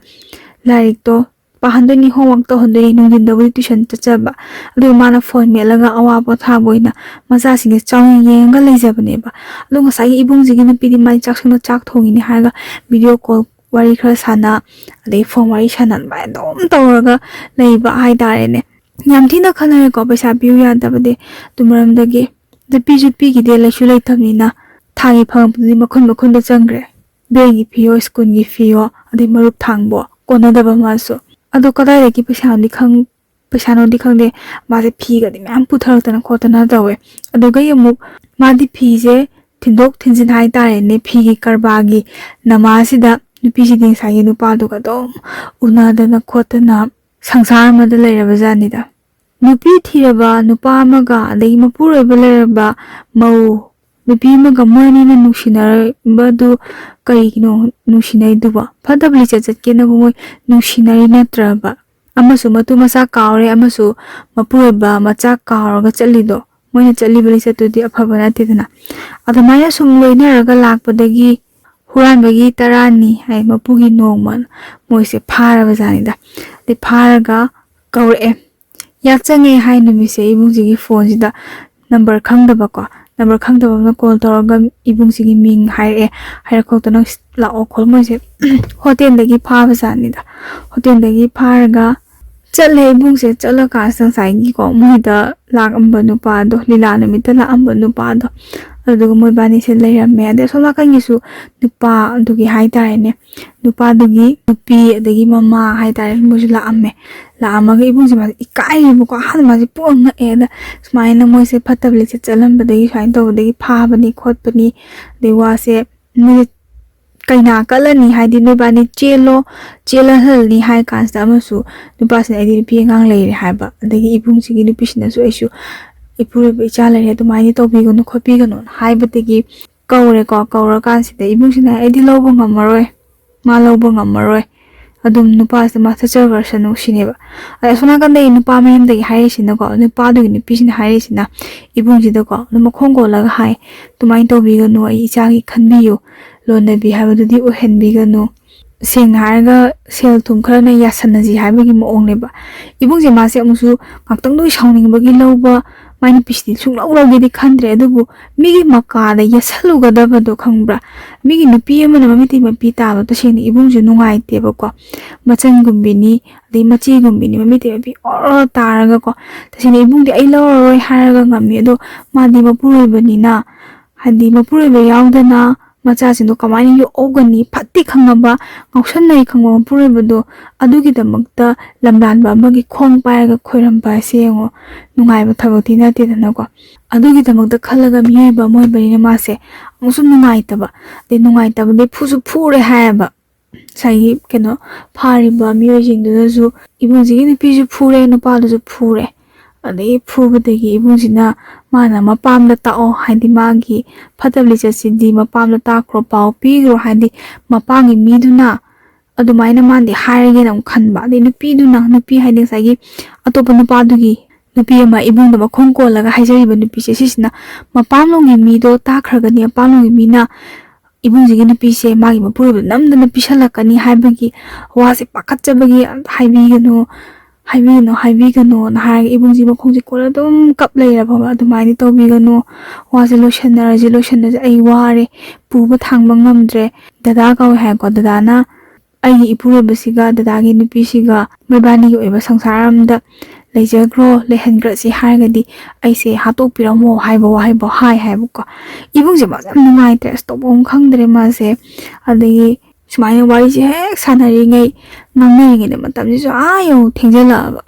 ꯂꯥꯏꯔꯤꯛꯇꯣ ꯄꯥꯍꯟꯗꯣꯏꯅꯤ, homework ꯇꯧꯍꯟꯗꯣꯏꯅꯤ, ꯅꯨꯡꯊꯤꯟꯗꯕꯨꯗꯤ tuition ꯆꯠꯆꯕ꯫ ꯑꯗꯨꯒ ꯃꯥꯅ phone ꯃꯦꯠꯂꯒ ꯑꯋꯥ ꯄꯣꯊꯥꯕ ꯑꯣꯏꯅ ꯃꯆꯥꯁꯤꯡꯁꯦ ꯆꯥꯎꯅ ꯌꯦꯡꯉꯒ ꯂꯩꯖꯕꯅꯦꯕ꯫ ꯑꯗꯣ ꯉꯁꯥꯏꯒꯤ ꯏꯕꯨꯡꯁꯤꯒꯤ ꯅꯨꯄꯤꯗꯤ ꯃꯥꯏ ꯆꯥꯛꯁꯪꯗ ꯆꯥꯛ ꯊꯣꯡꯉꯤꯅꯦ ꯍꯥꯏꯔꯒ video call ꯋꯥꯔꯤ ꯈꯔ ꯁꯥꯟꯅ, ꯑꯗꯩ phone ꯋꯥꯔꯤ ꯁꯥꯟꯅ ꯑꯗꯨꯃꯥꯏꯅ ꯑꯗꯨꯝ ꯇꯧꯔꯒ ꯂꯩꯕ ꯍꯥꯏꯇꯥꯔꯦꯅꯦ꯫ ꯌꯥꯝ ꯊꯤꯅ ꯈꯟꯅꯔꯦꯀꯣ, ꯄꯩꯁꯥ ꯄꯤꯌꯨ ꯌꯥꯗꯕꯗꯤ꯫ ꯑꯗꯨ ꯃꯔꯝꯗꯒꯤ ꯑꯗ ꯄꯤꯁꯨ ꯄꯤꯈꯤꯗꯦ, ꯂꯩꯁꯨ ꯂꯩꯇꯕꯅꯤꯅ ꯊꯥꯒꯤ ꯐꯪꯉꯛꯄꯗꯨꯗꯤ ꯃꯈꯨꯟ ꯃꯈꯨꯟꯗ ꯆꯪꯈ꯭ꯔꯦ꯫ ꯕꯦꯡꯒꯤ ꯐꯤꯌꯣ, ꯁ꯭ꯀꯨꯜꯒꯤ ꯐꯤꯌꯣ, ꯑꯗꯩ ꯃꯔꯨꯞ ꯊꯥꯡꯕꯣ, ꯀꯣꯟꯅꯗꯕ ꯃꯥꯁꯨ꯫ ꯑꯗꯣ ꯀꯗꯥꯏꯗꯒꯤ ꯄꯩꯁꯥꯅꯣꯗꯤ ꯈꯪ-, ꯄꯩꯁꯥꯅꯣꯗꯤ ꯈꯪꯗꯦ, ꯃꯥꯁꯦ ꯐꯤꯒꯗꯤ ꯃꯌꯥꯝ ꯄꯨꯊꯔꯛꯇꯅ ꯈꯣꯠꯇꯅ ꯇꯧꯋꯦ꯫ ꯑꯗꯨꯒ ꯑꯃꯨꯛ ꯃꯥꯗꯤ ꯐꯤꯁꯦ ꯊꯤꯟꯗꯣꯛ ꯊꯤꯟꯖꯤꯟ ꯍꯥꯏꯇꯥꯔꯦꯅꯦ, ꯐꯤꯒꯤ ꯀꯔꯕꯥꯔꯒꯤ ꯅꯃꯥꯁꯤꯗ ꯅꯨꯄꯤꯁꯤꯗꯤ ꯉꯁꯥꯏꯒꯤ ꯅꯨꯄꯥꯗꯨꯒ ꯑꯗꯨꯝ ꯎꯅꯗꯅ ꯈꯣꯠꯇꯅ ꯁꯪꯁꯥꯔ ꯑꯃꯗ ꯂꯩꯔꯕ ꯖꯥꯠꯅꯤꯗ꯫ ꯅꯨꯄꯤ ꯊꯤꯔꯕ ꯅꯨꯄꯥ ꯑꯃꯒ ꯑꯗꯒꯤ ꯃꯄꯨꯔꯣꯏꯕ ꯂꯩꯔꯕ ꯃꯧ ꯅꯨꯄꯤ ꯑꯃꯒ ꯃꯣꯏ ꯑꯅꯤꯅ ꯅꯨꯡꯁꯤꯅꯔꯕꯗꯨ ꯀꯔꯤꯒꯤꯅꯣ ꯅꯨꯡꯁꯤꯅꯩꯗꯨꯕꯣ? ꯐꯠꯇꯕ ꯂꯤꯆꯠ ꯆꯠꯀꯦꯅꯕꯨ ꯃꯣꯏ ꯅꯨꯡꯁꯤꯅꯔꯤ ꯅꯠꯇ꯭ꯔꯕ? ꯑꯃꯁꯨ ꯃꯇꯨ ꯃꯆꯥ ꯀꯥꯎꯔꯦ, ꯑꯃꯁꯨ ꯃꯄꯨꯔꯣꯏꯕ ꯃꯆꯥ ꯀꯥꯎꯔꯒ ꯆꯠꯂꯤꯗꯣ, ꯃꯣꯏꯅ ꯆꯠꯂꯤꯕ ꯂꯤꯆꯠꯇꯨꯗꯤ ꯑꯐꯕ ꯅꯠꯇꯦꯗꯅ꯫ ꯑꯗꯨꯃꯥꯏꯅ ꯁꯨꯝ ꯂꯣꯏꯅꯔꯒ ꯂꯥꯛꯄꯗꯒꯤ ꯍꯨꯔꯥꯟꯕꯒꯤ ꯇꯔꯥꯅꯤ ꯍꯥꯏ, ꯃꯄꯨꯒꯤ ꯅꯣꯡꯃ ꯃꯣꯏꯁꯦ ꯐꯥꯔꯕ ꯖꯥꯠꯅꯤꯗ꯫ ꯑꯗꯩ ꯐꯥꯔꯒ ꯀꯧꯔꯛꯑꯦ꯫ ꯌꯥꯆꯪꯉꯦ ꯍꯥꯏ ꯅꯨꯃꯤꯠꯁꯦ ꯏꯕꯨꯡꯁꯤꯒꯤ ꯐꯣꯟꯁꯤꯗ ꯅꯝꯕꯔ ꯈꯪꯗꯕꯀꯣ, ꯅꯝꯕꯔ ꯈꯪꯗꯕ ꯑꯃꯅ ꯀꯣꯜ ꯇꯧꯔꯒ ꯏꯕꯨꯡꯁꯤꯒꯤ ꯃꯤꯡ ꯍꯥꯏꯔꯛꯑꯦ꯫ ꯍꯥꯏꯔꯛ ꯈꯣꯠꯇꯅ ꯂꯥꯛꯑꯣ ꯈꯣꯠꯂꯣ, ꯃꯣꯏꯁꯦ ꯍꯣꯇꯦꯜꯗꯒꯤ ꯐꯥꯕ ꯖꯥꯠꯅꯤꯗ꯫ ꯍꯣꯇꯦꯜꯗꯒꯤ ꯐꯥꯔꯒ ꯆꯠꯂꯦ ꯏꯕꯨꯡꯁꯦ꯫ ꯆꯠꯂꯀꯥꯟꯁꯤꯗ ꯉꯁꯥꯏꯒꯤꯀꯣ ꯃꯣꯏꯗ ꯂꯥꯛꯑꯝꯕ ꯅꯨꯄꯥꯗꯣ, ꯂꯤꯂꯥ ꯅꯨꯃꯤꯠꯇ ꯂꯥꯛꯑꯝꯕ ꯅꯨꯄꯥꯗꯣ, ꯑꯗꯨꯒ ꯃꯣꯏꯕꯥꯅꯤꯁꯦ ꯂꯩꯔꯝꯃꯦ꯫ ꯑꯗꯩ ꯑꯁꯣꯝ ꯅꯥꯀꯟꯒꯤꯁꯨ ꯅꯨꯄꯥ ꯑꯗꯨꯒꯤ ꯍꯥꯏꯇꯥꯔꯦꯅꯦ, ꯅꯨꯄꯥꯗꯨꯒꯤ ꯅꯨꯄꯤ ꯑꯗꯒꯤ ꯃꯃꯥ ꯍꯥꯏꯇꯥꯔꯦ, ꯃꯣꯏꯁꯨ ꯂꯥꯛꯑꯝꯃꯦ꯫ ꯂꯥꯛꯑꯝꯃꯒ ꯏꯕꯨꯡꯁꯦ ꯃꯥꯁꯦ ꯏꯀꯥꯏꯌꯦꯕꯀꯣ꯫ ꯑꯍꯥꯟꯕ ꯃꯥꯁꯦ ꯄꯨꯡꯉꯛ ꯉꯛꯑꯦ꯫ ꯑꯗ ꯁꯨꯃꯥꯏꯅ ꯃꯣꯏꯁꯦ ꯐꯠꯇꯕ ꯂꯤꯆꯠ ꯆꯠꯂꯝꯕꯗꯒꯤ, ꯁꯨꯃꯥꯏꯅ ꯇꯧꯕꯗꯒꯤ ꯐꯥꯕꯅꯤ ꯈꯣꯠꯄꯅꯤ, ꯑꯗꯩ ꯋꯥꯁꯦ ꯃꯣꯏꯁꯦ ꯀꯩꯅꯥ ꯀꯠꯂꯅꯤ ꯍꯥꯏꯗꯤ ꯅꯣꯏꯕꯥꯅꯤ ꯆꯦꯜꯂꯣ, ꯆꯦꯜꯍꯜꯂꯅꯤ ꯍꯥꯏ ꯀꯥꯟꯁꯤꯗ ꯑꯃꯁꯨ ꯅꯨꯄꯥꯁꯤꯅ "ꯑꯩꯗꯤ ꯅꯨꯄꯤ ꯑꯉꯥꯡ ꯂꯩꯔꯦ" ꯍꯥꯏꯕ꯫ ꯑꯗꯒꯤ ꯏꯕꯨꯡꯁꯤꯒꯤ ꯅꯨꯄꯤꯁꯤꯅꯁꯨ "ꯑꯩꯁꯨ ꯏꯄꯨꯔꯣꯏꯕ ꯏꯆꯥ ꯂꯩꯔꯦ, ꯑꯗꯨꯃꯥꯏꯅ ꯇꯧꯕꯤꯒꯅꯨ ꯈꯣꯠꯄꯤꯒꯅꯨꯅ" ꯍꯥꯏꯕꯗꯒꯤ ꯀꯧꯔꯦꯀꯣ꯫ ꯀꯧꯔꯀꯥꯟꯁꯤꯗ ꯏꯕꯨꯡꯁꯤꯅ "ꯑꯩꯗꯤ ꯂꯧꯕ ꯉꯝꯃꯔꯣꯏ, ꯃꯥ ꯂꯧꯕ ꯉꯝꯃꯔꯣꯏ, ꯑꯗꯨꯝ ꯅꯨꯄꯥꯁꯤꯗ ꯃꯥ ꯆꯠꯆꯈ꯭ꯔꯁꯅꯨ" ꯁꯤꯅꯦꯕ꯫ ꯑꯗ ꯑꯁꯣꯝ ꯅꯥꯀꯟꯗꯒꯤ ꯅꯨꯄꯥ ꯃꯌꯨꯝꯗꯒꯤ ꯍꯥꯏꯔꯤꯁꯤꯅꯀꯣ, ꯅꯨꯄꯥꯗꯨꯒꯤ ꯅꯨꯄꯤꯁꯤꯅ ꯍꯥꯏꯔꯤꯁꯤꯅ ꯏꯕꯨꯡꯁꯤꯗꯀꯣ ꯑꯗꯨꯝ ꯃꯈꯣꯡ ꯀꯣꯜꯂꯒ ꯍꯥꯏ, "ꯑꯗꯨꯃꯥꯏꯅ ꯇꯧꯕꯤꯒꯅꯨ, ꯑꯩ ꯏꯆꯥꯒꯤ ꯈꯟꯕꯤꯌꯨ, ꯂꯣꯟꯅꯕꯤ ꯍꯥꯏꯕꯗꯨꯗꯤ ꯑꯣꯏꯍꯟꯕꯤꯒꯅꯨ"꯫ ꯁꯦꯡꯅ ꯍꯥꯏꯔꯒ ꯁꯦꯜ ꯊꯨꯝ ꯈꯔꯅ ꯌꯥꯁꯟꯅꯁꯤ ꯍꯥꯏꯕꯒꯤ ꯃꯑꯣꯡꯅꯦꯕ꯫ ꯏꯕꯨꯡꯁꯦ ꯃꯥꯁꯦ ꯑꯃꯨꯛꯁꯨ ꯉꯥꯛꯇꯪꯗꯨꯒꯤ ꯁꯥꯎꯅꯤꯡꯕꯒꯤ ꯂꯧꯕ, ꯃꯥꯏ ꯅꯨꯄꯤꯁꯤꯗꯤ ꯁꯨꯡꯂꯧ ꯂꯧꯒꯦꯗꯤ ꯈꯟꯗ꯭ꯔꯦ, ꯑꯗꯨꯕꯨ ꯃꯤꯒꯤ ꯃꯀꯥꯗ ꯌꯦꯠꯁꯜꯂꯨꯒꯗꯕꯗꯣ ꯈꯪꯕ꯭ꯔꯥ? ꯃꯤꯒꯤ ꯅꯨꯄꯤ ꯑꯃꯅ ꯃꯃꯤꯠꯇꯩ ꯃꯄꯤ ꯇꯥꯕ ꯇꯁꯦꯡꯅ ꯏꯕꯨꯡꯁꯨ ꯅꯨꯡꯉꯥꯏꯇꯦꯕꯀꯣ꯫ ꯃꯆꯟꯒꯨꯝꯕꯤꯅꯤ, ꯑꯗꯩ ꯃꯆꯦꯒꯨꯝꯕꯤꯅꯤ, ꯃꯃꯤꯠꯇꯩ ꯃꯄꯤ ꯑꯣꯔꯣ ꯇꯥꯔꯒꯀꯣ꯫ ꯇꯁꯦꯡꯅ ꯏꯕꯨꯡꯗꯤ "ꯑꯩ ꯂꯧꯔꯔꯣꯏ" ꯍꯥꯏꯔꯒ ꯉꯝꯃꯤ, ꯑꯗꯣ ꯃꯥꯗꯤ ꯃꯄꯨꯔꯣꯏꯕꯅꯤꯅ, ꯍꯥꯏꯗꯤ ꯃꯄꯨꯔꯣꯏꯕ ꯌꯥꯎꯗꯅ ꯃꯆꯥꯁꯤꯡꯗꯣ ꯀꯃꯥꯏꯅ ꯌꯣꯛꯍꯧꯒꯅꯤ? ꯐꯠꯇꯦ ꯈꯪꯉꯕ, ꯉꯥꯎꯁꯟꯅꯩ ꯈꯪꯕ ꯃꯄꯨꯔꯣꯏꯕꯗꯣ, ꯑꯗꯨꯒꯤꯗꯃꯛꯇ ꯂꯝꯂꯥꯟꯕ ꯑꯃꯒꯤ ꯈꯣꯡ ꯄꯥꯏꯔꯒ ꯈꯣꯏꯔꯝꯕ ꯍꯥꯏꯁꯦ ꯌꯦꯡꯉꯣ, ꯅꯨꯡꯉꯥꯏꯕ ꯊꯕꯛꯇꯤ ꯅꯠꯇꯦꯗꯅꯀꯣ꯫ ꯑꯗꯨꯒꯤꯗꯃꯛꯇ ꯈꯜꯂꯒ ꯃꯤꯑꯣꯏꯕ ꯑꯃ ꯑꯣꯏꯕꯅꯤꯅ ꯃꯥꯁꯦ ꯑꯃꯨꯛꯁꯨ ꯅꯨꯡꯉꯥꯏꯇꯕ, ꯑꯗꯩ ꯅꯨꯡꯉꯥꯏꯇꯕꯗꯩ ꯐꯨꯁꯨ ꯐꯨꯔꯦ ꯍꯥꯏꯌꯦꯕ꯫ ꯉꯁꯥꯏꯒꯤ ꯀꯩꯅꯣ, ꯐꯥꯔꯤꯕ ꯃꯤꯑꯣꯏꯁꯤꯡꯗꯨꯅꯁꯨ ꯏꯕꯨꯡꯁꯤꯒꯤ ꯅꯨꯄꯤꯁꯨ ꯐꯨꯔꯦ, ꯅꯨꯄꯥꯗꯨꯁꯨ ꯐꯨꯔꯦ꯫ ꯑꯗꯒꯤ ꯐꯨꯕꯗꯒꯤ ꯏꯕꯨꯡꯁꯤꯅ ꯃꯥꯅ ꯃꯄꯥꯝꯗ ꯇꯥꯛꯑꯣ, ꯍꯥꯏꯗꯤ ꯃꯥꯒꯤ ꯐꯠꯇꯕ ꯂꯤꯆꯠꯁꯤꯗꯤ ꯃꯄꯥꯝꯗ ꯇꯥꯛꯈ꯭ꯔꯣ, ꯄꯥꯎ ꯄꯤꯈ꯭ꯔꯣ, ꯍꯥꯏꯗꯤ ꯃꯄꯥꯝꯒꯤ ꯃꯤꯗꯨꯅ ꯑꯗꯨꯃꯥꯏꯅ ꯃꯥꯅꯗꯤ ꯍꯥꯏꯔꯒꯦꯅ ꯑꯃꯨꯛ ꯈꯟꯕ꯫ ꯑꯗꯩ ꯅꯨꯄꯤꯗꯨꯅ, ꯅꯨꯄꯤ ꯍꯥꯏꯗꯤ ꯉꯁꯥꯏꯒꯤ ꯑꯇꯣꯞꯄ ꯅꯨꯄꯥꯗꯨꯒꯤ ꯅꯨꯄꯤ ꯑꯃ ꯏꯕꯨꯡꯗ ꯃꯈꯣꯡ ꯀꯣꯜꯂꯒ ꯍꯥꯏꯖꯔꯤꯕ ꯅꯨꯄꯤꯁꯦ, ꯁꯤꯁꯤꯅ ꯃꯄꯥꯝꯂꯣꯝꯒꯤ ꯃꯤꯗꯣ ꯇꯥꯈ꯭ꯔꯒꯅꯤ, ꯃꯄꯥꯝꯂꯣꯝꯒꯤ ꯃꯤꯅ ꯏꯕꯨꯡꯁꯤꯒꯤ ꯅꯨꯄꯤꯁꯦ ꯃꯥꯒꯤ ꯃꯄꯨꯔꯣꯏꯕꯗ ꯅꯝꯗꯅ ꯄꯤꯁꯜꯂꯛꯀꯅꯤ ꯍꯥꯏꯕꯒꯤ ꯋꯥꯁꯦ ꯄꯥꯈꯠꯆꯕꯒꯤ, "ꯑꯝꯇ ꯍꯥꯏꯕꯤꯒꯅꯨ, ꯍꯥꯏꯕꯤꯒꯅꯨ, ꯍꯥꯏꯕꯤꯒꯅꯨꯅ" ꯍꯥꯏꯔꯒ ꯏꯕꯨꯡꯁꯤ ꯃꯈꯣꯡꯁꯦ ꯀꯣꯜꯂ ꯑꯗꯨꯝ ꯀꯞ ꯂꯩꯔꯕ꯫ "ꯑꯗꯨꯃꯥꯏꯅ ꯇꯧꯕꯤꯒꯅꯨ, ꯋꯥꯁꯦ ꯂꯣꯏꯁꯟꯅꯔꯁꯤ, ꯂꯣꯏꯁꯟꯅꯔꯁꯤ, ꯑꯩ ꯋꯥꯔꯦ, ꯄꯨꯕ ꯊꯥꯡꯕ ꯉꯝꯗ꯭ꯔꯦ, ꯗꯗꯥ ꯀꯧꯋꯦ" ꯍꯥꯏꯀꯣ꯫ ꯗꯗꯥꯅ ꯑꯩꯒꯤ ꯏꯄꯨꯔꯣꯏꯕꯁꯤꯒ ꯗꯗꯥꯒꯤ ꯅꯨꯄꯤꯁꯤꯒ ꯃꯣꯏꯕꯥꯅꯤꯒꯤ ꯑꯣꯏꯕ ꯁꯪꯁꯥꯔ ꯑꯃꯗ ꯂꯩꯖꯈ꯭ꯔꯣ, ꯂꯩꯍꯟꯈ꯭ꯔꯁꯤ ꯍꯥꯏꯔꯒꯗꯤ ꯑꯩꯁꯦ ꯍꯥꯠꯇꯣꯛꯄꯤꯔꯝꯃꯣ ꯍꯥꯏꯕ ꯋꯥꯍꯩꯐꯥꯎ ꯍꯥꯏ ꯍꯥꯏꯕꯀꯣ꯫ ꯏꯕꯨꯡꯁꯦ ꯃꯥꯁꯦ ꯌꯥꯝ ꯅꯨꯡꯉꯥꯏꯇ꯭ꯔꯦ, ꯑꯁ, ꯇꯧꯐꯝ ꯈꯪꯗ꯭ꯔꯦ ꯃꯥꯁꯦ꯫ ꯑꯗꯒꯤ ꯁꯨꯃꯥꯏꯅ ꯋꯥꯔꯤꯁꯦ ꯍꯦꯛ ꯁꯥꯟꯅꯔꯤꯉꯩ, ꯉꯥꯡꯅꯔꯤꯉꯩꯗ ꯃꯇꯝꯁꯤꯁꯨ ꯑꯥ ꯌꯧ ꯊꯦꯡꯖꯜꯂꯛꯑꯕ꯫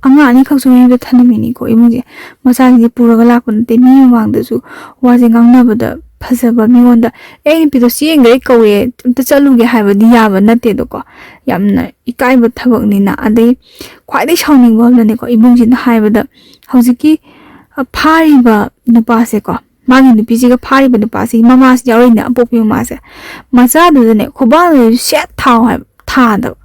ꯑꯉꯥꯡ ꯑꯅꯤꯈꯛꯁꯨ ꯃꯌꯨꯝꯗ ꯊꯅꯝꯃꯤꯅꯤꯀꯣ ꯏꯕꯨꯡꯁꯦ꯫ ꯃꯆꯥꯁꯤꯡꯁꯦ ꯄꯨꯔꯒ ꯂꯥꯛꯄ ꯅꯠꯇꯦ, ꯃꯤ ꯃꯃꯥꯡꯗꯁꯨ ꯋꯥꯁꯦ ꯉꯥꯡꯅꯕꯗ ꯐꯖꯕ ꯃꯤꯉꯣꯟꯗ, "ꯑꯦ, ꯑꯩ ꯅꯨꯄꯤꯗꯣ ꯆꯦꯟꯈ꯭ꯔꯦ, ꯀꯧꯔꯦ, ꯑꯝꯇ ꯆꯠꯂꯨꯒꯦ" ꯍꯥꯏꯕꯗꯤ ꯌꯥꯕ ꯅꯠꯇꯦꯗꯣꯀꯣ꯫ ꯌꯥꯝꯅ ꯏꯀꯥꯏꯕ ꯊꯕꯛꯅꯤꯅ꯫ ꯑꯗꯩ ꯈ꯭ꯋꯥꯏꯗꯩ ꯁꯥꯎꯅꯤꯡꯕ ꯑꯃꯅꯅꯦꯀꯣ, ꯏꯕꯨꯡꯁꯤꯅ ꯍꯥꯏꯕꯗ, ꯍꯧꯖꯤꯛꯀꯤ, ꯑ, ꯐꯥꯔꯤꯕ ꯅꯨꯄꯥꯁꯦꯀꯣ, ꯃꯥꯒꯤ ꯅꯨꯄꯤꯁꯤꯒ ꯐꯥꯔꯤꯕ ꯅꯨꯄꯥꯁꯤꯒꯤ ꯃꯃꯥꯁꯤ ꯌꯥꯎꯔꯤꯅꯦ, ꯑꯄꯣꯛꯄꯤ ꯃꯃꯥꯁꯦ, ꯃꯆꯥꯗꯨꯗꯅꯦ ꯈꯨꯕꯥꯛꯅ ꯁꯦꯠ ꯊꯥꯎ ꯍꯥꯏꯕ, ꯊꯥꯗꯕ꯫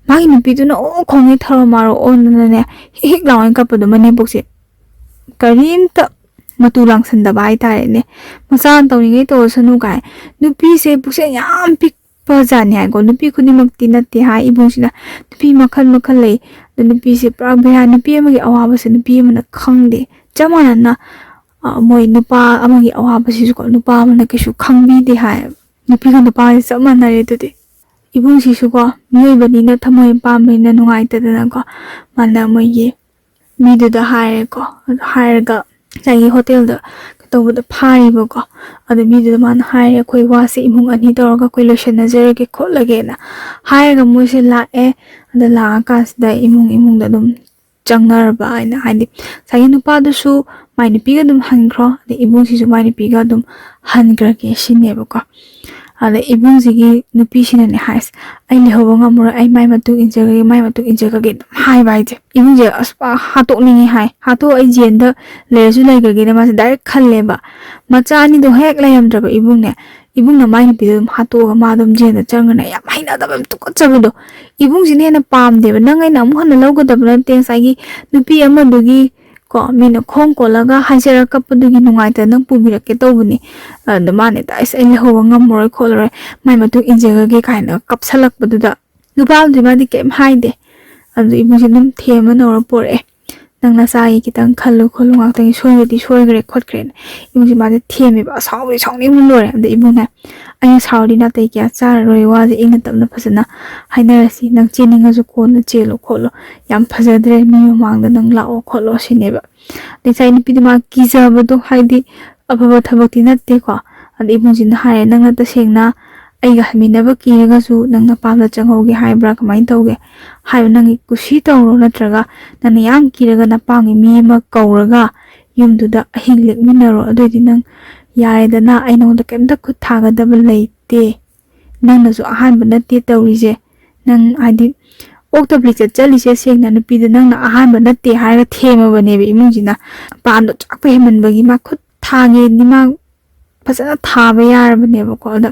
ꯃꯥꯒꯤ ꯅꯨꯄꯤꯗꯨꯅ ꯑꯣ ꯈꯣꯡꯉꯩ ꯊꯔꯣ ꯃꯥꯔꯣ ꯑꯣꯟꯗꯅꯅꯦ, ꯍꯤꯛ ꯍꯤꯛ ꯂꯥꯎꯅ ꯀꯞꯄꯗꯣ, ꯃꯅꯦꯝꯄꯣꯛꯁꯦ ꯀꯔꯤꯝꯇ ꯃꯇꯨ ꯂꯥꯡꯁꯟꯗꯕ ꯍꯥꯏꯇꯥꯔꯦꯅꯦ꯫ "ꯃꯆꯥꯅ ꯇꯧꯅꯤꯡꯉꯩ ꯇꯧꯔꯁꯅꯨ" ꯀꯥꯏ꯫ ꯅꯨꯄꯤꯁꯦ ꯄꯨꯛꯆꯦꯜ ꯌꯥꯝ ꯄꯤꯛꯄ ꯖꯥꯠꯅꯤ ꯍꯥꯏꯀꯣ꯫ ꯅꯨꯄꯤ ꯈꯨꯗꯤꯡꯃꯛꯇꯤ ꯅꯠꯇꯦ ꯍꯥꯏ ꯏꯕꯨꯡꯁꯤꯅ꯫ ꯅꯨꯄꯤ ꯃꯈꯜ ꯃꯈꯜ ꯂꯩ꯫ ꯑꯗꯣ ꯅꯨꯄꯤꯁꯦ ꯄꯨꯔꯥ ꯕꯦꯔꯥ꯫ ꯅꯨꯄꯤ ꯑꯃꯒꯤ ꯑꯋꯥꯕꯁꯦ ꯅꯨꯄꯤ ꯑꯃꯅ ꯈꯪꯗꯦ꯫ ꯆꯞ ꯃꯥꯟꯅꯅ, ꯑ, ꯃꯣꯏ ꯅꯨꯄꯥ ꯑꯃꯒꯤ ꯑꯋꯥꯕꯁꯤꯁꯨꯀꯣ, ꯅꯨꯄꯥ ꯑꯃꯅ ꯀꯩꯁꯨ ꯈꯪꯕꯤꯗꯦ ꯍꯥꯏ꯫ ꯅꯨꯄꯤꯒ ꯅꯨꯄꯥꯒꯁꯦ ꯆꯞ ꯃꯥꯟꯅꯔꯦ ꯑꯗꯨꯗꯤ꯫ ꯏꯕꯨꯡꯁꯤꯁꯨꯀꯣ, ꯃꯤꯑꯣꯏꯕꯅꯤꯅ ꯊꯃꯣꯏ ꯄꯥꯝꯕꯅꯤꯅ ꯅꯨꯡꯉꯥꯏꯇꯗꯅꯀꯣ, ꯃꯥꯅ ꯃꯣꯏꯒꯤ ꯃꯤꯗꯨꯗ ꯍꯥꯏꯔꯦꯀꯣ꯫ ꯑꯗꯨ ꯍꯥꯏꯔꯒ ꯉꯁꯥꯏꯒꯤ ꯍꯣꯇꯦꯜꯗ ꯇꯧꯕꯗ ꯐꯥꯔꯤꯕꯀꯣ꯫ ꯑꯗ ꯃꯤꯗꯨꯗ ꯃꯥꯅ ꯍꯥꯏꯔꯦ, "ꯑꯩꯈꯣꯏ ꯋꯥꯁꯦ ꯏꯃꯨꯡ ꯑꯅꯤ ꯇꯧꯔꯒ ꯑꯩꯈꯣꯏ ꯂꯣꯏꯁꯟꯅꯖꯔꯒꯦ ꯈꯣꯠꯂꯒꯦꯅ" ꯍꯥꯏꯔꯒ ꯃꯣꯏꯁꯦ ꯂꯥꯛꯑꯦ꯫ ꯑꯗ ꯂꯥꯛꯑꯀꯥꯟꯁꯤꯗ ꯏꯃꯨꯡ ꯏꯃꯨꯡꯗ ꯑꯗꯨꯝ ꯆꯪꯅꯔꯕ ꯍꯥꯏꯅ, ꯍꯥꯏꯗꯤ ꯉꯁꯥꯏꯒꯤ ꯅꯨꯄꯥꯗꯨꯁꯨ ꯃꯥꯏ ꯅꯨꯄꯤꯒ ꯑꯗꯨꯝ ꯍꯟꯈ꯭ꯔꯣ, ꯑꯗꯩ ꯏꯕꯨꯡꯁꯤꯁꯨ ꯃꯥꯏ ꯅꯨꯄꯤꯒ ꯑꯗꯨꯝ ꯍꯟꯈ꯭ꯔꯒꯦ ꯁꯤꯅꯦꯕꯀꯣ꯫ ꯑꯗ ꯏꯕꯨꯡꯁꯤꯒꯤ ꯅꯨꯄꯤꯁꯤꯅꯅꯦ ꯍꯥꯏꯁꯦ, "ꯑꯩ ꯂꯩꯍꯧꯕ ꯉꯝꯃꯔꯣꯏ, ꯑꯩ ꯃꯥꯏ ꯃꯇꯨꯡ ꯏꯟꯖꯈ꯭ꯔꯒꯦ, ꯃꯥꯏ ꯃꯇꯨꯡ ꯏꯟꯖꯈ꯭ꯔꯒꯦ" ꯑꯗꯨꯝ ꯍꯥꯏꯕ ꯍꯥꯏꯁꯦ꯫ ꯏꯕꯨꯡꯁꯦ ꯑꯁ ꯄꯨꯔꯥ ꯍꯥꯠꯇꯣꯛꯅꯤꯡꯉꯤ ꯍꯥꯏ, "ꯍꯥꯠꯇꯣꯛꯑꯣ, ꯑꯩ ꯖꯦꯜꯗ ꯂꯩꯔꯁꯨ ꯂꯩꯈ꯭ꯔꯒꯦꯅ" ꯃꯥꯁꯦ ꯗꯥꯏꯔꯦꯛ ꯈꯜꯂꯦꯕ꯫ ꯃꯆꯥ ꯑꯅꯤꯗꯣ ꯍꯦꯛ ꯂꯩꯔꯝꯗ꯭ꯔꯕ ꯏꯕꯨꯡꯅꯦ, ꯏꯕꯨꯡꯅ ꯃꯥꯏ ꯅꯨꯄꯤꯗꯣ ꯑꯗꯨꯝ ꯍꯥꯠꯇꯣꯛꯑꯒ ꯃꯥ ꯑꯗꯨꯝ ꯖꯦꯜꯗ ꯆꯪꯈ꯭ꯔꯅꯤ꯫ ꯌꯥꯝ ꯍꯩꯅꯗꯕ, ꯌꯥꯝ ꯇꯨꯀꯠꯆꯕꯗꯣ꯫ ꯏꯕꯨꯡꯁꯤꯅ ꯍꯦꯟꯅ ꯄꯥꯝꯗꯦꯕ꯫ "ꯅꯪ ꯑꯩꯅ ꯑꯃꯨꯛ ꯍꯟꯅ ꯂꯧꯒꯗꯕ ꯅꯠꯇꯦ, ꯉꯁꯥꯏꯒꯤ ꯅꯨꯄꯤ ꯑꯃꯗꯨꯒꯤ ꯀꯣ ꯃꯤꯅ ꯈꯣꯡ ꯀꯣꯜꯂꯒ ꯍꯥꯏꯖꯔ ꯀꯞꯄꯗꯨꯒꯤ ꯅꯨꯡꯉꯥꯏꯇ ꯅꯪ ꯄꯨꯕꯤꯔꯛꯀꯦ ꯇꯧꯕꯅꯤ꯫ ꯑꯗ ꯃꯥꯅ ꯍꯦꯛꯇ, 'ꯑꯁ ꯑꯩ ꯂꯩꯍꯧꯕ ꯉꯝꯃꯔꯣꯏ ꯈꯣꯠꯂꯔꯣꯏ, ꯃꯥꯏ ꯃꯇꯨꯡ ꯏꯟꯖꯈ꯭ꯔꯒꯦ' ꯀꯥꯏꯅ ꯀꯞꯁꯜꯂꯛꯄꯗꯨꯗ ꯅꯨꯄꯥꯗꯨꯗꯤ ꯃꯥꯗꯤ ꯀꯩꯝ ꯍꯥꯏꯗꯦ꯫ ꯑꯗꯨ ꯏꯕꯨꯡꯁꯦ ꯑꯗꯨꯝ ꯊꯦꯝꯃ ꯅꯧꯔ ꯄꯣꯔꯛꯑꯦ꯫ "ꯅꯪ ꯅꯆꯥꯒꯤ ꯈꯤꯇꯪ ꯈꯜꯂꯨ ꯈꯣꯠꯂꯨ, ꯉꯥꯛꯇꯪꯒꯤ ꯁꯣꯏꯕꯗꯤ ꯁꯣꯏꯈ꯭ꯔꯦ ꯈꯣꯠꯈ꯭ꯔꯦꯅ" ꯏꯕꯨꯡꯁꯦ ꯃꯥꯁꯦ ꯊꯦꯝꯃꯦꯕ꯫ ꯑꯁꯥꯎꯕꯗꯤ ꯁꯥꯎꯅꯤꯡꯕ ꯂꯣꯏꯔꯦ꯫ ꯑꯗ ꯏꯕꯨꯡꯅ, "ꯑꯩꯅ ꯁꯥꯎꯔꯗꯤ ꯅꯥꯇꯩ ꯀꯌꯥ ꯆꯥꯔꯔꯣꯏ, ꯋꯥꯁꯦ ꯏꯪꯅ ꯇꯞꯅ ꯐꯖꯅ ꯍꯥꯏꯅꯔꯁꯤ, ꯅꯪ ꯆꯦꯟꯅꯤꯡꯉꯁꯨ ꯀꯣꯟꯅ ꯆꯦꯜꯂꯣ ꯈꯣꯠꯂꯣ, ꯌꯥꯝ ꯐꯖꯗ꯭ꯔꯦ, ꯃꯤ ꯃꯃꯥꯡꯗ ꯅꯪ ꯂꯥꯛꯑꯣ ꯈꯣꯠꯂꯣ" ꯁꯤꯅꯦꯕ꯫ ꯑꯗꯩ ꯉꯁꯥꯏ ꯅꯨꯄꯤꯗꯨ ꯃꯥ ꯀꯤꯖꯕꯗꯣ, ꯍꯥꯏꯗꯤ ꯑꯐꯕ ꯊꯕꯛꯇꯤ ꯅꯠꯇꯦꯀꯣ꯫ ꯑꯗ ꯏꯕꯨꯡꯁꯤꯅ ꯍꯥꯏꯔꯦ, "ꯅꯪꯅ ꯇꯁꯦꯡꯅ ꯑꯩꯒ ꯍꯟꯃꯤꯟꯅꯕ ꯀꯤꯔꯒꯁꯨ ꯅꯪ ꯅꯄꯥꯝꯗ ꯆꯪꯍꯧꯒꯦ ꯍꯥꯏꯕ꯭ꯔꯥ, ꯀꯃꯥꯏꯅ ꯇꯧꯒꯦ? ꯍꯥꯏꯕ ꯅꯪꯒꯤ ꯀꯨꯁꯤ ꯇꯧꯔꯣ, ꯅꯠꯇ꯭ꯔꯒ ꯅꯪꯅ ꯌꯥꯝ ꯀꯤꯔꯒ ꯅꯄꯥꯝꯒꯤ ꯃꯤ ꯑꯃ ꯀꯧꯔꯒ ꯌꯨꯝꯗꯨꯗ ꯑꯍꯤꯡ ꯂꯦꯛꯃꯤꯟꯅꯔꯣ, ꯑꯗꯨꯑꯣꯏꯗꯤ ꯅꯪ ꯌꯥꯔꯦꯗꯅ, ꯑꯩ ꯅꯉꯣꯟꯗ ꯀꯩꯝꯇ ꯈꯨꯠ ꯊꯥꯒꯗꯕ ꯂꯩꯇꯦ, ꯅꯪꯅꯁꯨ ꯑꯍꯥꯟꯕ ꯅꯠꯇꯦ ꯇꯧꯔꯤꯁꯦ, ꯅꯪ ꯍꯥꯏꯗꯤ ꯑꯣꯛꯇ ꯂꯤꯆꯠ ꯆꯠꯂꯤꯁꯦ ꯁꯦꯡꯅ ꯅꯨꯄꯤꯗ ꯅꯪꯅ ꯑꯍꯥꯟꯕ ꯅꯠꯇꯦ" ꯍꯥꯏꯔꯒ ꯊꯦꯝꯃꯕꯅꯦꯕ ꯏꯃꯨꯡꯁꯤꯅ꯫ ꯄꯥꯟꯗꯣ ꯆꯥꯛꯄ ꯍꯦꯟꯃꯟꯕꯒꯤ ꯃꯥ ꯈꯨꯠ ꯊꯥꯒꯦꯗꯤ ꯃꯥ ꯐꯖꯅ ꯊꯥꯕ ꯌꯥꯔꯕꯅꯦꯕꯀꯣ꯫ ꯑꯗ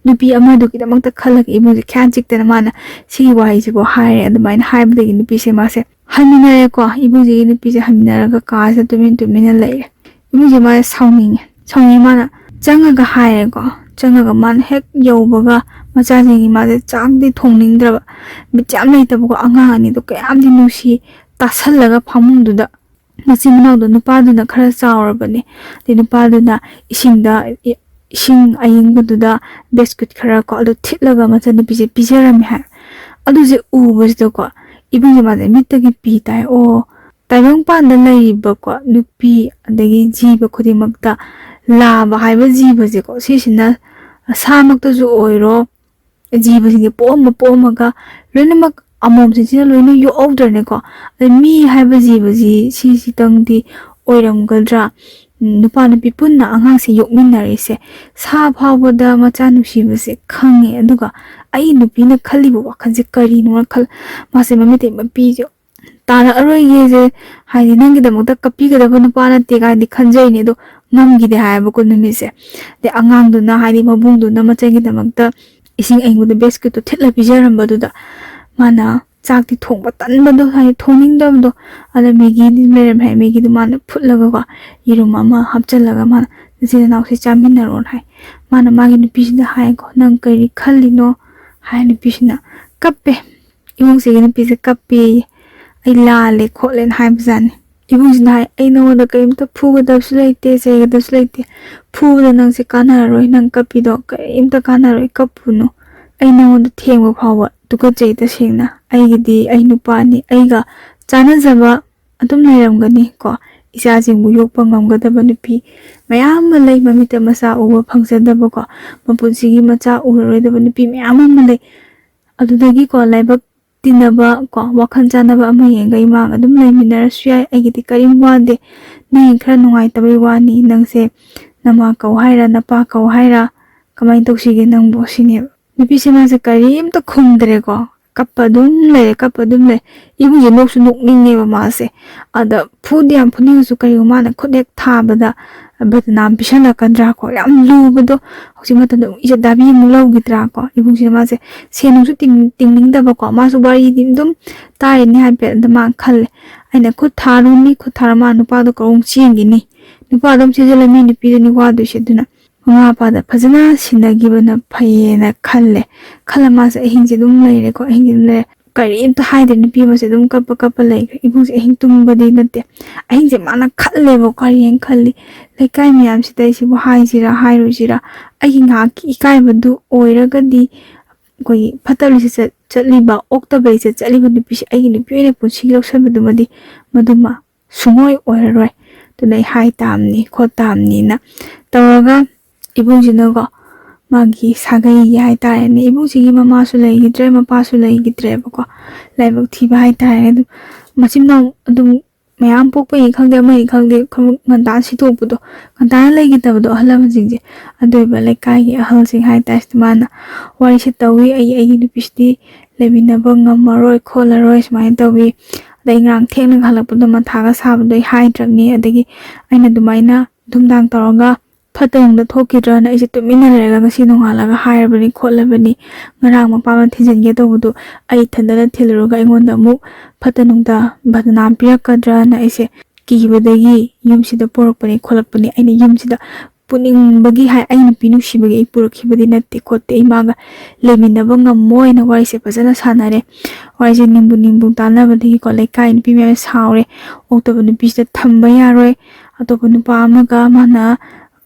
ꯅꯨꯄꯤ ꯑꯃꯗꯨꯒꯤꯗꯃꯛꯇ ꯈꯜꯂꯒ ꯏꯃꯨꯡꯁꯦ ꯈ꯭ꯌꯥꯟ ꯆꯤꯛꯇꯅ ꯃꯥꯅ ꯁꯤꯒꯤ ꯋꯥꯍꯩꯁꯤꯕꯨ ꯍꯥꯏꯔꯦ꯫ ꯑꯗꯨꯃꯥꯏꯅ ꯍꯥꯏꯕꯗꯒꯤ ꯅꯨꯄꯤꯁꯦ ꯃꯥꯁꯦ ꯍꯟꯃꯤꯟꯅꯔꯦꯀꯣ꯫ ꯏꯕꯨꯡꯁꯤꯒꯤ ꯅꯨꯄꯤꯁꯦ ꯍꯟꯃꯤꯟꯅꯔꯒ ꯀꯥꯁꯤꯗ ꯇꯨꯃꯤꯟ ꯇꯨꯃꯤꯟꯅ ꯂꯩꯔꯦ꯫ ꯏꯕꯨꯡꯁꯦ ꯃꯥꯁꯦ ꯁꯥꯎꯅꯤꯡꯉꯦ꯫ ꯁꯥꯎꯅꯤꯡꯉꯦ ꯃꯥꯅ ꯆꯪꯉꯒ ꯍꯥꯏꯔꯦꯀꯣ꯫ ꯆꯪꯉꯒ ꯃꯥꯅ ꯍꯦꯛ ꯌꯧꯕꯒ ꯃꯆꯥꯁꯤꯡꯒꯤ ꯃꯥꯁꯦ ꯆꯥꯛꯇꯤ ꯊꯣꯡꯅꯤꯡꯗ꯭ꯔꯕ, ꯕꯤꯠ ꯌꯥꯝ ꯂꯩꯇꯕꯀꯣ꯫ ꯑꯉꯥꯡ ꯑꯅꯤꯗꯣ ꯀꯌꯥꯝꯗꯤ ꯅꯨꯡꯁꯤ, ꯇꯥꯁꯜꯂꯒ ꯐꯃꯨꯡꯗꯨꯗ꯫ ꯃꯆꯤꯟ ꯃꯅꯥꯎꯗꯣ ꯅꯨꯄꯥꯗꯨꯅ ꯈꯔ ꯆꯥꯎꯔꯕꯅꯦ꯫ ꯑꯗꯩ ꯅꯨꯄꯥꯗꯨꯅ ꯏꯁꯤꯡꯗ, ꯏ-, ꯏꯁꯤꯡ ꯑꯌꯤꯡꯕꯗꯨꯗ ꯕꯤꯁꯀꯨꯠ ꯈꯔ ꯀꯣ, ꯑꯗꯨ ꯊꯤꯠꯂꯒ ꯃꯆꯟꯅꯨꯄꯤꯁꯦ ꯄꯤꯖꯔꯝꯃꯦ ꯍꯥꯏ꯫ ꯑꯗꯨꯁꯦ ꯎꯕꯁꯤꯗꯀꯣ, ꯏꯕꯨꯡꯁꯦ ꯃꯥꯁꯦ ꯃꯤꯠꯇꯒꯤ ꯄꯤ ꯇꯥꯏ꯫ "ꯑꯣ, ꯇꯥꯏꯕꯪꯄꯥꯟꯗ ꯂꯩꯔꯤꯕꯀꯣ ꯅꯨꯄꯤ ꯑꯗꯒꯤ ꯖꯤꯕ ꯈꯨꯗꯤꯡꯃꯛꯇ ꯂꯥꯕ ꯍꯥꯏꯕ ꯖꯤꯕꯁꯦꯀꯣ, ꯁꯤꯁꯤꯅ ꯁꯥꯃꯛꯇꯁꯨ ꯑꯣꯏꯔꯣ, ꯖꯤꯕꯁꯤꯡꯁꯦ ꯄꯣꯛꯑꯝꯕ ꯄꯣꯛꯑꯝꯃꯒ ꯂꯣꯏꯅꯃꯛ ꯑꯃꯣꯝꯁꯤꯡꯁꯤꯅ ꯂꯣꯏꯅ ꯌꯣꯛꯍꯧꯗ꯭ꯔꯅꯦꯀꯣ꯫ ꯑꯗ ꯃꯤ ꯍꯥꯏꯕ ꯖꯤꯕꯁꯤ ꯁꯤꯁꯤꯇꯪꯗꯤ ꯑꯣꯏꯔꯝꯒꯗ꯭ꯔꯥ? ꯎꯝ, ꯅꯨꯄꯥ ꯅꯨꯄꯤ ꯄꯨꯟꯅ ꯑꯉꯥꯡꯁꯦ ꯌꯣꯛꯃꯤꯟꯅꯔꯤꯁꯦ, ꯁꯥ ꯐꯥꯎꯕꯗ ꯃꯆꯥ ꯅꯨꯡꯁꯤꯕꯁꯦ ꯈꯪꯉꯦ꯫ ꯑꯗꯨꯒ ꯑꯩ ꯅꯨꯄꯤꯅ ꯈꯜꯂꯤꯕ ꯋꯥꯈꯜꯁꯦ ꯀꯔꯤꯅꯣꯅ ꯈꯜ-, ꯃꯥꯁꯦ ꯃꯃꯤꯠꯇꯩ ꯃꯄꯤꯁꯦ ꯇꯥꯔꯛꯑꯔꯣꯏꯒꯦꯁꯦ, ꯍꯥꯏꯗꯤ ꯅꯪꯒꯤꯗꯃꯛꯇ ꯀꯞꯄꯤꯒꯗꯕ ꯅꯨꯄꯥ ꯅꯠꯇꯦ ꯀꯥꯏꯗꯤ ꯈꯟꯖꯩꯅꯦ꯫ ꯑꯗꯣ ꯉꯝꯈꯤꯗꯦ ꯍꯥꯏꯌꯦꯕꯀꯣ ꯅꯨꯃꯤꯠꯁꯦ꯫ ꯑꯗꯩ ꯑꯉꯥꯡꯗꯨꯅ, ꯍꯥꯏꯗꯤ ꯃꯕꯨꯡꯗꯨꯅ ꯃꯆꯟꯒꯤꯗꯃꯛꯇ ꯏꯁꯤꯡ ꯑꯏꯪꯕꯗ ꯕꯤꯁꯀꯤꯠꯇꯣ ꯊꯤꯠꯂ ꯄꯤꯖꯔꯝꯕꯗꯨꯗ ꯃꯥꯅ ꯆꯥꯛꯇꯤ ꯊꯣꯡꯕ ꯇꯟꯕꯗꯣ, ꯍꯥꯏꯗꯤ ꯊꯣꯡꯅꯤꯡꯗꯕꯗꯣ꯫ ꯑꯗ ꯃꯦꯒꯤꯗꯤ ꯂꯩꯔꯝꯃꯦ ꯍꯥꯏ, ꯃꯦꯒꯤꯗꯣ ꯃꯥꯅ ꯐꯨꯠꯂꯒꯀꯣ, ꯌꯦꯔꯨꯝ ꯑꯃ ꯍꯥꯞꯆꯜꯂꯒ ꯃꯥꯅ ꯅꯆꯤꯟ ꯅꯅꯥꯎꯁꯦ ꯆꯥꯃꯤꯟꯅꯔꯣꯅ ꯍꯥꯏ꯫ ꯃꯥꯅ ꯃꯥꯒꯤ ꯅꯨꯄꯤꯁꯤꯗ ꯍꯥꯏꯀꯣ, "ꯅꯪ ꯀꯔꯤ ꯈꯜꯂꯤꯅꯣ?" ꯍꯥꯏ꯫ ꯅꯨꯄꯤꯁꯤꯅ ꯀꯞꯄꯦ꯫ ꯏꯃꯨꯡꯁꯤꯒꯤ ꯅꯨꯄꯤꯁꯦ ꯀꯞꯄꯦꯌꯦ꯫ "ꯑꯩ ꯂꯥꯜꯂꯦ ꯈꯣꯠꯂꯦꯅ" ꯍꯥꯏꯕꯖꯥꯠꯅꯤ꯫ ꯏꯕꯨꯡꯁꯤꯅ ꯍꯥꯏ, "ꯑꯩ ꯅꯉꯣꯟꯗ ꯀꯔꯤꯝꯇ ꯐꯨꯒꯗꯕꯁꯨ ꯂꯩꯇꯦ, ꯆꯩꯒꯗꯕꯁꯨ ꯂꯩꯇꯦ꯫ ꯐꯨꯕꯗ ꯅꯪꯁꯦ ꯀꯥꯟꯅꯔꯔꯣꯏ, ꯅꯪ ꯀꯞꯄꯤꯗꯣ ꯀꯔꯤꯝꯇ ꯀꯥꯟꯅꯔꯣꯏ, ꯀꯞꯄꯨꯅꯨ꯫ ꯑꯩ ꯅꯉꯣꯟꯗ ꯊꯦꯡꯕ ꯐꯥꯎꯕ ꯇꯨꯀꯠꯆꯩ ꯇꯁꯦꯡꯅ꯫ ꯑꯩꯒꯤꯗꯤ ꯑꯩ ꯅꯨꯄꯥꯅꯤ, ꯑꯩꯒ ꯆꯥꯟꯅꯖꯕ ꯑꯗꯨꯝ ꯂꯩꯔꯝꯒꯅꯤ ꯀꯣ꯫ ꯏꯆꯥꯁꯤꯡꯕꯨ ꯌꯣꯛꯄ ꯉꯝꯒꯗꯕ ꯅꯨꯄꯤ ꯃꯌꯥꯝ ꯑꯃ ꯂꯩ, ꯃꯃꯤꯠꯇ ꯃꯆꯥ ꯎꯕ ꯐꯪꯖꯗꯕꯀꯣ, ꯃꯄꯨꯟꯁꯤꯒꯤ ꯃꯆꯥ ꯎꯔꯔꯣꯏꯗꯕ ꯅꯨꯄꯤ ꯃꯌꯥꯝ ꯑꯃ ꯂꯩ꯫ ꯑꯗꯨꯗꯒꯤꯀꯣ ꯂꯥꯏꯕꯛ ꯇꯤꯟꯅꯕ ꯀꯣ, ꯋꯥꯈꯜ ꯆꯥꯟꯅꯕ ꯑꯃ ꯌꯦꯡꯉꯒ ꯏꯃꯥꯒ ꯑꯗꯨꯝ ꯂꯩꯃꯤꯟꯅꯔꯁꯨ ꯌꯥꯏ, ꯑꯩꯒꯤꯗꯤ ꯀꯔꯤꯝ ꯋꯥꯗꯦ꯫ ꯅꯪꯒꯤ ꯈꯔ ꯅꯨꯡꯉꯥꯏꯇꯕꯩ ꯋꯥꯅꯤ, ꯅꯪꯁꯦ ꯅꯃꯥ ꯀꯧ ꯍꯥꯏꯔ, ꯅꯄꯥ ꯀꯧ ꯍꯥꯏꯔ, ꯀꯃꯥꯏꯅ ꯇꯧꯁꯤꯒꯦ ꯅꯪꯕꯨ?" ꯁꯤꯅꯦꯕ꯫ ꯅꯨꯄꯤꯁꯦ ꯃꯥꯁꯦ ꯀꯔꯤꯝꯇ ꯈꯨꯝꯗ꯭ꯔꯦꯀꯣ, ꯀꯞꯄ ꯑꯗꯨꯝ ꯂꯩꯔꯦ, ꯀꯞꯄ ꯑꯗꯨꯝ ꯂꯩ꯫ ꯏꯕꯨꯡꯁꯦ ꯅꯣꯛꯁꯨ ꯅꯣꯛꯅꯤꯡꯉꯦꯕ ꯃꯥꯁꯦ꯫ ꯑꯗ ꯐꯨꯗꯤ ꯌꯥꯝ ꯐꯨꯅꯤꯡꯉꯁꯨ ꯀꯔꯤꯒꯨꯝꯕ ꯃꯥꯅ ꯈꯨꯠ ꯍꯦꯛ ꯊꯥꯕꯗ ꯕꯗꯅꯥꯝ ꯄꯤꯁꯜꯂꯛꯀꯗ꯭ꯔꯥ ꯀꯣ, ꯌꯥꯝ ꯂꯨꯕꯗꯣ꯫ ꯍꯧꯖꯤꯛ ꯃꯇꯝꯗ ꯑꯃꯨꯛ ꯏꯖꯠ ꯗꯥꯕꯤ ꯑꯃꯨꯛ ꯂꯧꯈꯤꯗ꯭ꯔꯥ ꯀꯣ꯫ ꯏꯕꯨꯡꯁꯤꯅ ꯃꯥꯁꯦ ꯁꯦꯟ ꯅꯨꯡꯁꯨ ꯇꯤꯡ-, ꯇꯤꯡꯅꯤꯡꯗꯕꯀꯣ, ꯃꯥꯁꯨ ꯋꯥꯔꯤꯗꯤ ꯑꯗꯨꯝ ꯇꯥꯔꯤꯅꯦ ꯍꯥꯏꯐꯦꯠ, ꯑꯗ ꯃꯥ ꯈꯜꯂꯦ, "ꯑꯩꯅ ꯈꯨꯠ ꯊꯥꯔꯨꯅꯤ, ꯈꯨꯠ ꯊꯥꯔ ꯃꯥ ꯅꯨꯄꯥꯗꯣ ꯀꯧꯔ ꯆꯦꯟꯈꯤꯅꯤ, ꯅꯨꯄꯥꯗꯣ ꯑꯃꯨꯛ ꯆꯦꯟꯁꯤꯜꯂ ꯃꯤ ꯅꯨꯄꯤꯗꯨꯅꯤ ꯋꯥꯗꯣꯏꯁꯦ꯫ ꯑꯗꯨꯅ ꯃꯃꯥ ꯃꯄꯥꯗ ꯐꯖꯅ ꯁꯤꯟꯅꯈꯤꯕꯅ ꯐꯩꯌꯦꯅ" ꯈꯜꯂꯦ꯫ ꯈꯜꯂ ꯃꯥꯁꯦ ꯑꯍꯤꯡꯁꯦ ꯑꯗꯨꯝ ꯂꯩꯔꯦꯀꯣ, ꯑꯍꯤꯡꯁꯦ ꯑꯗꯨꯝ ꯂꯩꯔꯦ꯫ ꯀꯔꯤꯝꯇ ꯍꯥꯏꯗ꯭ꯔꯦ, ꯅꯨꯄꯤ ꯑꯃꯁꯦ ꯑꯗꯨꯝ ꯀꯞꯄ ꯀꯞꯄ ꯂꯩꯈ꯭ꯔꯦ꯫ ꯏꯕꯨꯡꯁꯦ ꯑꯍꯤꯡ ꯇꯨꯝꯕꯗꯤ ꯅꯠꯇꯦ, ꯑꯍꯤꯡꯁꯦ ꯃꯥꯅ ꯈꯜꯂꯦꯕ, ꯀꯔꯤꯅ ꯈꯜꯂꯤ, ꯂꯩꯀꯥꯏ ꯃꯌꯥꯝꯁꯤꯗ ꯑꯩꯁꯤꯕꯨ ꯍꯥꯏꯁꯤꯔꯥ ꯍꯥꯏꯔꯣꯏꯁꯤꯔꯥ, ꯑꯩꯒꯤ ꯉꯥꯏꯍꯥꯛꯀꯤ ꯏꯀꯥꯏꯕꯗꯨ ꯑꯣꯏꯔꯒꯗꯤ ꯑꯩꯈꯣꯏꯒꯤ ꯐꯠꯇꯕ ꯂꯤꯆꯠ ꯆꯠ-, ꯆꯠꯂꯤꯕ, ꯑꯣꯛꯇꯕ ꯂꯤꯆꯠ ꯆꯠꯂꯤꯕ ꯅꯨꯄꯤꯁꯦ ꯑꯩꯒꯤ ꯅꯨꯄꯤ ꯑꯣꯏꯅ ꯄꯨꯟꯁꯤꯒꯤ ꯂꯧꯁꯟꯕꯗꯨꯃꯗꯤ ꯃꯗꯨꯃ ꯁꯨꯡꯑꯣꯏ ꯑꯣꯏꯔꯔꯣꯏ꯫ ꯑꯗꯨꯅ ꯑꯩ ꯍꯥꯏ ꯇꯥꯕꯅꯤ, ꯈꯣꯠ ꯇꯥꯕꯅꯤꯅ ꯇꯧꯔꯒ ꯏꯕꯨꯡꯁꯤꯅꯀꯣ, ꯃꯥꯒꯤ ꯁꯥꯒꯩꯒꯤ ꯍꯥꯏꯇꯥꯔꯦꯅꯦ, ꯏꯕꯨꯡꯁꯤꯒꯤ ꯃꯃꯥꯁꯨ ꯂꯩꯈꯤꯗ꯭ꯔꯦ, ꯃꯄꯥꯁꯨ ꯂꯩꯈꯤꯗ꯭ꯔꯦꯕꯀꯣ, ꯂꯥꯏꯕꯛ ꯊꯤꯕ ꯍꯥꯏꯇꯥꯔꯦꯅꯦ꯫ ꯑꯗꯨꯝ ꯃꯆꯤꯟ ꯃꯅꯥꯎ ꯑꯗꯨꯝ ꯃꯌꯥꯝ ꯄꯣꯛꯄꯅꯤ ꯈꯪꯗꯦ, ꯑꯃꯅꯤ ꯈꯪꯗꯦ, ꯈꯔ ꯉꯟꯇꯥꯅ ꯁꯤꯗꯣꯛꯄꯗꯣ, ꯉꯟꯇꯥꯅ ꯂꯩꯈꯤꯗꯕꯗꯣ ꯑꯍꯜ ꯂꯃꯟꯁꯤꯡꯁꯦ, ꯑꯗꯨ ꯑꯣꯏꯕ ꯂꯩꯀꯥꯏꯒꯤ ꯑꯍꯜꯁꯤꯡ ꯍꯥꯏꯇꯥꯔꯦ, ꯃꯥꯅ ꯋꯥꯔꯤꯁꯦ ꯇꯧꯏ, "ꯑꯩ ꯑꯩꯒꯤ ꯅꯨꯄꯤꯁꯤꯗꯤ ꯂꯩꯃꯤꯟꯅꯕ ꯉꯝꯃꯔꯣꯏ ꯈꯣꯠꯂꯔꯣꯏ" ꯁꯨꯃꯥꯏꯅ ꯇꯧꯏ꯫ ꯑꯗꯩ ꯉꯔꯥꯡ ꯊꯦꯡꯅ ꯍꯜꯂꯛꯄꯗꯣ ꯃꯊꯥꯒ ꯁꯥꯕꯗꯣ ꯑꯩ ꯍꯥꯏꯗ꯭ꯔꯕꯅꯤ꯫ ꯑꯗꯒꯤ ꯑꯩꯅ ꯑꯗꯨꯃꯥꯏꯅ ꯅꯨꯡꯗꯥꯡ ꯇꯧꯔꯒ ꯐꯠꯇ ꯅꯨꯡꯗ ꯊꯣꯛꯈꯤꯗ꯭ꯔꯅ ꯑꯩꯁꯦ ꯇꯨꯃꯤꯟꯅ ꯂꯩꯔꯒ ꯉꯁꯤ ꯅꯣꯡꯉꯥꯜꯂꯒ ꯍꯥꯏꯔꯕꯅꯤ ꯈꯣꯠꯂꯕꯅꯤ꯫ ꯉꯔꯥꯡ ꯃꯄꯥꯝꯗ ꯊꯤꯟꯖꯤꯟꯒꯦ ꯇꯧꯕꯗꯨ ꯑꯩ ꯏꯊꯟꯗꯅ ꯊꯤꯜꯂꯨꯔꯒ ꯑꯩꯉꯣꯟꯗ ꯑꯃꯨꯛ ꯐꯠꯇ ꯅꯨꯡꯗ ꯕꯗꯅꯥꯝ ꯄꯤꯔꯛꯀꯗ꯭ꯔꯅ ꯑꯩꯁꯦ ꯀꯤꯕꯗꯒꯤ ꯌꯨꯝꯁꯤꯗ ꯄꯣꯔꯛꯄꯅꯤ ꯈꯣꯠꯂꯛꯄꯅꯤ꯫ ꯑꯩꯅ ꯌꯨꯝꯁꯤꯗ ꯄꯨꯅꯤꯡꯕꯒꯤ ꯍꯥꯏ, ꯑꯩ ꯅꯨꯄꯤ ꯅꯨꯡꯁꯤꯕꯒꯤ ꯑꯩ ꯄꯨꯔꯛꯈꯤꯕꯗꯤ ꯅꯠꯇꯦ ꯈꯣꯠꯇꯦ, ꯑꯩ ꯃꯥꯒ ꯂꯩꯃꯤꯟꯅꯕ ꯉꯝꯃꯣꯏꯅ ꯋꯥꯔꯤꯁꯦ ꯐꯖꯅ ꯁꯥꯟꯅꯔꯦ꯫ ꯋꯥꯔꯤꯁꯦ ꯅꯤꯡꯕꯨ ꯅꯤꯡꯕꯨ ꯇꯥꯟꯅꯕꯗꯒꯤꯀꯣ ꯂꯩꯀꯥꯏ ꯅꯨꯄꯤ ꯃꯌꯥꯝ ꯁꯥꯎꯔꯦ, "ꯑꯣꯛꯇꯕ ꯅꯨꯄꯤꯁꯤꯗ ꯊꯝꯕ ꯌꯥꯔꯣꯏ, ꯑꯇꯣꯞꯄ ꯅꯨꯄꯥ ꯑꯃꯒ ꯃꯥꯅ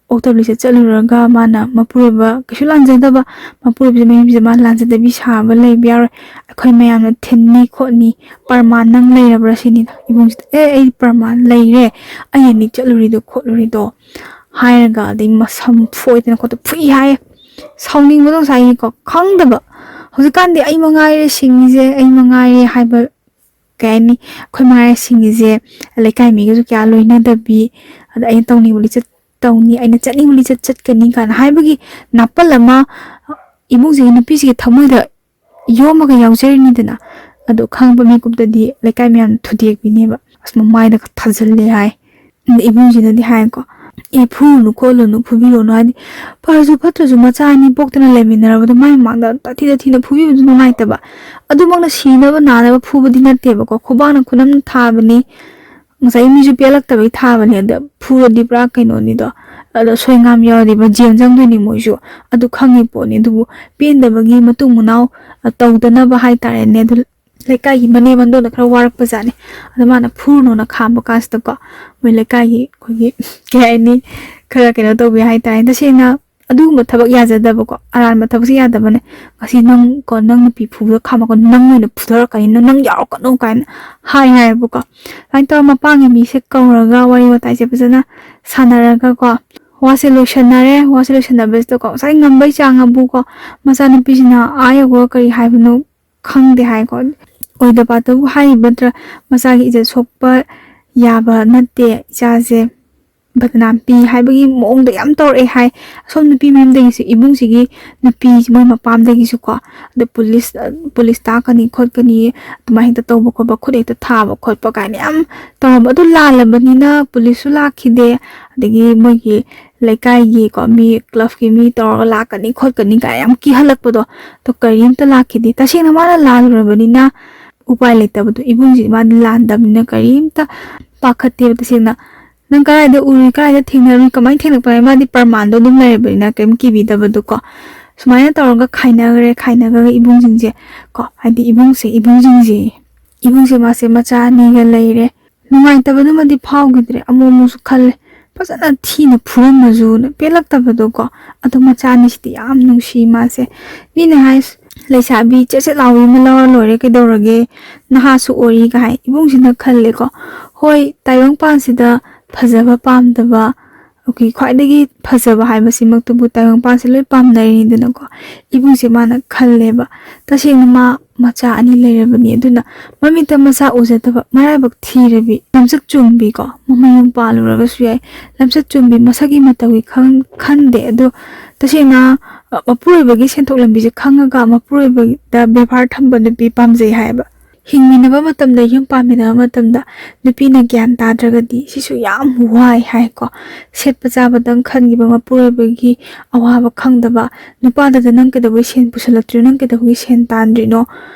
ꯑꯣꯛꯇꯕ ꯂꯤꯆꯠ ꯆꯠꯂꯨꯔꯒ ꯃꯥꯅ ꯃꯄꯨꯔꯣꯏꯕ ꯀꯩꯁꯨ ꯂꯥꯟꯖꯗꯕ, ꯃꯄꯨꯔꯣꯏꯕꯁꯦ ꯃꯌꯨꯝꯁꯤꯗ ꯃꯥ ꯂꯥꯟꯖꯗꯕꯤ ꯁꯥꯕ ꯂꯩꯕ ꯌꯥꯔꯣꯏ, ꯑꯩꯈꯣꯏ ꯃꯌꯥꯝꯅ ꯊꯤꯟꯅꯤ ꯈꯣꯠꯅꯤ, ꯄ꯭ꯔꯃꯥꯟ ꯅꯪ ꯂꯩꯔꯕ꯭ꯔꯥ?" ꯁꯤꯅꯤꯗ ꯏꯕꯨꯡꯁꯤꯗ꯫ "ꯑꯦ, ꯑꯩ ꯄ꯭ꯔꯃꯥꯟ ꯂꯩꯔꯦ, ꯑꯩ ꯑꯅꯤ ꯆꯠꯂꯨꯔꯤꯗꯣ ꯈꯣꯠꯂꯨꯔꯤꯗꯣ" ꯍꯥꯏꯔꯒ, ꯑꯗꯩ ꯃꯁꯝ ꯐꯣꯏꯗꯅ ꯈꯣꯠꯇꯅ ꯐꯨꯏ ꯍꯥꯏꯌꯦ꯫ ꯁꯥꯎꯅꯤꯡꯕꯗꯣ ꯉꯁꯥꯏꯒꯤꯀꯣ, ꯈꯪꯗꯕ꯫ ꯍꯧꯖꯤꯛꯀꯥꯟꯗꯤ "ꯑꯩ ꯃꯉꯥꯏꯔꯦ ꯁꯤꯡꯉꯤꯁꯦ, ꯑꯩ ꯃꯉꯥꯏꯔꯦ" ꯍꯥꯏꯕ, ꯀꯩ ꯍꯥꯏꯅꯤ, ꯑꯩꯈꯣꯏ ꯃꯉꯥꯏꯔꯦ ꯁꯤꯡꯉꯤꯁꯦ, ꯂꯩꯀꯥꯏ ꯃꯤꯒꯁꯨ ꯀꯌꯥ ꯂꯣꯏꯅꯗꯕꯤ, ꯑꯗ ꯑꯩꯅ ꯇꯧꯅꯤꯡꯕ ꯂꯤꯆꯠ ꯇꯧꯅꯤ, ꯑꯩꯅ ꯆꯠꯅꯤꯡꯕ ꯂꯤꯆꯠ ꯆꯠꯀꯅꯤ ꯀꯥꯏꯅ ꯍꯥꯏꯕꯒꯤ ꯅꯥꯄꯜ ꯑꯃ ꯏꯃꯨꯡꯁꯤꯒꯤ ꯅꯨꯄꯤꯁꯤꯒꯤ ꯊꯃꯣꯏꯗ ꯌꯣꯝꯃꯒ ꯌꯥꯎꯖꯔꯤꯅꯤꯗꯅ꯫ ꯑꯗꯣ ꯈꯪꯕ ꯃꯤꯀꯨꯞꯇꯗꯤ ꯂꯩꯀꯥꯏ ꯃꯌꯥꯝꯅ ꯊꯨꯗꯦꯛꯄꯤꯅꯦꯕ, "ꯑꯁ, ꯃꯃꯥꯏꯗ ꯊꯥꯖꯤꯜꯂꯦ" ꯍꯥꯏ꯫ ꯑꯗ ꯏꯕꯨꯡꯁꯤꯅꯗꯤ ꯍꯥꯏꯀꯣ, "ꯑꯦ, ꯐꯨꯔꯨꯅꯨ ꯈꯣꯠꯂꯨꯅꯨ, ꯐꯨꯕꯤꯔꯨꯅꯨ", ꯍꯥꯏꯗꯤ ꯐꯔꯁꯨ ꯐꯠꯇ꯭ꯔꯁꯨ ꯃꯆꯥ ꯑꯅꯤ ꯄꯣꯛꯇꯅ ꯂꯩꯃꯤꯟꯅꯔꯕꯗꯣ ꯃꯥꯏ ꯃꯃꯥꯡꯗ ꯇꯥꯊꯤ ꯇꯥꯊꯤꯅ ꯐꯨꯕꯤꯕꯗꯨ ꯅꯨꯡꯉꯥꯏꯇꯕ꯫ ꯑꯗꯨꯃꯛꯅ ꯁꯤꯅꯕ ꯅꯥꯅꯕ ꯐꯨꯕꯗꯤ ꯅꯠꯇꯦꯕꯀꯣ, ꯈꯨꯕꯥꯛꯅ ꯈꯨꯅꯝꯅ ꯊꯥꯕꯅꯤ, ꯉꯁꯥꯏ ꯃꯤꯁꯨ ꯄꯦꯜꯂꯛꯇꯕꯩ ꯊꯥꯕꯅꯦ꯫ ꯑꯗ ꯐꯨꯔꯗꯤ ꯄꯨꯔꯥ ꯀꯩꯅꯣꯅꯤꯗꯣ, ꯑꯗꯣ ꯁꯣꯏ ꯉꯥꯝ ꯌꯥꯎꯔꯗꯤ ꯖꯦꯜ ꯆꯪꯗꯣꯏꯅꯤ ꯃꯣꯏꯁꯨ, ꯑꯗꯨ ꯈꯪꯉꯤ ꯄꯣꯠꯅꯤ꯫ ꯑꯗꯨꯕꯨ ꯄꯦꯟꯗꯕꯒꯤ ꯃꯇꯨꯡ ꯃꯅꯥꯎ, ꯑ, ꯇꯧꯗꯅꯕ ꯍꯥꯏꯇꯥꯔꯦꯅꯦ꯫ ꯑꯗꯨ ꯂꯩꯀꯥꯏꯒꯤ ꯃꯅꯦꯝ ꯃꯟꯗꯣꯟꯗꯣ ꯈꯔ ꯋꯥꯔꯛꯄ ꯖꯥꯠꯅꯤ꯫ ꯑꯗ ꯃꯥꯅ ꯐꯨꯔꯨꯅꯣꯅ ꯈꯥꯝꯕ ꯀꯥꯟꯁꯤꯗꯀꯣ, ꯃꯣꯏ ꯂꯩꯀꯥꯏꯒꯤ ꯑꯩꯈꯣꯏꯒꯤ ꯀꯩ ꯍꯥꯏꯅꯤ, ꯈꯔ ꯀꯩꯅꯣ ꯇꯧꯕꯤ ꯍꯥꯏꯇꯥꯔꯦ꯫ ꯇꯁꯦꯡꯅ ꯑꯗꯨꯒꯨꯝꯕ ꯊꯕꯛ ꯌꯥꯖꯗꯕꯀꯣ, ꯑꯔꯥꯟꯕ ꯊꯕꯛꯁꯦ ꯌꯥꯗꯕꯅꯦ꯫ "ꯉꯁꯤ ꯅꯪ ꯀꯣ, ꯅꯪ ꯅꯨꯄꯤ ꯐꯨꯕꯗ ꯈꯥꯝꯃꯛꯀꯅꯨ, ꯅꯪ ꯑꯣꯏꯅ ꯐꯨꯊꯔꯛꯀꯅꯤ, ꯅꯪ, ꯅꯪ ꯌꯥꯎꯔꯛꯀꯅꯨ" ꯀꯥꯏꯅ ꯍꯥꯏ ꯍꯥꯏꯌꯦꯕꯀꯣ꯫ ꯑꯗꯨꯃꯥꯏꯅ ꯇꯧꯔ ꯃꯄꯥꯒꯤ ꯃꯤꯁꯦ ꯀꯧꯔꯒ ꯋꯥꯔꯤ ꯋꯥꯇꯥꯏꯁꯦ ꯐꯖꯅ ꯁꯥꯟꯅꯔꯒꯀꯣ, ꯋꯥꯁꯦ ꯂꯣꯏꯁꯟꯅꯔꯦ꯫ ꯋꯥꯁꯦ ꯂꯣꯏꯁꯟꯅꯕꯁꯤꯗꯀꯣ, ꯉꯁꯥꯏ ꯉꯝꯕꯩ ꯆꯥꯡ ꯑꯕꯨꯀꯣ, ꯃꯆꯥꯅꯨꯄꯤꯁꯤꯅ ꯑꯥ ꯌꯧꯕꯒ ꯀꯔꯤ ꯍꯥꯏꯕꯅꯣ ꯈꯪꯗꯦ ꯍꯥꯏꯀꯣ꯫ ꯑꯣꯏꯗ ꯄꯥꯗꯕꯨ ꯍꯥꯏꯔꯤꯕ ꯅꯠꯇ꯭ꯔꯥ? "ꯃꯆꯥꯒꯤ ꯏꯖꯠ ꯁꯣꯛꯄ ꯌꯥꯕ ꯅꯠꯇꯦ, ꯏꯆꯥꯁꯦ ꯕꯗꯅꯥꯝ ꯄꯤ" ꯍꯥꯏꯕꯒꯤ ꯃꯑꯣꯡꯗ ꯌꯥꯝ ꯇꯧꯔꯛꯑꯦ ꯍꯥꯏ꯫ ꯑꯁꯣꯝ ꯅꯨꯄꯤ ꯃꯌꯨꯝꯗꯒꯤꯁꯨ, ꯏꯕꯨꯡꯁꯤꯒꯤ ꯅꯨꯄꯤ, ꯃꯣꯏ ꯃꯄꯥꯝꯗꯒꯤꯁꯨ ꯀꯣ, ꯑꯗ ꯄꯨꯂꯤꯁ, ꯄꯨꯂꯤꯁ ꯇꯥꯛꯀꯅꯤ ꯈꯣꯠꯀꯅꯤ, ꯑꯗꯨꯃꯥꯏꯅ ꯍꯦꯛꯇ ꯇꯧꯕ ꯈꯣꯠꯄ, ꯈꯨꯠ ꯍꯦꯛꯇ ꯊꯥꯕ ꯈꯣꯠꯄ ꯀꯥꯏꯅ ꯌꯥꯝ ꯇꯧꯔꯝꯕ꯫ ꯑꯗꯨ ꯂꯥꯜꯂꯕꯅꯤꯅ ꯄꯨꯂꯤꯁꯁꯨ ꯂꯥꯛꯈꯤꯗꯦ, ꯑꯗꯒꯤ ꯃꯣꯏꯒꯤ ꯂꯩꯀꯥꯏꯒꯤꯀꯣ, ꯃꯤ, ꯀ꯭ꯂꯕꯀꯤ ꯃꯤ ꯇꯧꯔꯒ ꯂꯥꯛꯀꯅꯤ ꯈꯣꯠꯀꯅꯤ ꯀꯥꯏꯅ ꯌꯥꯝ ꯀꯤꯍꯜꯂꯛꯄꯗꯣ, ꯑꯗꯣ ꯀꯔꯤꯝꯇ ꯂꯥꯛꯈꯤꯗꯦ꯫ ꯇꯁꯦꯡꯅ ꯃꯥꯅ ꯂꯥꯜꯂꯨꯔꯕꯅꯤꯅ ꯎꯄꯥꯏ ꯂꯩꯇꯕꯗꯣ, ꯏꯕꯨꯡꯁꯤ ꯃꯥꯗꯤ ꯂꯥꯟꯗꯕꯅꯤꯅ ꯀꯔꯤꯝꯇ ꯄꯥꯈꯠꯇꯦꯕ ꯇꯁꯦꯡꯅ꯫ "ꯅꯪ ꯀꯗꯥꯏꯗ ꯎꯔꯨꯏ, ꯀꯗꯥꯏꯗ ꯊꯦꯡꯅꯔꯨꯏ, ꯀꯃꯥꯏꯅ ꯊꯦꯡꯅꯔꯛꯄꯅꯣ?" ꯃꯥꯗꯤ ꯄ꯭ꯔꯃꯥꯟꯗꯣ ꯑꯗꯨꯝ ꯂꯩꯔꯕꯅꯤꯅ ꯀꯔꯤꯝ ꯀꯤꯕꯤꯗꯕꯗꯣꯀꯣ꯫ ꯁꯨꯃꯥꯏꯅ ꯇꯧꯔꯒ ꯈꯥꯏꯅꯈ꯭ꯔꯦ꯫ ꯈꯥꯏꯅꯈ꯭ꯔꯒ ꯏꯕꯨꯡꯁꯤꯡꯁꯦ ꯀꯣ, ꯍꯥꯏꯗꯤ ꯏꯕꯨꯡꯁꯦ, ꯏꯕꯨꯡꯁꯤꯡꯁꯦ, ꯏꯕꯨꯡꯁꯦ ꯃꯥꯁꯦ ꯃꯆꯥ ꯑꯅꯤꯒ ꯂꯩꯔꯦ꯫ ꯅꯨꯡꯉꯥꯏꯇꯕꯗꯨꯃꯗꯤ ꯐꯥꯎꯈꯤꯗ꯭ꯔꯦ꯫ ꯑꯃꯨꯛ ꯑꯃꯨꯛꯁꯨ ꯈꯜꯂꯦ, ꯐꯖꯅ ꯊꯤꯅ ꯐꯨꯔꯝꯃꯁꯨꯅ, ꯄꯦꯜꯂꯛꯇꯕꯗꯣꯀꯣ꯫ ꯑꯗꯣ ꯃꯆꯥ ꯑꯅꯤꯁꯤꯗꯤ ꯌꯥꯝ ꯅꯨꯡꯁꯤ ꯃꯥꯁꯦ꯫ ꯃꯤꯅ ꯍꯥꯏ, "ꯂꯩꯁꯥꯕꯤ ꯆꯦꯠ ꯆꯦꯠ ꯂꯥꯎꯕꯤ ꯑꯃ ꯂꯧꯔ ꯂꯣꯏꯔꯦ, ꯀꯩꯗꯧꯔꯒꯦ, ꯅꯍꯥꯁꯨ ꯑꯣꯏꯔꯤꯒ" ꯍꯥꯏ꯫ ꯏꯕꯨꯡꯁꯤꯅ ꯈꯜꯂꯦꯀꯣ, ꯍꯣꯏ, ꯇꯥꯏꯕꯪꯄꯥꯟꯁꯤꯗ ꯐꯖꯕ ꯄꯥꯝꯗꯕ, ꯑꯩꯈꯣꯏ ꯈ꯭ꯋꯥꯏꯗꯒꯤ ꯐꯖꯕ ꯍꯥꯏꯕꯁꯤꯃꯛꯇꯕꯨ ꯇꯥꯏꯕꯪꯄꯥꯟꯁꯦ ꯂꯣꯏ ꯄꯥꯝꯅꯔꯤꯅꯤꯗꯅꯀꯣ꯫ ꯏꯕꯨꯡꯁꯦ ꯃꯥꯅ ꯈꯜꯂꯦꯕ, ꯇꯁꯦꯡꯅ ꯃꯥ ꯃꯆꯥ ꯑꯅꯤ ꯂꯩꯔꯕꯅꯤ, ꯑꯗꯨꯅ ꯃꯃꯤꯠꯇ ꯃꯆꯥ ꯎꯖꯗꯕ ꯃꯔꯥꯏꯕꯛ ꯊꯤꯔꯕꯤ, ꯂꯝꯆꯠ ꯆꯨꯝꯕꯤꯀꯣ, ꯃꯃꯌꯨꯝ ꯄꯥꯜꯂꯨꯔꯒꯁꯨ ꯌꯥꯏ, ꯂꯝꯆꯠ ꯆꯨꯝꯕꯤ, ꯃꯁꯥꯒꯤ ꯃꯇꯧꯒꯤ ꯈꯪ-, ꯈꯟꯗꯦ꯫ ꯑꯗꯣ ꯇꯁꯦꯡꯅ, ꯑ, ꯃꯄꯨꯔꯣꯏꯕꯒꯤ ꯁꯦꯟꯊꯣꯛ ꯂꯝꯕꯤꯁꯦ ꯈꯪꯉꯒ ꯃꯄꯨꯔꯣꯏꯕꯗ ꯕꯦꯕꯥꯔ ꯊꯝꯕ ꯅꯨꯄꯤ ꯄꯥꯝꯖꯩ ꯍꯥꯏꯌꯦꯕ꯫ ꯍꯤꯡꯃꯤꯟꯅꯕ ꯃꯇꯝꯗ, ꯌꯨꯝ ꯄꯥꯟꯃꯤꯟꯅꯕ ꯃꯇꯝꯗ ꯅꯨꯄꯤꯅ ꯒ꯭ꯌꯥꯟ ꯇꯥꯗ꯭ꯔꯒꯗꯤ ꯁꯤꯁꯨ ꯌꯥꯝ ꯋꯥꯏ ꯍꯥꯏꯀꯣ꯫ ꯁꯦꯠꯄ ꯆꯥꯕꯗꯪ ꯈꯟꯈꯤꯕ, ꯃꯄꯨꯔꯣꯏꯕꯒꯤ ꯑꯋꯥꯕ ꯈꯪꯗꯕ, ꯅꯨꯄꯥꯗꯨꯗ "ꯅꯪ ꯀꯩꯗꯧꯕꯩ ꯁꯦꯟ ꯄꯨꯁꯜꯂꯛꯇ꯭ꯔꯤꯅꯣ? ꯅꯪ ꯀꯩꯗꯧꯕꯒꯤ ꯁꯦꯟ ꯇꯥꯟꯗ꯭ꯔꯤꯅꯣ?"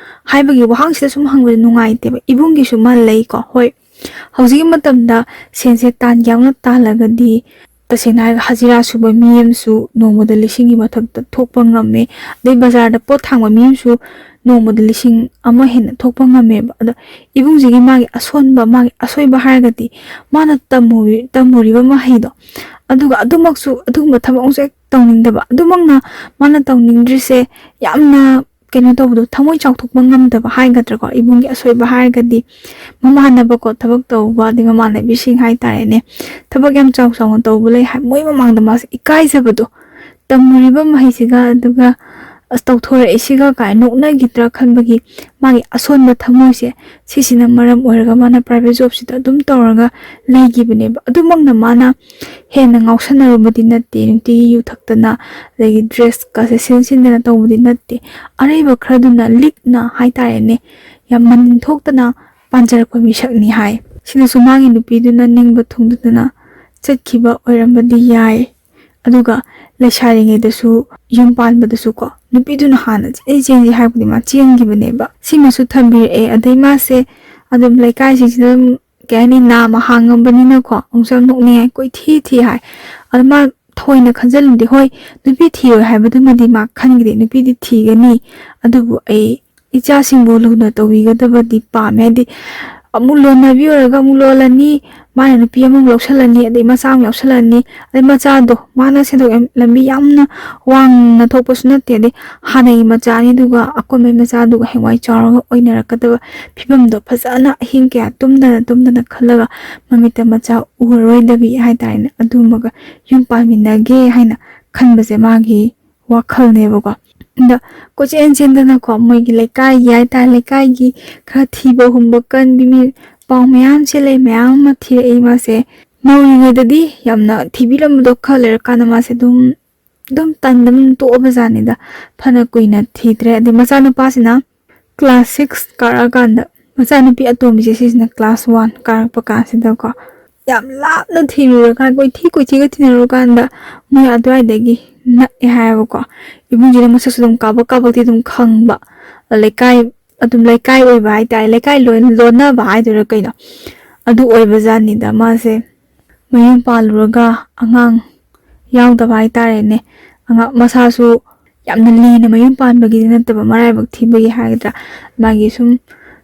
ꯍꯥꯏꯕꯒꯤ ꯋꯥꯍꯪꯁꯤꯗ ꯁꯨꯝ ꯍꯪꯕꯗ ꯅꯨꯡꯉꯥꯏꯇꯦꯕ꯫ ꯏꯕꯨꯡꯒꯤꯁꯨ ꯑꯃ ꯂꯩꯀꯣ꯫ ꯍꯣꯏ, ꯍꯧꯖꯤꯛꯀꯤ ꯃꯇꯝꯗ ꯁꯦꯟꯁꯦ ꯇꯥꯟꯒꯦ ꯌꯥꯎꯅ ꯇꯥꯜꯂꯒꯗꯤ ꯇꯁꯦꯡꯅ ꯍꯥꯏꯔꯒ ꯍꯖꯤꯔꯥ ꯁꯨꯕ ꯃꯤ ꯑꯃꯁꯨ ꯅꯣꯡꯃꯗ ꯂꯤꯁꯤꯡꯒꯤ ꯃꯊꯛꯇ ꯊꯣꯛꯄ ꯉꯝꯃꯦ, ꯑꯗꯩ ꯕꯖꯥꯔꯗ ꯄꯣꯠ ꯊꯥꯡꯕ ꯃꯤ ꯑꯃꯁꯨ ꯅꯣꯡꯃꯗ ꯂꯤꯁꯤꯡ ꯑꯃ ꯍꯦꯟꯅ ꯊꯣꯛꯄ ꯉꯝꯃꯦꯕ꯫ ꯑꯗꯣ ꯏꯕꯨꯡꯁꯤꯒꯤ ꯃꯥꯒꯤ ꯑꯁꯣꯟꯕ, ꯃꯥꯒꯤ ꯑꯁꯣꯏꯕ ꯍꯥꯏꯔꯒꯗꯤ ꯃꯥꯅ ꯇꯝꯃꯨꯔꯤ-, ꯇꯝꯃꯨꯔꯤꯕ ꯃꯍꯩꯗꯣ, ꯑꯗꯨꯒ ꯑꯗꯨꯃꯛꯁꯨ, ꯑꯗꯨꯒꯨꯝꯕ ꯊꯕꯛ ꯑꯃꯁꯨ ꯍꯦꯛ ꯇꯧꯅꯤꯡꯗꯕ꯫ ꯑꯗꯨꯃꯛꯅ ꯃꯥꯅ ꯇꯧꯅꯤꯡꯗ꯭ꯔꯤꯁꯦ ꯌꯥꯝꯅ ꯀꯩꯅꯣ ꯇꯧꯕꯗꯣ, ꯊꯃꯣꯏ ꯆꯥꯎꯊꯣꯛꯄ ꯉꯝꯗꯕ ꯍꯥꯏꯒꯗ꯭ꯔꯥꯀꯣ, ꯏꯕꯨꯡꯒꯤ ꯑꯁꯣꯏꯕ ꯍꯥꯏꯔꯒꯗꯤ꯫ ꯃꯃꯥꯟꯅꯕꯀꯣ, ꯊꯕꯛ ꯇꯧꯕ ꯑꯗꯩ ꯃꯃꯥꯟꯅꯕꯤꯁꯤꯡ ꯍꯥꯏꯇꯥꯔꯦꯅꯦ, ꯊꯕꯛ ꯌꯥꯝ ꯆꯥꯎ ꯆꯥꯎꯅ ꯇꯧꯕ ꯂꯩ ꯍꯥꯏ, ꯃꯣꯏ ꯃꯃꯥꯡꯗ ꯃꯥꯁꯦ ꯏꯀꯥꯏꯖꯕꯗꯣ, ꯇꯝꯃꯨꯔꯤꯕ ꯃꯍꯩꯁꯤꯒ ꯑꯗꯨꯒ ꯑꯁ ꯇꯧꯊꯣꯔꯛꯏꯁꯤꯒ ꯀꯥꯏꯅ ꯅꯣꯛꯅꯈꯤꯗ꯭ꯔꯥ ꯈꯟꯕꯒꯤ ꯃꯥꯒꯤ ꯑꯁꯣꯟꯕ ꯊꯃꯣꯏꯁꯦ, ꯁꯤꯁꯤꯅ ꯃꯔꯝ ꯑꯣꯏꯔꯒ ꯃꯥꯅ ꯄ꯭ꯔꯥꯏꯚꯦꯠ ꯖꯣꯕꯁꯤꯗ ꯑꯗꯨꯝ ꯇꯧꯔꯒ ꯂꯩꯈꯤꯕꯅꯦꯕ꯫ ꯑꯗꯨꯃꯛꯅ ꯃꯥꯅ ꯍꯦꯟꯅ ꯉꯥꯎꯁꯟꯅꯔꯨꯕꯗꯤ ꯅꯠꯇꯦ, ꯅꯨꯡꯇꯤꯒꯤ ꯌꯨ ꯊꯛꯇꯅ ꯑꯗꯒꯤ ꯗ꯭ꯔꯦꯁꯀꯁꯦ ꯁꯤꯟ ꯁꯤꯟꯗꯅ ꯇꯧꯕꯗꯤ ꯅꯠꯇꯦ꯫ ꯑꯔꯩꯕ ꯈꯔꯗꯨꯅ ꯂꯤꯛꯅ ꯍꯥꯏꯇꯥꯔꯦꯅꯦ, ꯌꯥꯝ ꯃꯅꯤꯟ ꯊꯣꯛꯇꯅ ꯄꯥꯟꯖꯔꯛꯄ ꯃꯤꯁꯛꯅꯤ ꯍꯥꯏ꯫ ꯁꯤꯅꯁꯨ ꯃꯥꯒꯤ ꯅꯨꯄꯤꯗꯨꯅ ꯅꯤꯡꯕ ꯊꯨꯡꯗꯗꯅ ꯆꯠꯈꯤꯕ ꯑꯣꯏꯔꯝꯕꯗꯤ ꯌꯥꯏ꯫ ꯑꯗꯨꯒ ꯂꯩꯁꯥꯔꯤꯉꯩꯗꯁꯨ, ꯌꯨꯝ ꯄꯥꯟꯕꯗꯁꯨ ꯀꯣ, ꯅꯨꯄꯤꯗꯨꯅ ꯍꯥꯟꯅ ꯆꯦꯟꯁꯤ ꯆꯦꯟꯁꯤ ꯍꯥꯏꯕꯗꯤ ꯃꯥ ꯆꯦꯟꯈꯤꯕꯅꯦꯕ꯫ ꯁꯤꯃꯁꯨ ꯊꯝꯕꯤꯔꯛꯑꯦ꯫ ꯑꯗꯩ ꯃꯥꯁꯦ ꯑꯗꯨꯝ ꯂꯩꯀꯥꯏꯁꯤꯡꯁꯤꯗ ꯑꯗꯨꯝ, ꯀꯩ ꯍꯥꯏꯅꯤ, ꯅꯥꯝꯃ ꯍꯥꯡꯉꯕꯅꯤꯅꯀꯣ, ꯑꯃꯨꯛꯁꯨ ꯌꯥꯝ ꯅꯣꯛꯅꯤꯡꯉꯥꯏ, ꯀꯣꯏꯊꯤ ꯊꯤ ꯍꯥꯏ꯫ ꯑꯗꯣ ꯃꯥ ꯊꯑꯣꯏꯅ ꯈꯟꯖꯤꯜꯂꯨꯗꯦ, ꯍꯣꯏ, ꯅꯨꯄꯤ ꯊꯤꯔꯣꯏ ꯍꯥꯏꯕꯗꯨꯃꯗꯤ ꯃꯥ ꯈꯟꯈꯤꯗꯦ, ꯅꯨꯄꯤꯗꯤ ꯊꯤꯒꯅꯤ꯫ ꯑꯗꯨꯕꯨ ꯑꯩ ꯏꯆꯥꯁꯤꯡꯕꯨ ꯂꯨꯅ ꯇꯧꯕꯤꯒꯗꯕꯗꯤ ꯄꯥꯝꯃꯦ꯫ ꯍꯥꯏꯗꯤ ꯑꯃꯨꯛ ꯂꯣꯟꯅꯕꯤ ꯑꯣꯏꯔꯒ ꯑꯃꯨꯛ ꯂꯣꯜꯂꯅꯤ, ꯃꯥꯅ ꯅꯨꯄꯤ ꯑꯃꯃꯨꯛ ꯂꯧꯁꯜꯂꯅꯤ, ꯑꯗꯩ ꯃꯆꯥ ꯑꯃꯨꯛ ꯌꯥꯎꯁꯜꯂꯅꯤ, ꯑꯗꯩ ꯃꯆꯥꯗꯣ ꯃꯥꯅ ꯁꯦꯟꯊꯣꯛ ꯂꯝꯕꯤ ꯌꯥꯝꯅ ꯋꯥꯡꯅ ꯊꯣꯛꯄꯁꯨ ꯅꯠꯇꯦ, ꯑꯗꯩ ꯍꯥꯟꯅꯒꯤ ꯃꯆꯥꯅꯤ, ꯑꯗꯨꯒ ꯑꯀꯣꯟꯕꯩ ꯃꯆꯥꯗꯨꯒ ꯍꯌꯦꯡꯋꯥꯏ ꯆꯥꯎꯔꯒ ꯑꯣꯏꯅꯔꯛꯀꯗꯕ ꯐꯤꯕꯝꯗꯣ ꯐꯖꯅ ꯑꯍꯤꯡ ꯀꯌꯥ ꯇꯨꯝꯗꯅ ꯇꯨꯝꯗꯅ ꯈꯜꯂꯒ ꯃꯃꯤꯠꯇ ꯃꯆꯥ ꯎꯔꯔꯣꯏꯗꯕꯤ ꯍꯥꯏꯇꯥꯔꯦꯅꯦ, ꯑꯗꯨꯝꯃꯒ ꯌꯨꯝ ꯄꯥꯟꯃꯤꯟꯅꯒꯦ ꯍꯥꯏꯅ ꯈꯟꯕꯁꯦ ꯃꯥꯒꯤ ꯋꯥꯈꯜꯅꯦꯕꯀꯣ꯫ ꯑꯗ ꯀꯣꯏꯆꯦꯟ ꯆꯦꯟꯗꯅꯀꯣ, ꯃꯣꯏꯒꯤ ꯂꯩꯀꯥꯏꯒꯤ ꯍꯥꯏꯇꯥꯔꯦ, ꯂꯩꯀꯥꯏꯒꯤ ꯈꯔ ꯊꯤꯕ ꯍꯨꯝꯕ ꯀꯟꯕꯤ ꯃꯤ ꯄꯥꯎ ꯃꯌꯥꯝꯁꯦ ꯂꯩ, ꯃꯌꯥꯝ ꯑꯃ ꯊꯤꯔꯛꯏ ꯃꯥꯁꯦ꯫ ꯅꯧꯔꯤꯉꯩꯗꯗꯤ ꯌꯥꯝꯅ ꯊꯤꯕꯤꯔꯝꯕꯗꯣ, ꯈꯔ ꯂꯩꯔꯀꯥꯟꯗ ꯃꯥꯁꯦ ꯑꯗꯨꯝ, ꯑꯗꯨꯝ ꯇꯟꯗꯅ ꯑꯗꯨꯝ ꯇꯣꯛꯑꯕꯖꯥꯠꯅꯤꯗ꯫ ꯐꯅ ꯀꯨꯏꯅ ꯊꯤꯗ꯭ꯔꯦ꯫ ꯑꯗꯩ ꯃꯆꯥꯅꯨꯄꯥꯁꯤꯅ ꯀ꯭ꯂꯥꯁ ꯁꯤꯛꯁ ꯀꯥꯔꯛꯑꯀꯥꯟꯗ ꯃꯆꯥꯅꯨꯄꯤ ꯑꯇꯣꯝꯕꯤꯁꯦ ꯁꯤꯁꯤꯅ ꯀ꯭ꯂꯥꯁ ꯋꯥꯟ ꯀꯥꯔꯛꯄ ꯀꯥꯟꯁꯤꯗꯀꯣ, ꯌꯥꯝ ꯂꯥꯞꯅ ꯊꯤꯔꯨꯔꯀꯥꯟ, ꯀꯣꯏꯊꯤ ꯀꯣꯏꯊꯤꯒ ꯊꯤꯅꯔꯨꯀꯥꯟꯗ ꯃꯣꯏ ꯑꯗꯨꯋꯥꯏꯗꯒꯤ ꯅꯛꯑꯦ ꯍꯥꯏꯌꯦꯕꯀꯣ꯫ ꯏꯕꯨꯡꯁꯤꯅ ꯃꯁꯛꯁꯨ ꯑꯗꯨꯝ ꯀꯥꯕꯛ ꯀꯥꯕꯛꯇꯤ ꯑꯗꯨꯝ ꯈꯪꯕ, ꯂꯩꯀꯥꯏ, ꯑꯗꯨꯝ ꯂꯩꯀꯥꯏ ꯑꯣꯏꯕ ꯍꯥꯏꯇꯥꯔꯦ, ꯂꯩꯀꯥꯏ ꯂꯣꯏ ꯂꯣꯟꯅꯕ ꯍꯥꯏꯗꯣꯏꯔꯥ ꯀꯩꯅꯣ, ꯑꯗꯨ ꯑꯣꯏꯕ ꯖꯥꯠꯅꯤꯗ꯫ ꯃꯥꯁꯦ ꯃꯌꯨꯝ ꯄꯥꯜꯂꯨꯔꯒ ꯑꯉꯥꯡ ꯌꯥꯎꯗꯕ ꯍꯥꯏꯇꯥꯔꯦꯅꯦ꯫ ꯑꯉꯥꯡ ꯃꯁꯥꯁꯨ ꯌꯥꯝꯅ ꯂꯤꯅ ꯃꯌꯨꯝ ꯄꯥꯟꯕꯒꯤꯗꯤ ꯅꯠꯇꯕ, ꯃꯔꯥꯏꯕꯛ ꯊꯤꯕꯒꯤ ꯍꯥꯏꯒꯗ꯭ꯔꯥ, ꯃꯥꯒꯤ ꯁꯨꯝ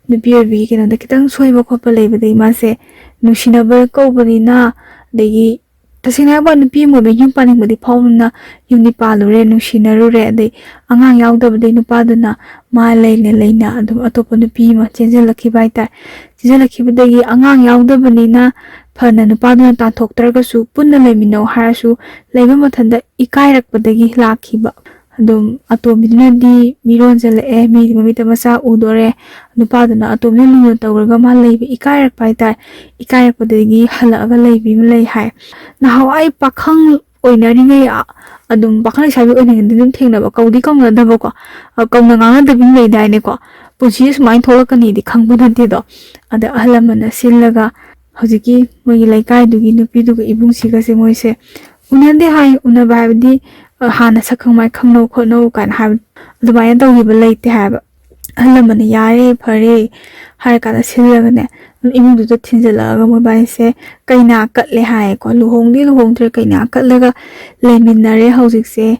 ꯅꯨꯄꯤ ꯑꯣꯏꯕꯒꯤ ꯀꯩꯅꯣꯗ ꯈꯤꯇꯪ ꯁꯣꯏꯕ ꯈꯣꯠꯄ ꯂꯩꯕꯗꯒꯤ ꯃꯥꯁꯦ ꯅꯨꯡꯁꯤꯅꯕ ꯀꯧꯕꯅꯤꯅ, ꯑꯗꯒꯤ ꯇꯁꯦꯡꯅ ꯍꯥꯏꯕ ꯅꯨꯄꯤ ꯑꯃ ꯑꯣꯏꯕ ꯌꯨꯝ ꯄꯥꯅꯤꯡꯕꯗꯤ ꯐꯥꯎꯕꯅ ꯌꯨꯝꯗꯤ ꯄꯥꯜꯂꯨꯔꯦ, ꯅꯨꯡꯁꯤꯅꯔꯨꯔꯦ, ꯑꯗꯩ ꯑꯉꯥꯡ ꯌꯥꯎꯗꯕꯗꯩ ꯅꯨꯄꯥꯗꯨꯅ ꯃꯥ ꯂꯩꯅ ꯂꯩꯅ ꯑꯗꯨꯝ ꯑꯇꯣꯞꯄ ꯅꯨꯄꯤ ꯑꯃ ꯆꯦꯟꯁꯤꯜꯂꯛꯈꯤꯕ ꯍꯥꯏꯇꯥꯔꯦ꯫ ꯆꯦꯟꯁꯤꯜꯂꯛꯈꯤꯕꯗꯒꯤ ꯑꯉꯥꯡ ꯌꯥꯎꯗꯕꯅꯤꯅ ꯐꯅ ꯅꯨꯄꯥꯗꯨꯅ ꯇꯥꯟꯊꯣꯛꯇ꯭ꯔꯒꯁꯨ ꯄꯨꯟꯅ ꯂꯩꯃꯤꯟꯅꯧ ꯍꯥꯏꯔꯁꯨ ꯂꯩꯕ ꯃꯊꯟꯇ ꯏꯀꯥꯏꯔꯛꯄꯗꯒꯤ ꯂꯥꯛꯈꯤꯕ꯫ ꯑꯗꯨꯝ ꯑꯇꯣꯝꯕꯤꯗꯨꯅꯗꯤ ꯃꯤꯔꯣꯟꯁꯤꯜꯂꯛꯑꯦ, ꯃꯤꯗꯤ ꯃꯃꯤꯠꯇ ꯃꯆꯥ ꯎꯗꯣꯔꯦ, ꯅꯨꯄꯥꯗꯨꯅ ꯑꯇꯣꯝꯕꯤꯗꯨ ꯂꯨꯅ ꯇꯧꯔꯒ ꯃꯥ ꯂꯩꯕ ꯏꯀꯥꯏꯔꯛꯄ ꯍꯥꯏꯇꯥꯔꯦ꯫ ꯏꯀꯥꯏꯔꯛꯄꯗꯒꯤ ꯍꯜꯂꯛꯑꯒ ꯂꯩꯕꯤ ꯑꯃ ꯂꯩ ꯍꯥꯏ꯫ ꯅꯍꯥꯟꯋꯥꯏ ꯄꯥꯈꯪ ꯑꯣꯏꯅꯔꯤꯉꯩ, ꯑ, ꯑꯗꯨꯝ ꯄꯥꯈꯪ ꯂꯩꯁꯥꯕꯤ ꯑꯣꯏꯅꯤꯡꯉꯩꯗꯤ ꯑꯗꯨꯝ ꯊꯦꯡꯅꯕ, ꯀꯧꯗꯤ ꯀꯧꯅꯗꯕꯀꯣ, ꯑ, ꯀꯧꯅ ꯉꯥꯡꯅꯗꯕꯤ ꯑꯃ ꯂꯩꯗꯥꯏꯅꯦꯀꯣ꯫ ꯄꯨꯟꯁꯤꯁꯦ ꯁꯨꯃꯥꯏꯅ ꯊꯣꯛꯂꯛꯀꯅꯤꯗꯤ ꯈꯪꯕ ꯅꯠꯇꯦꯗꯣ꯫ ꯑꯗ ꯑꯍꯜ ꯂꯃꯟꯅ ꯁꯤꯜꯂꯒ ꯍꯧꯖꯤꯛꯀꯤ ꯃꯣꯏꯒꯤ ꯂꯩꯀꯥꯏꯗꯨꯒꯤ ꯅꯨꯄꯤꯗꯨꯒ ꯏꯕꯨꯡꯁꯤꯒꯁꯦ ꯃꯣꯏꯁꯦ ꯎꯅꯗꯦ ꯍꯥꯏ꯫ ꯎꯅꯕ ꯍꯥꯏꯕꯗꯤ, ꯑ, ꯍꯥꯟꯅ ꯁꯛ ꯈꯪ ꯃꯥꯏ ꯈꯪꯅꯧ ꯈꯣꯠꯅꯧ ꯀꯥꯏꯅ ꯍꯥꯏꯕ ꯑꯗꯨꯃꯥꯏꯅ ꯇꯧꯈꯤꯕ ꯂꯩꯇꯦ ꯍꯥꯏꯕ꯫ ꯑꯍꯜ ꯂꯃꯟꯅ "ꯌꯥꯔꯦ, ꯐꯔꯦ" ꯍꯥꯏꯔ ꯀꯥꯟꯗ ꯁꯤꯜꯂꯒꯅꯦ, ꯑꯗꯨꯝ ꯏꯃꯨꯡꯗꯨꯗ ꯊꯤꯟꯖꯜꯂꯛꯑꯒ ꯃꯣꯏꯕꯥꯅꯤꯁꯦ ꯀꯩꯅꯥ ꯀꯠꯂꯦ ꯍꯥꯏꯌꯦꯀꯣ꯫ ꯂꯨꯍꯣꯡꯗꯤ ꯂꯨꯍꯣꯡꯗ꯭ꯔꯦ, ꯀꯩꯅꯥ ꯀꯠꯂꯒ ꯂꯩꯃꯤꯟꯅꯔꯦ ꯍꯧꯖꯤꯛꯁꯦ꯫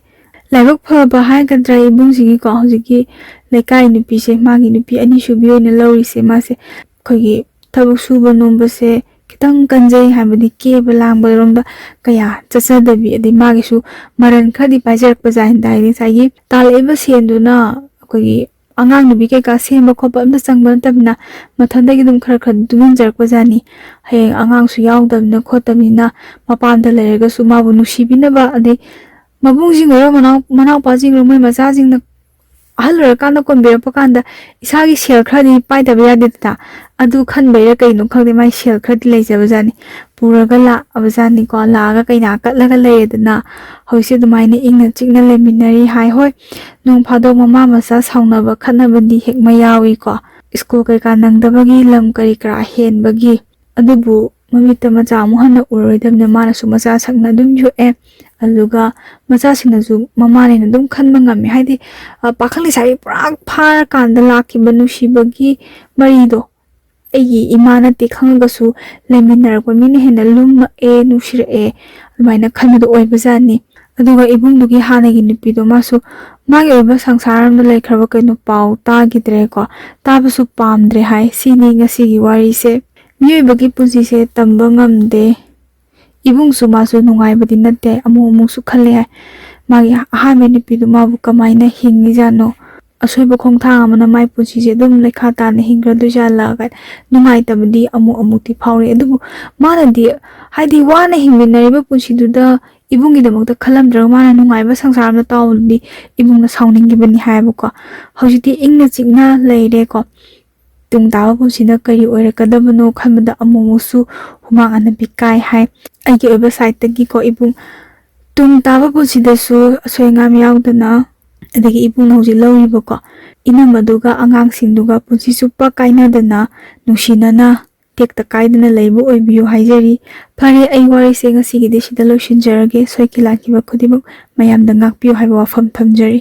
ꯂꯥꯏꯕꯛ ꯐꯕ ꯍꯥꯏꯒꯗ꯭ꯔꯥ, ꯏꯕꯨꯡꯁꯤꯒꯤꯀꯣ, ꯍꯧꯖꯤꯛꯀꯤ ꯂꯩꯀꯥꯏ ꯅꯨꯄꯤꯁꯦ, ꯃꯥꯒꯤ ꯅꯨꯄꯤ ꯑꯅꯤꯁꯨꯕꯤ ꯑꯣꯏꯅ ꯂꯧꯔꯤꯁꯦ, ꯃꯥꯁꯦ ꯑꯩꯈꯣꯏꯒꯤ ꯊꯕꯛ ꯁꯨꯕ ꯅꯣꯝꯕꯁꯦ ꯈꯤꯇꯪ ꯀꯟꯖꯩ ꯍꯥꯏꯕꯗꯤ, ꯀꯦꯕ ꯂꯥꯡꯕꯔꯣꯝꯗ ꯀꯌꯥ ꯆꯠꯆꯗꯕꯤ, ꯑꯗꯩ ꯃꯥꯒꯤꯁꯨ ꯃꯔꯟ ꯈꯔꯗꯤ ꯄꯥꯏꯖꯔꯛꯄ ꯖꯥꯠꯅꯤꯗ꯫ ꯍꯥꯏꯗꯤ ꯉꯁꯥꯏꯒꯤ ꯇꯥꯜꯂꯛꯏꯕ ꯁꯦꯟꯗꯨꯅ ꯑꯩꯈꯣꯏꯒꯤ ꯑꯉꯥꯡ ꯅꯨꯕꯤ ꯀꯩꯀꯥ ꯁꯦꯝꯕ ꯈꯣꯠꯄ ꯑꯝꯇ ꯆꯪꯕ ꯅꯠꯇꯕꯅꯤꯅ, ꯃꯊꯟꯗꯒꯤ ꯑꯗꯨꯝ ꯈꯔ ꯈꯔ ꯇꯨꯡꯁꯤꯟꯖꯔꯛꯄ ꯖꯥꯠꯅꯤ꯫ ꯍꯌꯦꯡ ꯑꯉꯥꯡꯁꯨ ꯌꯥꯎꯗꯕꯅꯤꯅ ꯈꯣꯠꯇꯕꯅꯤꯅ, ꯃꯄꯥꯝꯗ ꯂꯩꯔꯒꯁꯨ ꯃꯥꯕꯨ ꯅꯨꯡꯁꯤꯕꯤꯅꯕ, ꯑꯗꯩ ꯃꯕꯨꯡꯁꯤꯡ ꯑꯣꯏꯔꯣ, ꯃꯅꯥꯎ-, ꯃꯅꯥꯎꯄꯥꯁꯤꯡ ꯑꯣꯏꯔꯣ, ꯃꯣꯏ ꯃꯆꯥꯁꯤꯡꯅ ꯑꯍꯜ ꯑꯣꯏꯔꯀꯥꯟꯗ ꯀꯣꯟꯕꯤꯔꯛꯄ ꯀꯥꯟꯗ ꯏꯁꯥꯒꯤ ꯁꯦꯜ ꯈꯔꯗꯤ ꯄꯥꯏꯗꯕ ꯌꯥꯗꯦꯗꯅ꯫ ꯑꯗꯨ ꯈꯟꯕꯩꯔꯥ ꯀꯩꯅꯣ ꯈꯪꯗꯦ, ꯃꯥꯏ ꯁꯦꯜ ꯈꯔꯗꯤ ꯂꯩꯖꯕꯖꯥꯠꯅꯤ, ꯄꯨꯔꯒ ꯂꯥꯛꯑꯕꯖꯥꯠꯅꯤꯀꯣ꯫ ꯂꯥꯛꯑꯒ ꯀꯩꯅꯥ ꯀꯠꯂꯒ ꯂꯩꯔꯦꯗꯅ꯫ ꯍꯧꯖꯤꯛꯁꯦ ꯑꯗꯨꯃꯥꯏꯅ ꯏꯪꯅ ꯆꯤꯛꯅ ꯂꯩꯃꯤꯟꯅꯔꯤ ꯍꯥꯏ꯫ ꯍꯣꯏ, ꯅꯣꯡ ꯐꯥꯗꯣꯛ ꯃꯃꯥ ꯃꯆꯥ ꯁꯥꯎꯅꯕ ꯈꯠꯅꯕꯗꯤ ꯍꯦꯛ ꯃꯌꯥꯎꯏꯀꯣ꯫ ꯁ꯭ꯀꯨꯜ ꯀꯩꯀꯥ ꯅꯪꯗꯕꯒꯤ, ꯂꯝ ꯀꯔꯤ ꯀꯔꯥ ꯍꯦꯟꯕꯒꯤ꯫ ꯑꯗꯨꯕꯨ ꯃꯃꯤꯠꯇ ꯃꯆꯥ ꯑꯃꯨꯛ ꯍꯟꯅ ꯎꯔꯔꯣꯏꯗꯕꯅꯤꯅ ꯃꯥꯅꯁꯨ ꯃꯆꯥ ꯁꯛꯅ ꯑꯗꯨꯝ ꯌꯣꯛꯑꯦ꯫ ꯑꯗꯨꯒ ꯃꯆꯥꯁꯤꯡꯅꯁꯨ ꯃꯃꯥꯅꯦꯅ ꯑꯗꯨꯝ ꯈꯟꯕ ꯉꯝꯃꯦ꯫ ꯍꯥꯏꯗꯤ, ꯑ, ꯄꯥꯈꯪ ꯂꯩꯁꯥꯕꯤ ꯄꯨꯔꯥ ꯐꯥꯔꯀꯥꯟꯗ ꯂꯥꯛꯈꯤꯕ ꯅꯨꯡꯁꯤꯕꯒꯤ ꯃꯔꯤꯗꯣ, ꯑꯩꯒꯤ ꯏꯃꯥ ꯅꯠꯇꯦ ꯈꯪꯉꯒꯁꯨ ꯂꯩꯃꯤꯟꯅꯔꯛꯄ ꯃꯤꯅ ꯍꯦꯟꯅ ꯂꯨꯝꯃꯛꯑꯦ, ꯅꯨꯡꯁꯤꯔꯛꯑꯦ, ꯑꯗꯨꯃꯥꯏꯅ ꯈꯟꯕꯗꯣ ꯑꯣꯏꯕꯖꯥꯠꯅꯤ꯫ ꯑꯗꯨꯒ ꯏꯕꯨꯡꯗꯨꯒꯤ ꯍꯥꯟꯅꯒꯤ ꯅꯨꯄꯤꯗꯣ ꯃꯥꯁꯨ ꯃꯥꯒꯤ ꯑꯣꯏꯕ ꯁꯪꯁꯥꯔ ꯑꯃꯗ ꯂꯩꯈ꯭ꯔꯕ ꯀꯩꯅꯣ ꯄꯥꯎ ꯇꯥꯈꯤꯗ꯭ꯔꯦꯀꯣ, ꯇꯥꯕꯁꯨ ꯄꯥꯝꯗ꯭ꯔꯦ ꯍꯥꯏ꯫ ꯁꯤꯅꯤ ꯉꯁꯤꯒꯤ ꯋꯥꯔꯤꯁꯦ꯫ ꯃꯤꯑꯣꯏꯕꯒꯤ ꯄꯨꯟꯁꯤꯁꯦ ꯇꯝꯕ ꯉꯝꯗꯦ꯫ ꯏꯕꯨꯡꯁꯨ ꯃꯥꯁꯨ ꯅꯨꯡꯉꯥꯏꯕꯗꯤ ꯅꯠꯇꯦ, ꯑꯃꯨꯛ ꯑꯃꯨꯛꯁꯨ ꯈꯜꯂꯦ ꯍꯥꯏ, ꯃꯥꯒꯤ ꯑꯍꯥꯟꯕ ꯅꯨꯄꯤꯗꯨ ꯃꯥꯕꯨ ꯀꯃꯥꯏꯅ ꯍꯤꯡꯉꯤꯖꯥꯠꯅꯣ? ꯑꯁꯣꯏꯕ ꯈꯣꯡꯊꯥꯡ ꯑꯃꯅ ꯃꯥꯏ ꯄꯨꯟꯁꯤꯁꯦ ꯑꯗꯨꯝ ꯂꯩꯈꯥ ꯇꯥꯅ ꯍꯤꯡꯈ꯭ꯔꯗꯣꯏꯖꯥꯠꯂ ꯀꯥꯏꯅ ꯅꯨꯡꯉꯥꯏꯇꯕꯗꯤ ꯑꯃꯨꯛ ꯑꯃꯨꯛꯇꯤ ꯐꯥꯎꯔꯤ꯫ ꯑꯗꯨꯕꯨ ꯃꯥꯅꯗꯤ, ꯍꯥꯏꯗꯤ, ꯋꯥꯅ ꯍꯤꯡꯃꯤꯟꯅꯔꯤꯕ ꯄꯨꯟꯁꯤꯗꯨꯗ ꯏꯕꯨꯡꯒꯤꯗꯃꯛꯇ ꯈꯜꯂꯝꯗ꯭ꯔꯒ ꯃꯥꯅ ꯅꯨꯡꯉꯥꯏꯕ ꯁꯪꯁꯥꯔ ꯑꯃꯗ ꯇꯥꯎꯕꯗꯨꯗꯤ ꯏꯕꯨꯡꯅ ꯁꯥꯎꯅꯤꯡꯈꯤꯕꯅꯤ ꯍꯥꯏꯌꯦꯕꯀꯣ꯫ ꯍꯧꯖꯤꯛꯇꯤ ꯏꯪꯅ ꯆꯤꯛꯅ ꯂꯩꯔꯦꯀꯣ꯫ ꯇꯨꯡ ꯇꯥꯕ ꯄꯨꯟꯁꯤꯗ ꯀꯔꯤ ꯑꯣꯏꯔꯛꯀꯗꯕꯅꯣ ꯈꯟꯕꯗ ꯑꯃꯨꯛꯃꯨꯛꯁꯨ ꯍꯨꯃꯥꯡ ꯑꯅꯞꯄꯤ ꯀꯥꯏ ꯍꯥꯏ꯫ ꯑꯩꯒꯤ ꯑꯣꯏꯕ ꯁꯥꯏꯠꯇꯒꯤꯀꯣ ꯏꯕꯨꯡ, ꯇꯨꯡ ꯇꯥꯕ ꯄꯨꯟꯁꯤꯗꯁꯨ ꯑꯁꯣꯏ ꯑꯉꯥꯝ ꯌꯥꯎꯗꯅ, ꯑꯗꯒꯤ ꯏꯕꯨꯡꯅ ꯍꯧꯖꯤꯛ ꯂꯧꯔꯤꯕꯀꯣ ꯏꯅꯝꯃꯗꯨꯒ ꯑꯉꯥꯡꯁꯤꯡꯗꯨꯒ ꯄꯨꯟꯁꯤ ꯆꯨꯞꯄ ꯀꯥꯏꯅꯗꯅ ꯅꯨꯡꯁꯤꯅꯅ ꯇꯦꯛꯇ ꯀꯥꯏꯗꯅ ꯂꯩꯕ ꯑꯣꯏꯕꯤꯌꯨ ꯍꯥꯏꯖꯔꯤ꯫ ꯐꯔꯦ, ꯑꯩ ꯋꯥꯔꯤꯁꯦ ꯉꯁꯤꯒꯤꯗꯤ ꯁꯤꯗ ꯂꯣꯏꯁꯤꯟꯖꯔꯒꯦ꯫ ꯁꯣꯏꯈꯤ ꯂꯥꯟꯈꯤꯕ ꯈꯨꯗꯤꯡꯃꯛ ꯃꯌꯥꯝꯗ ꯉꯥꯛꯄꯤꯌꯨ ꯍꯥꯏꯕ ꯋꯥꯐꯝ ꯊꯝꯖꯔꯤ꯫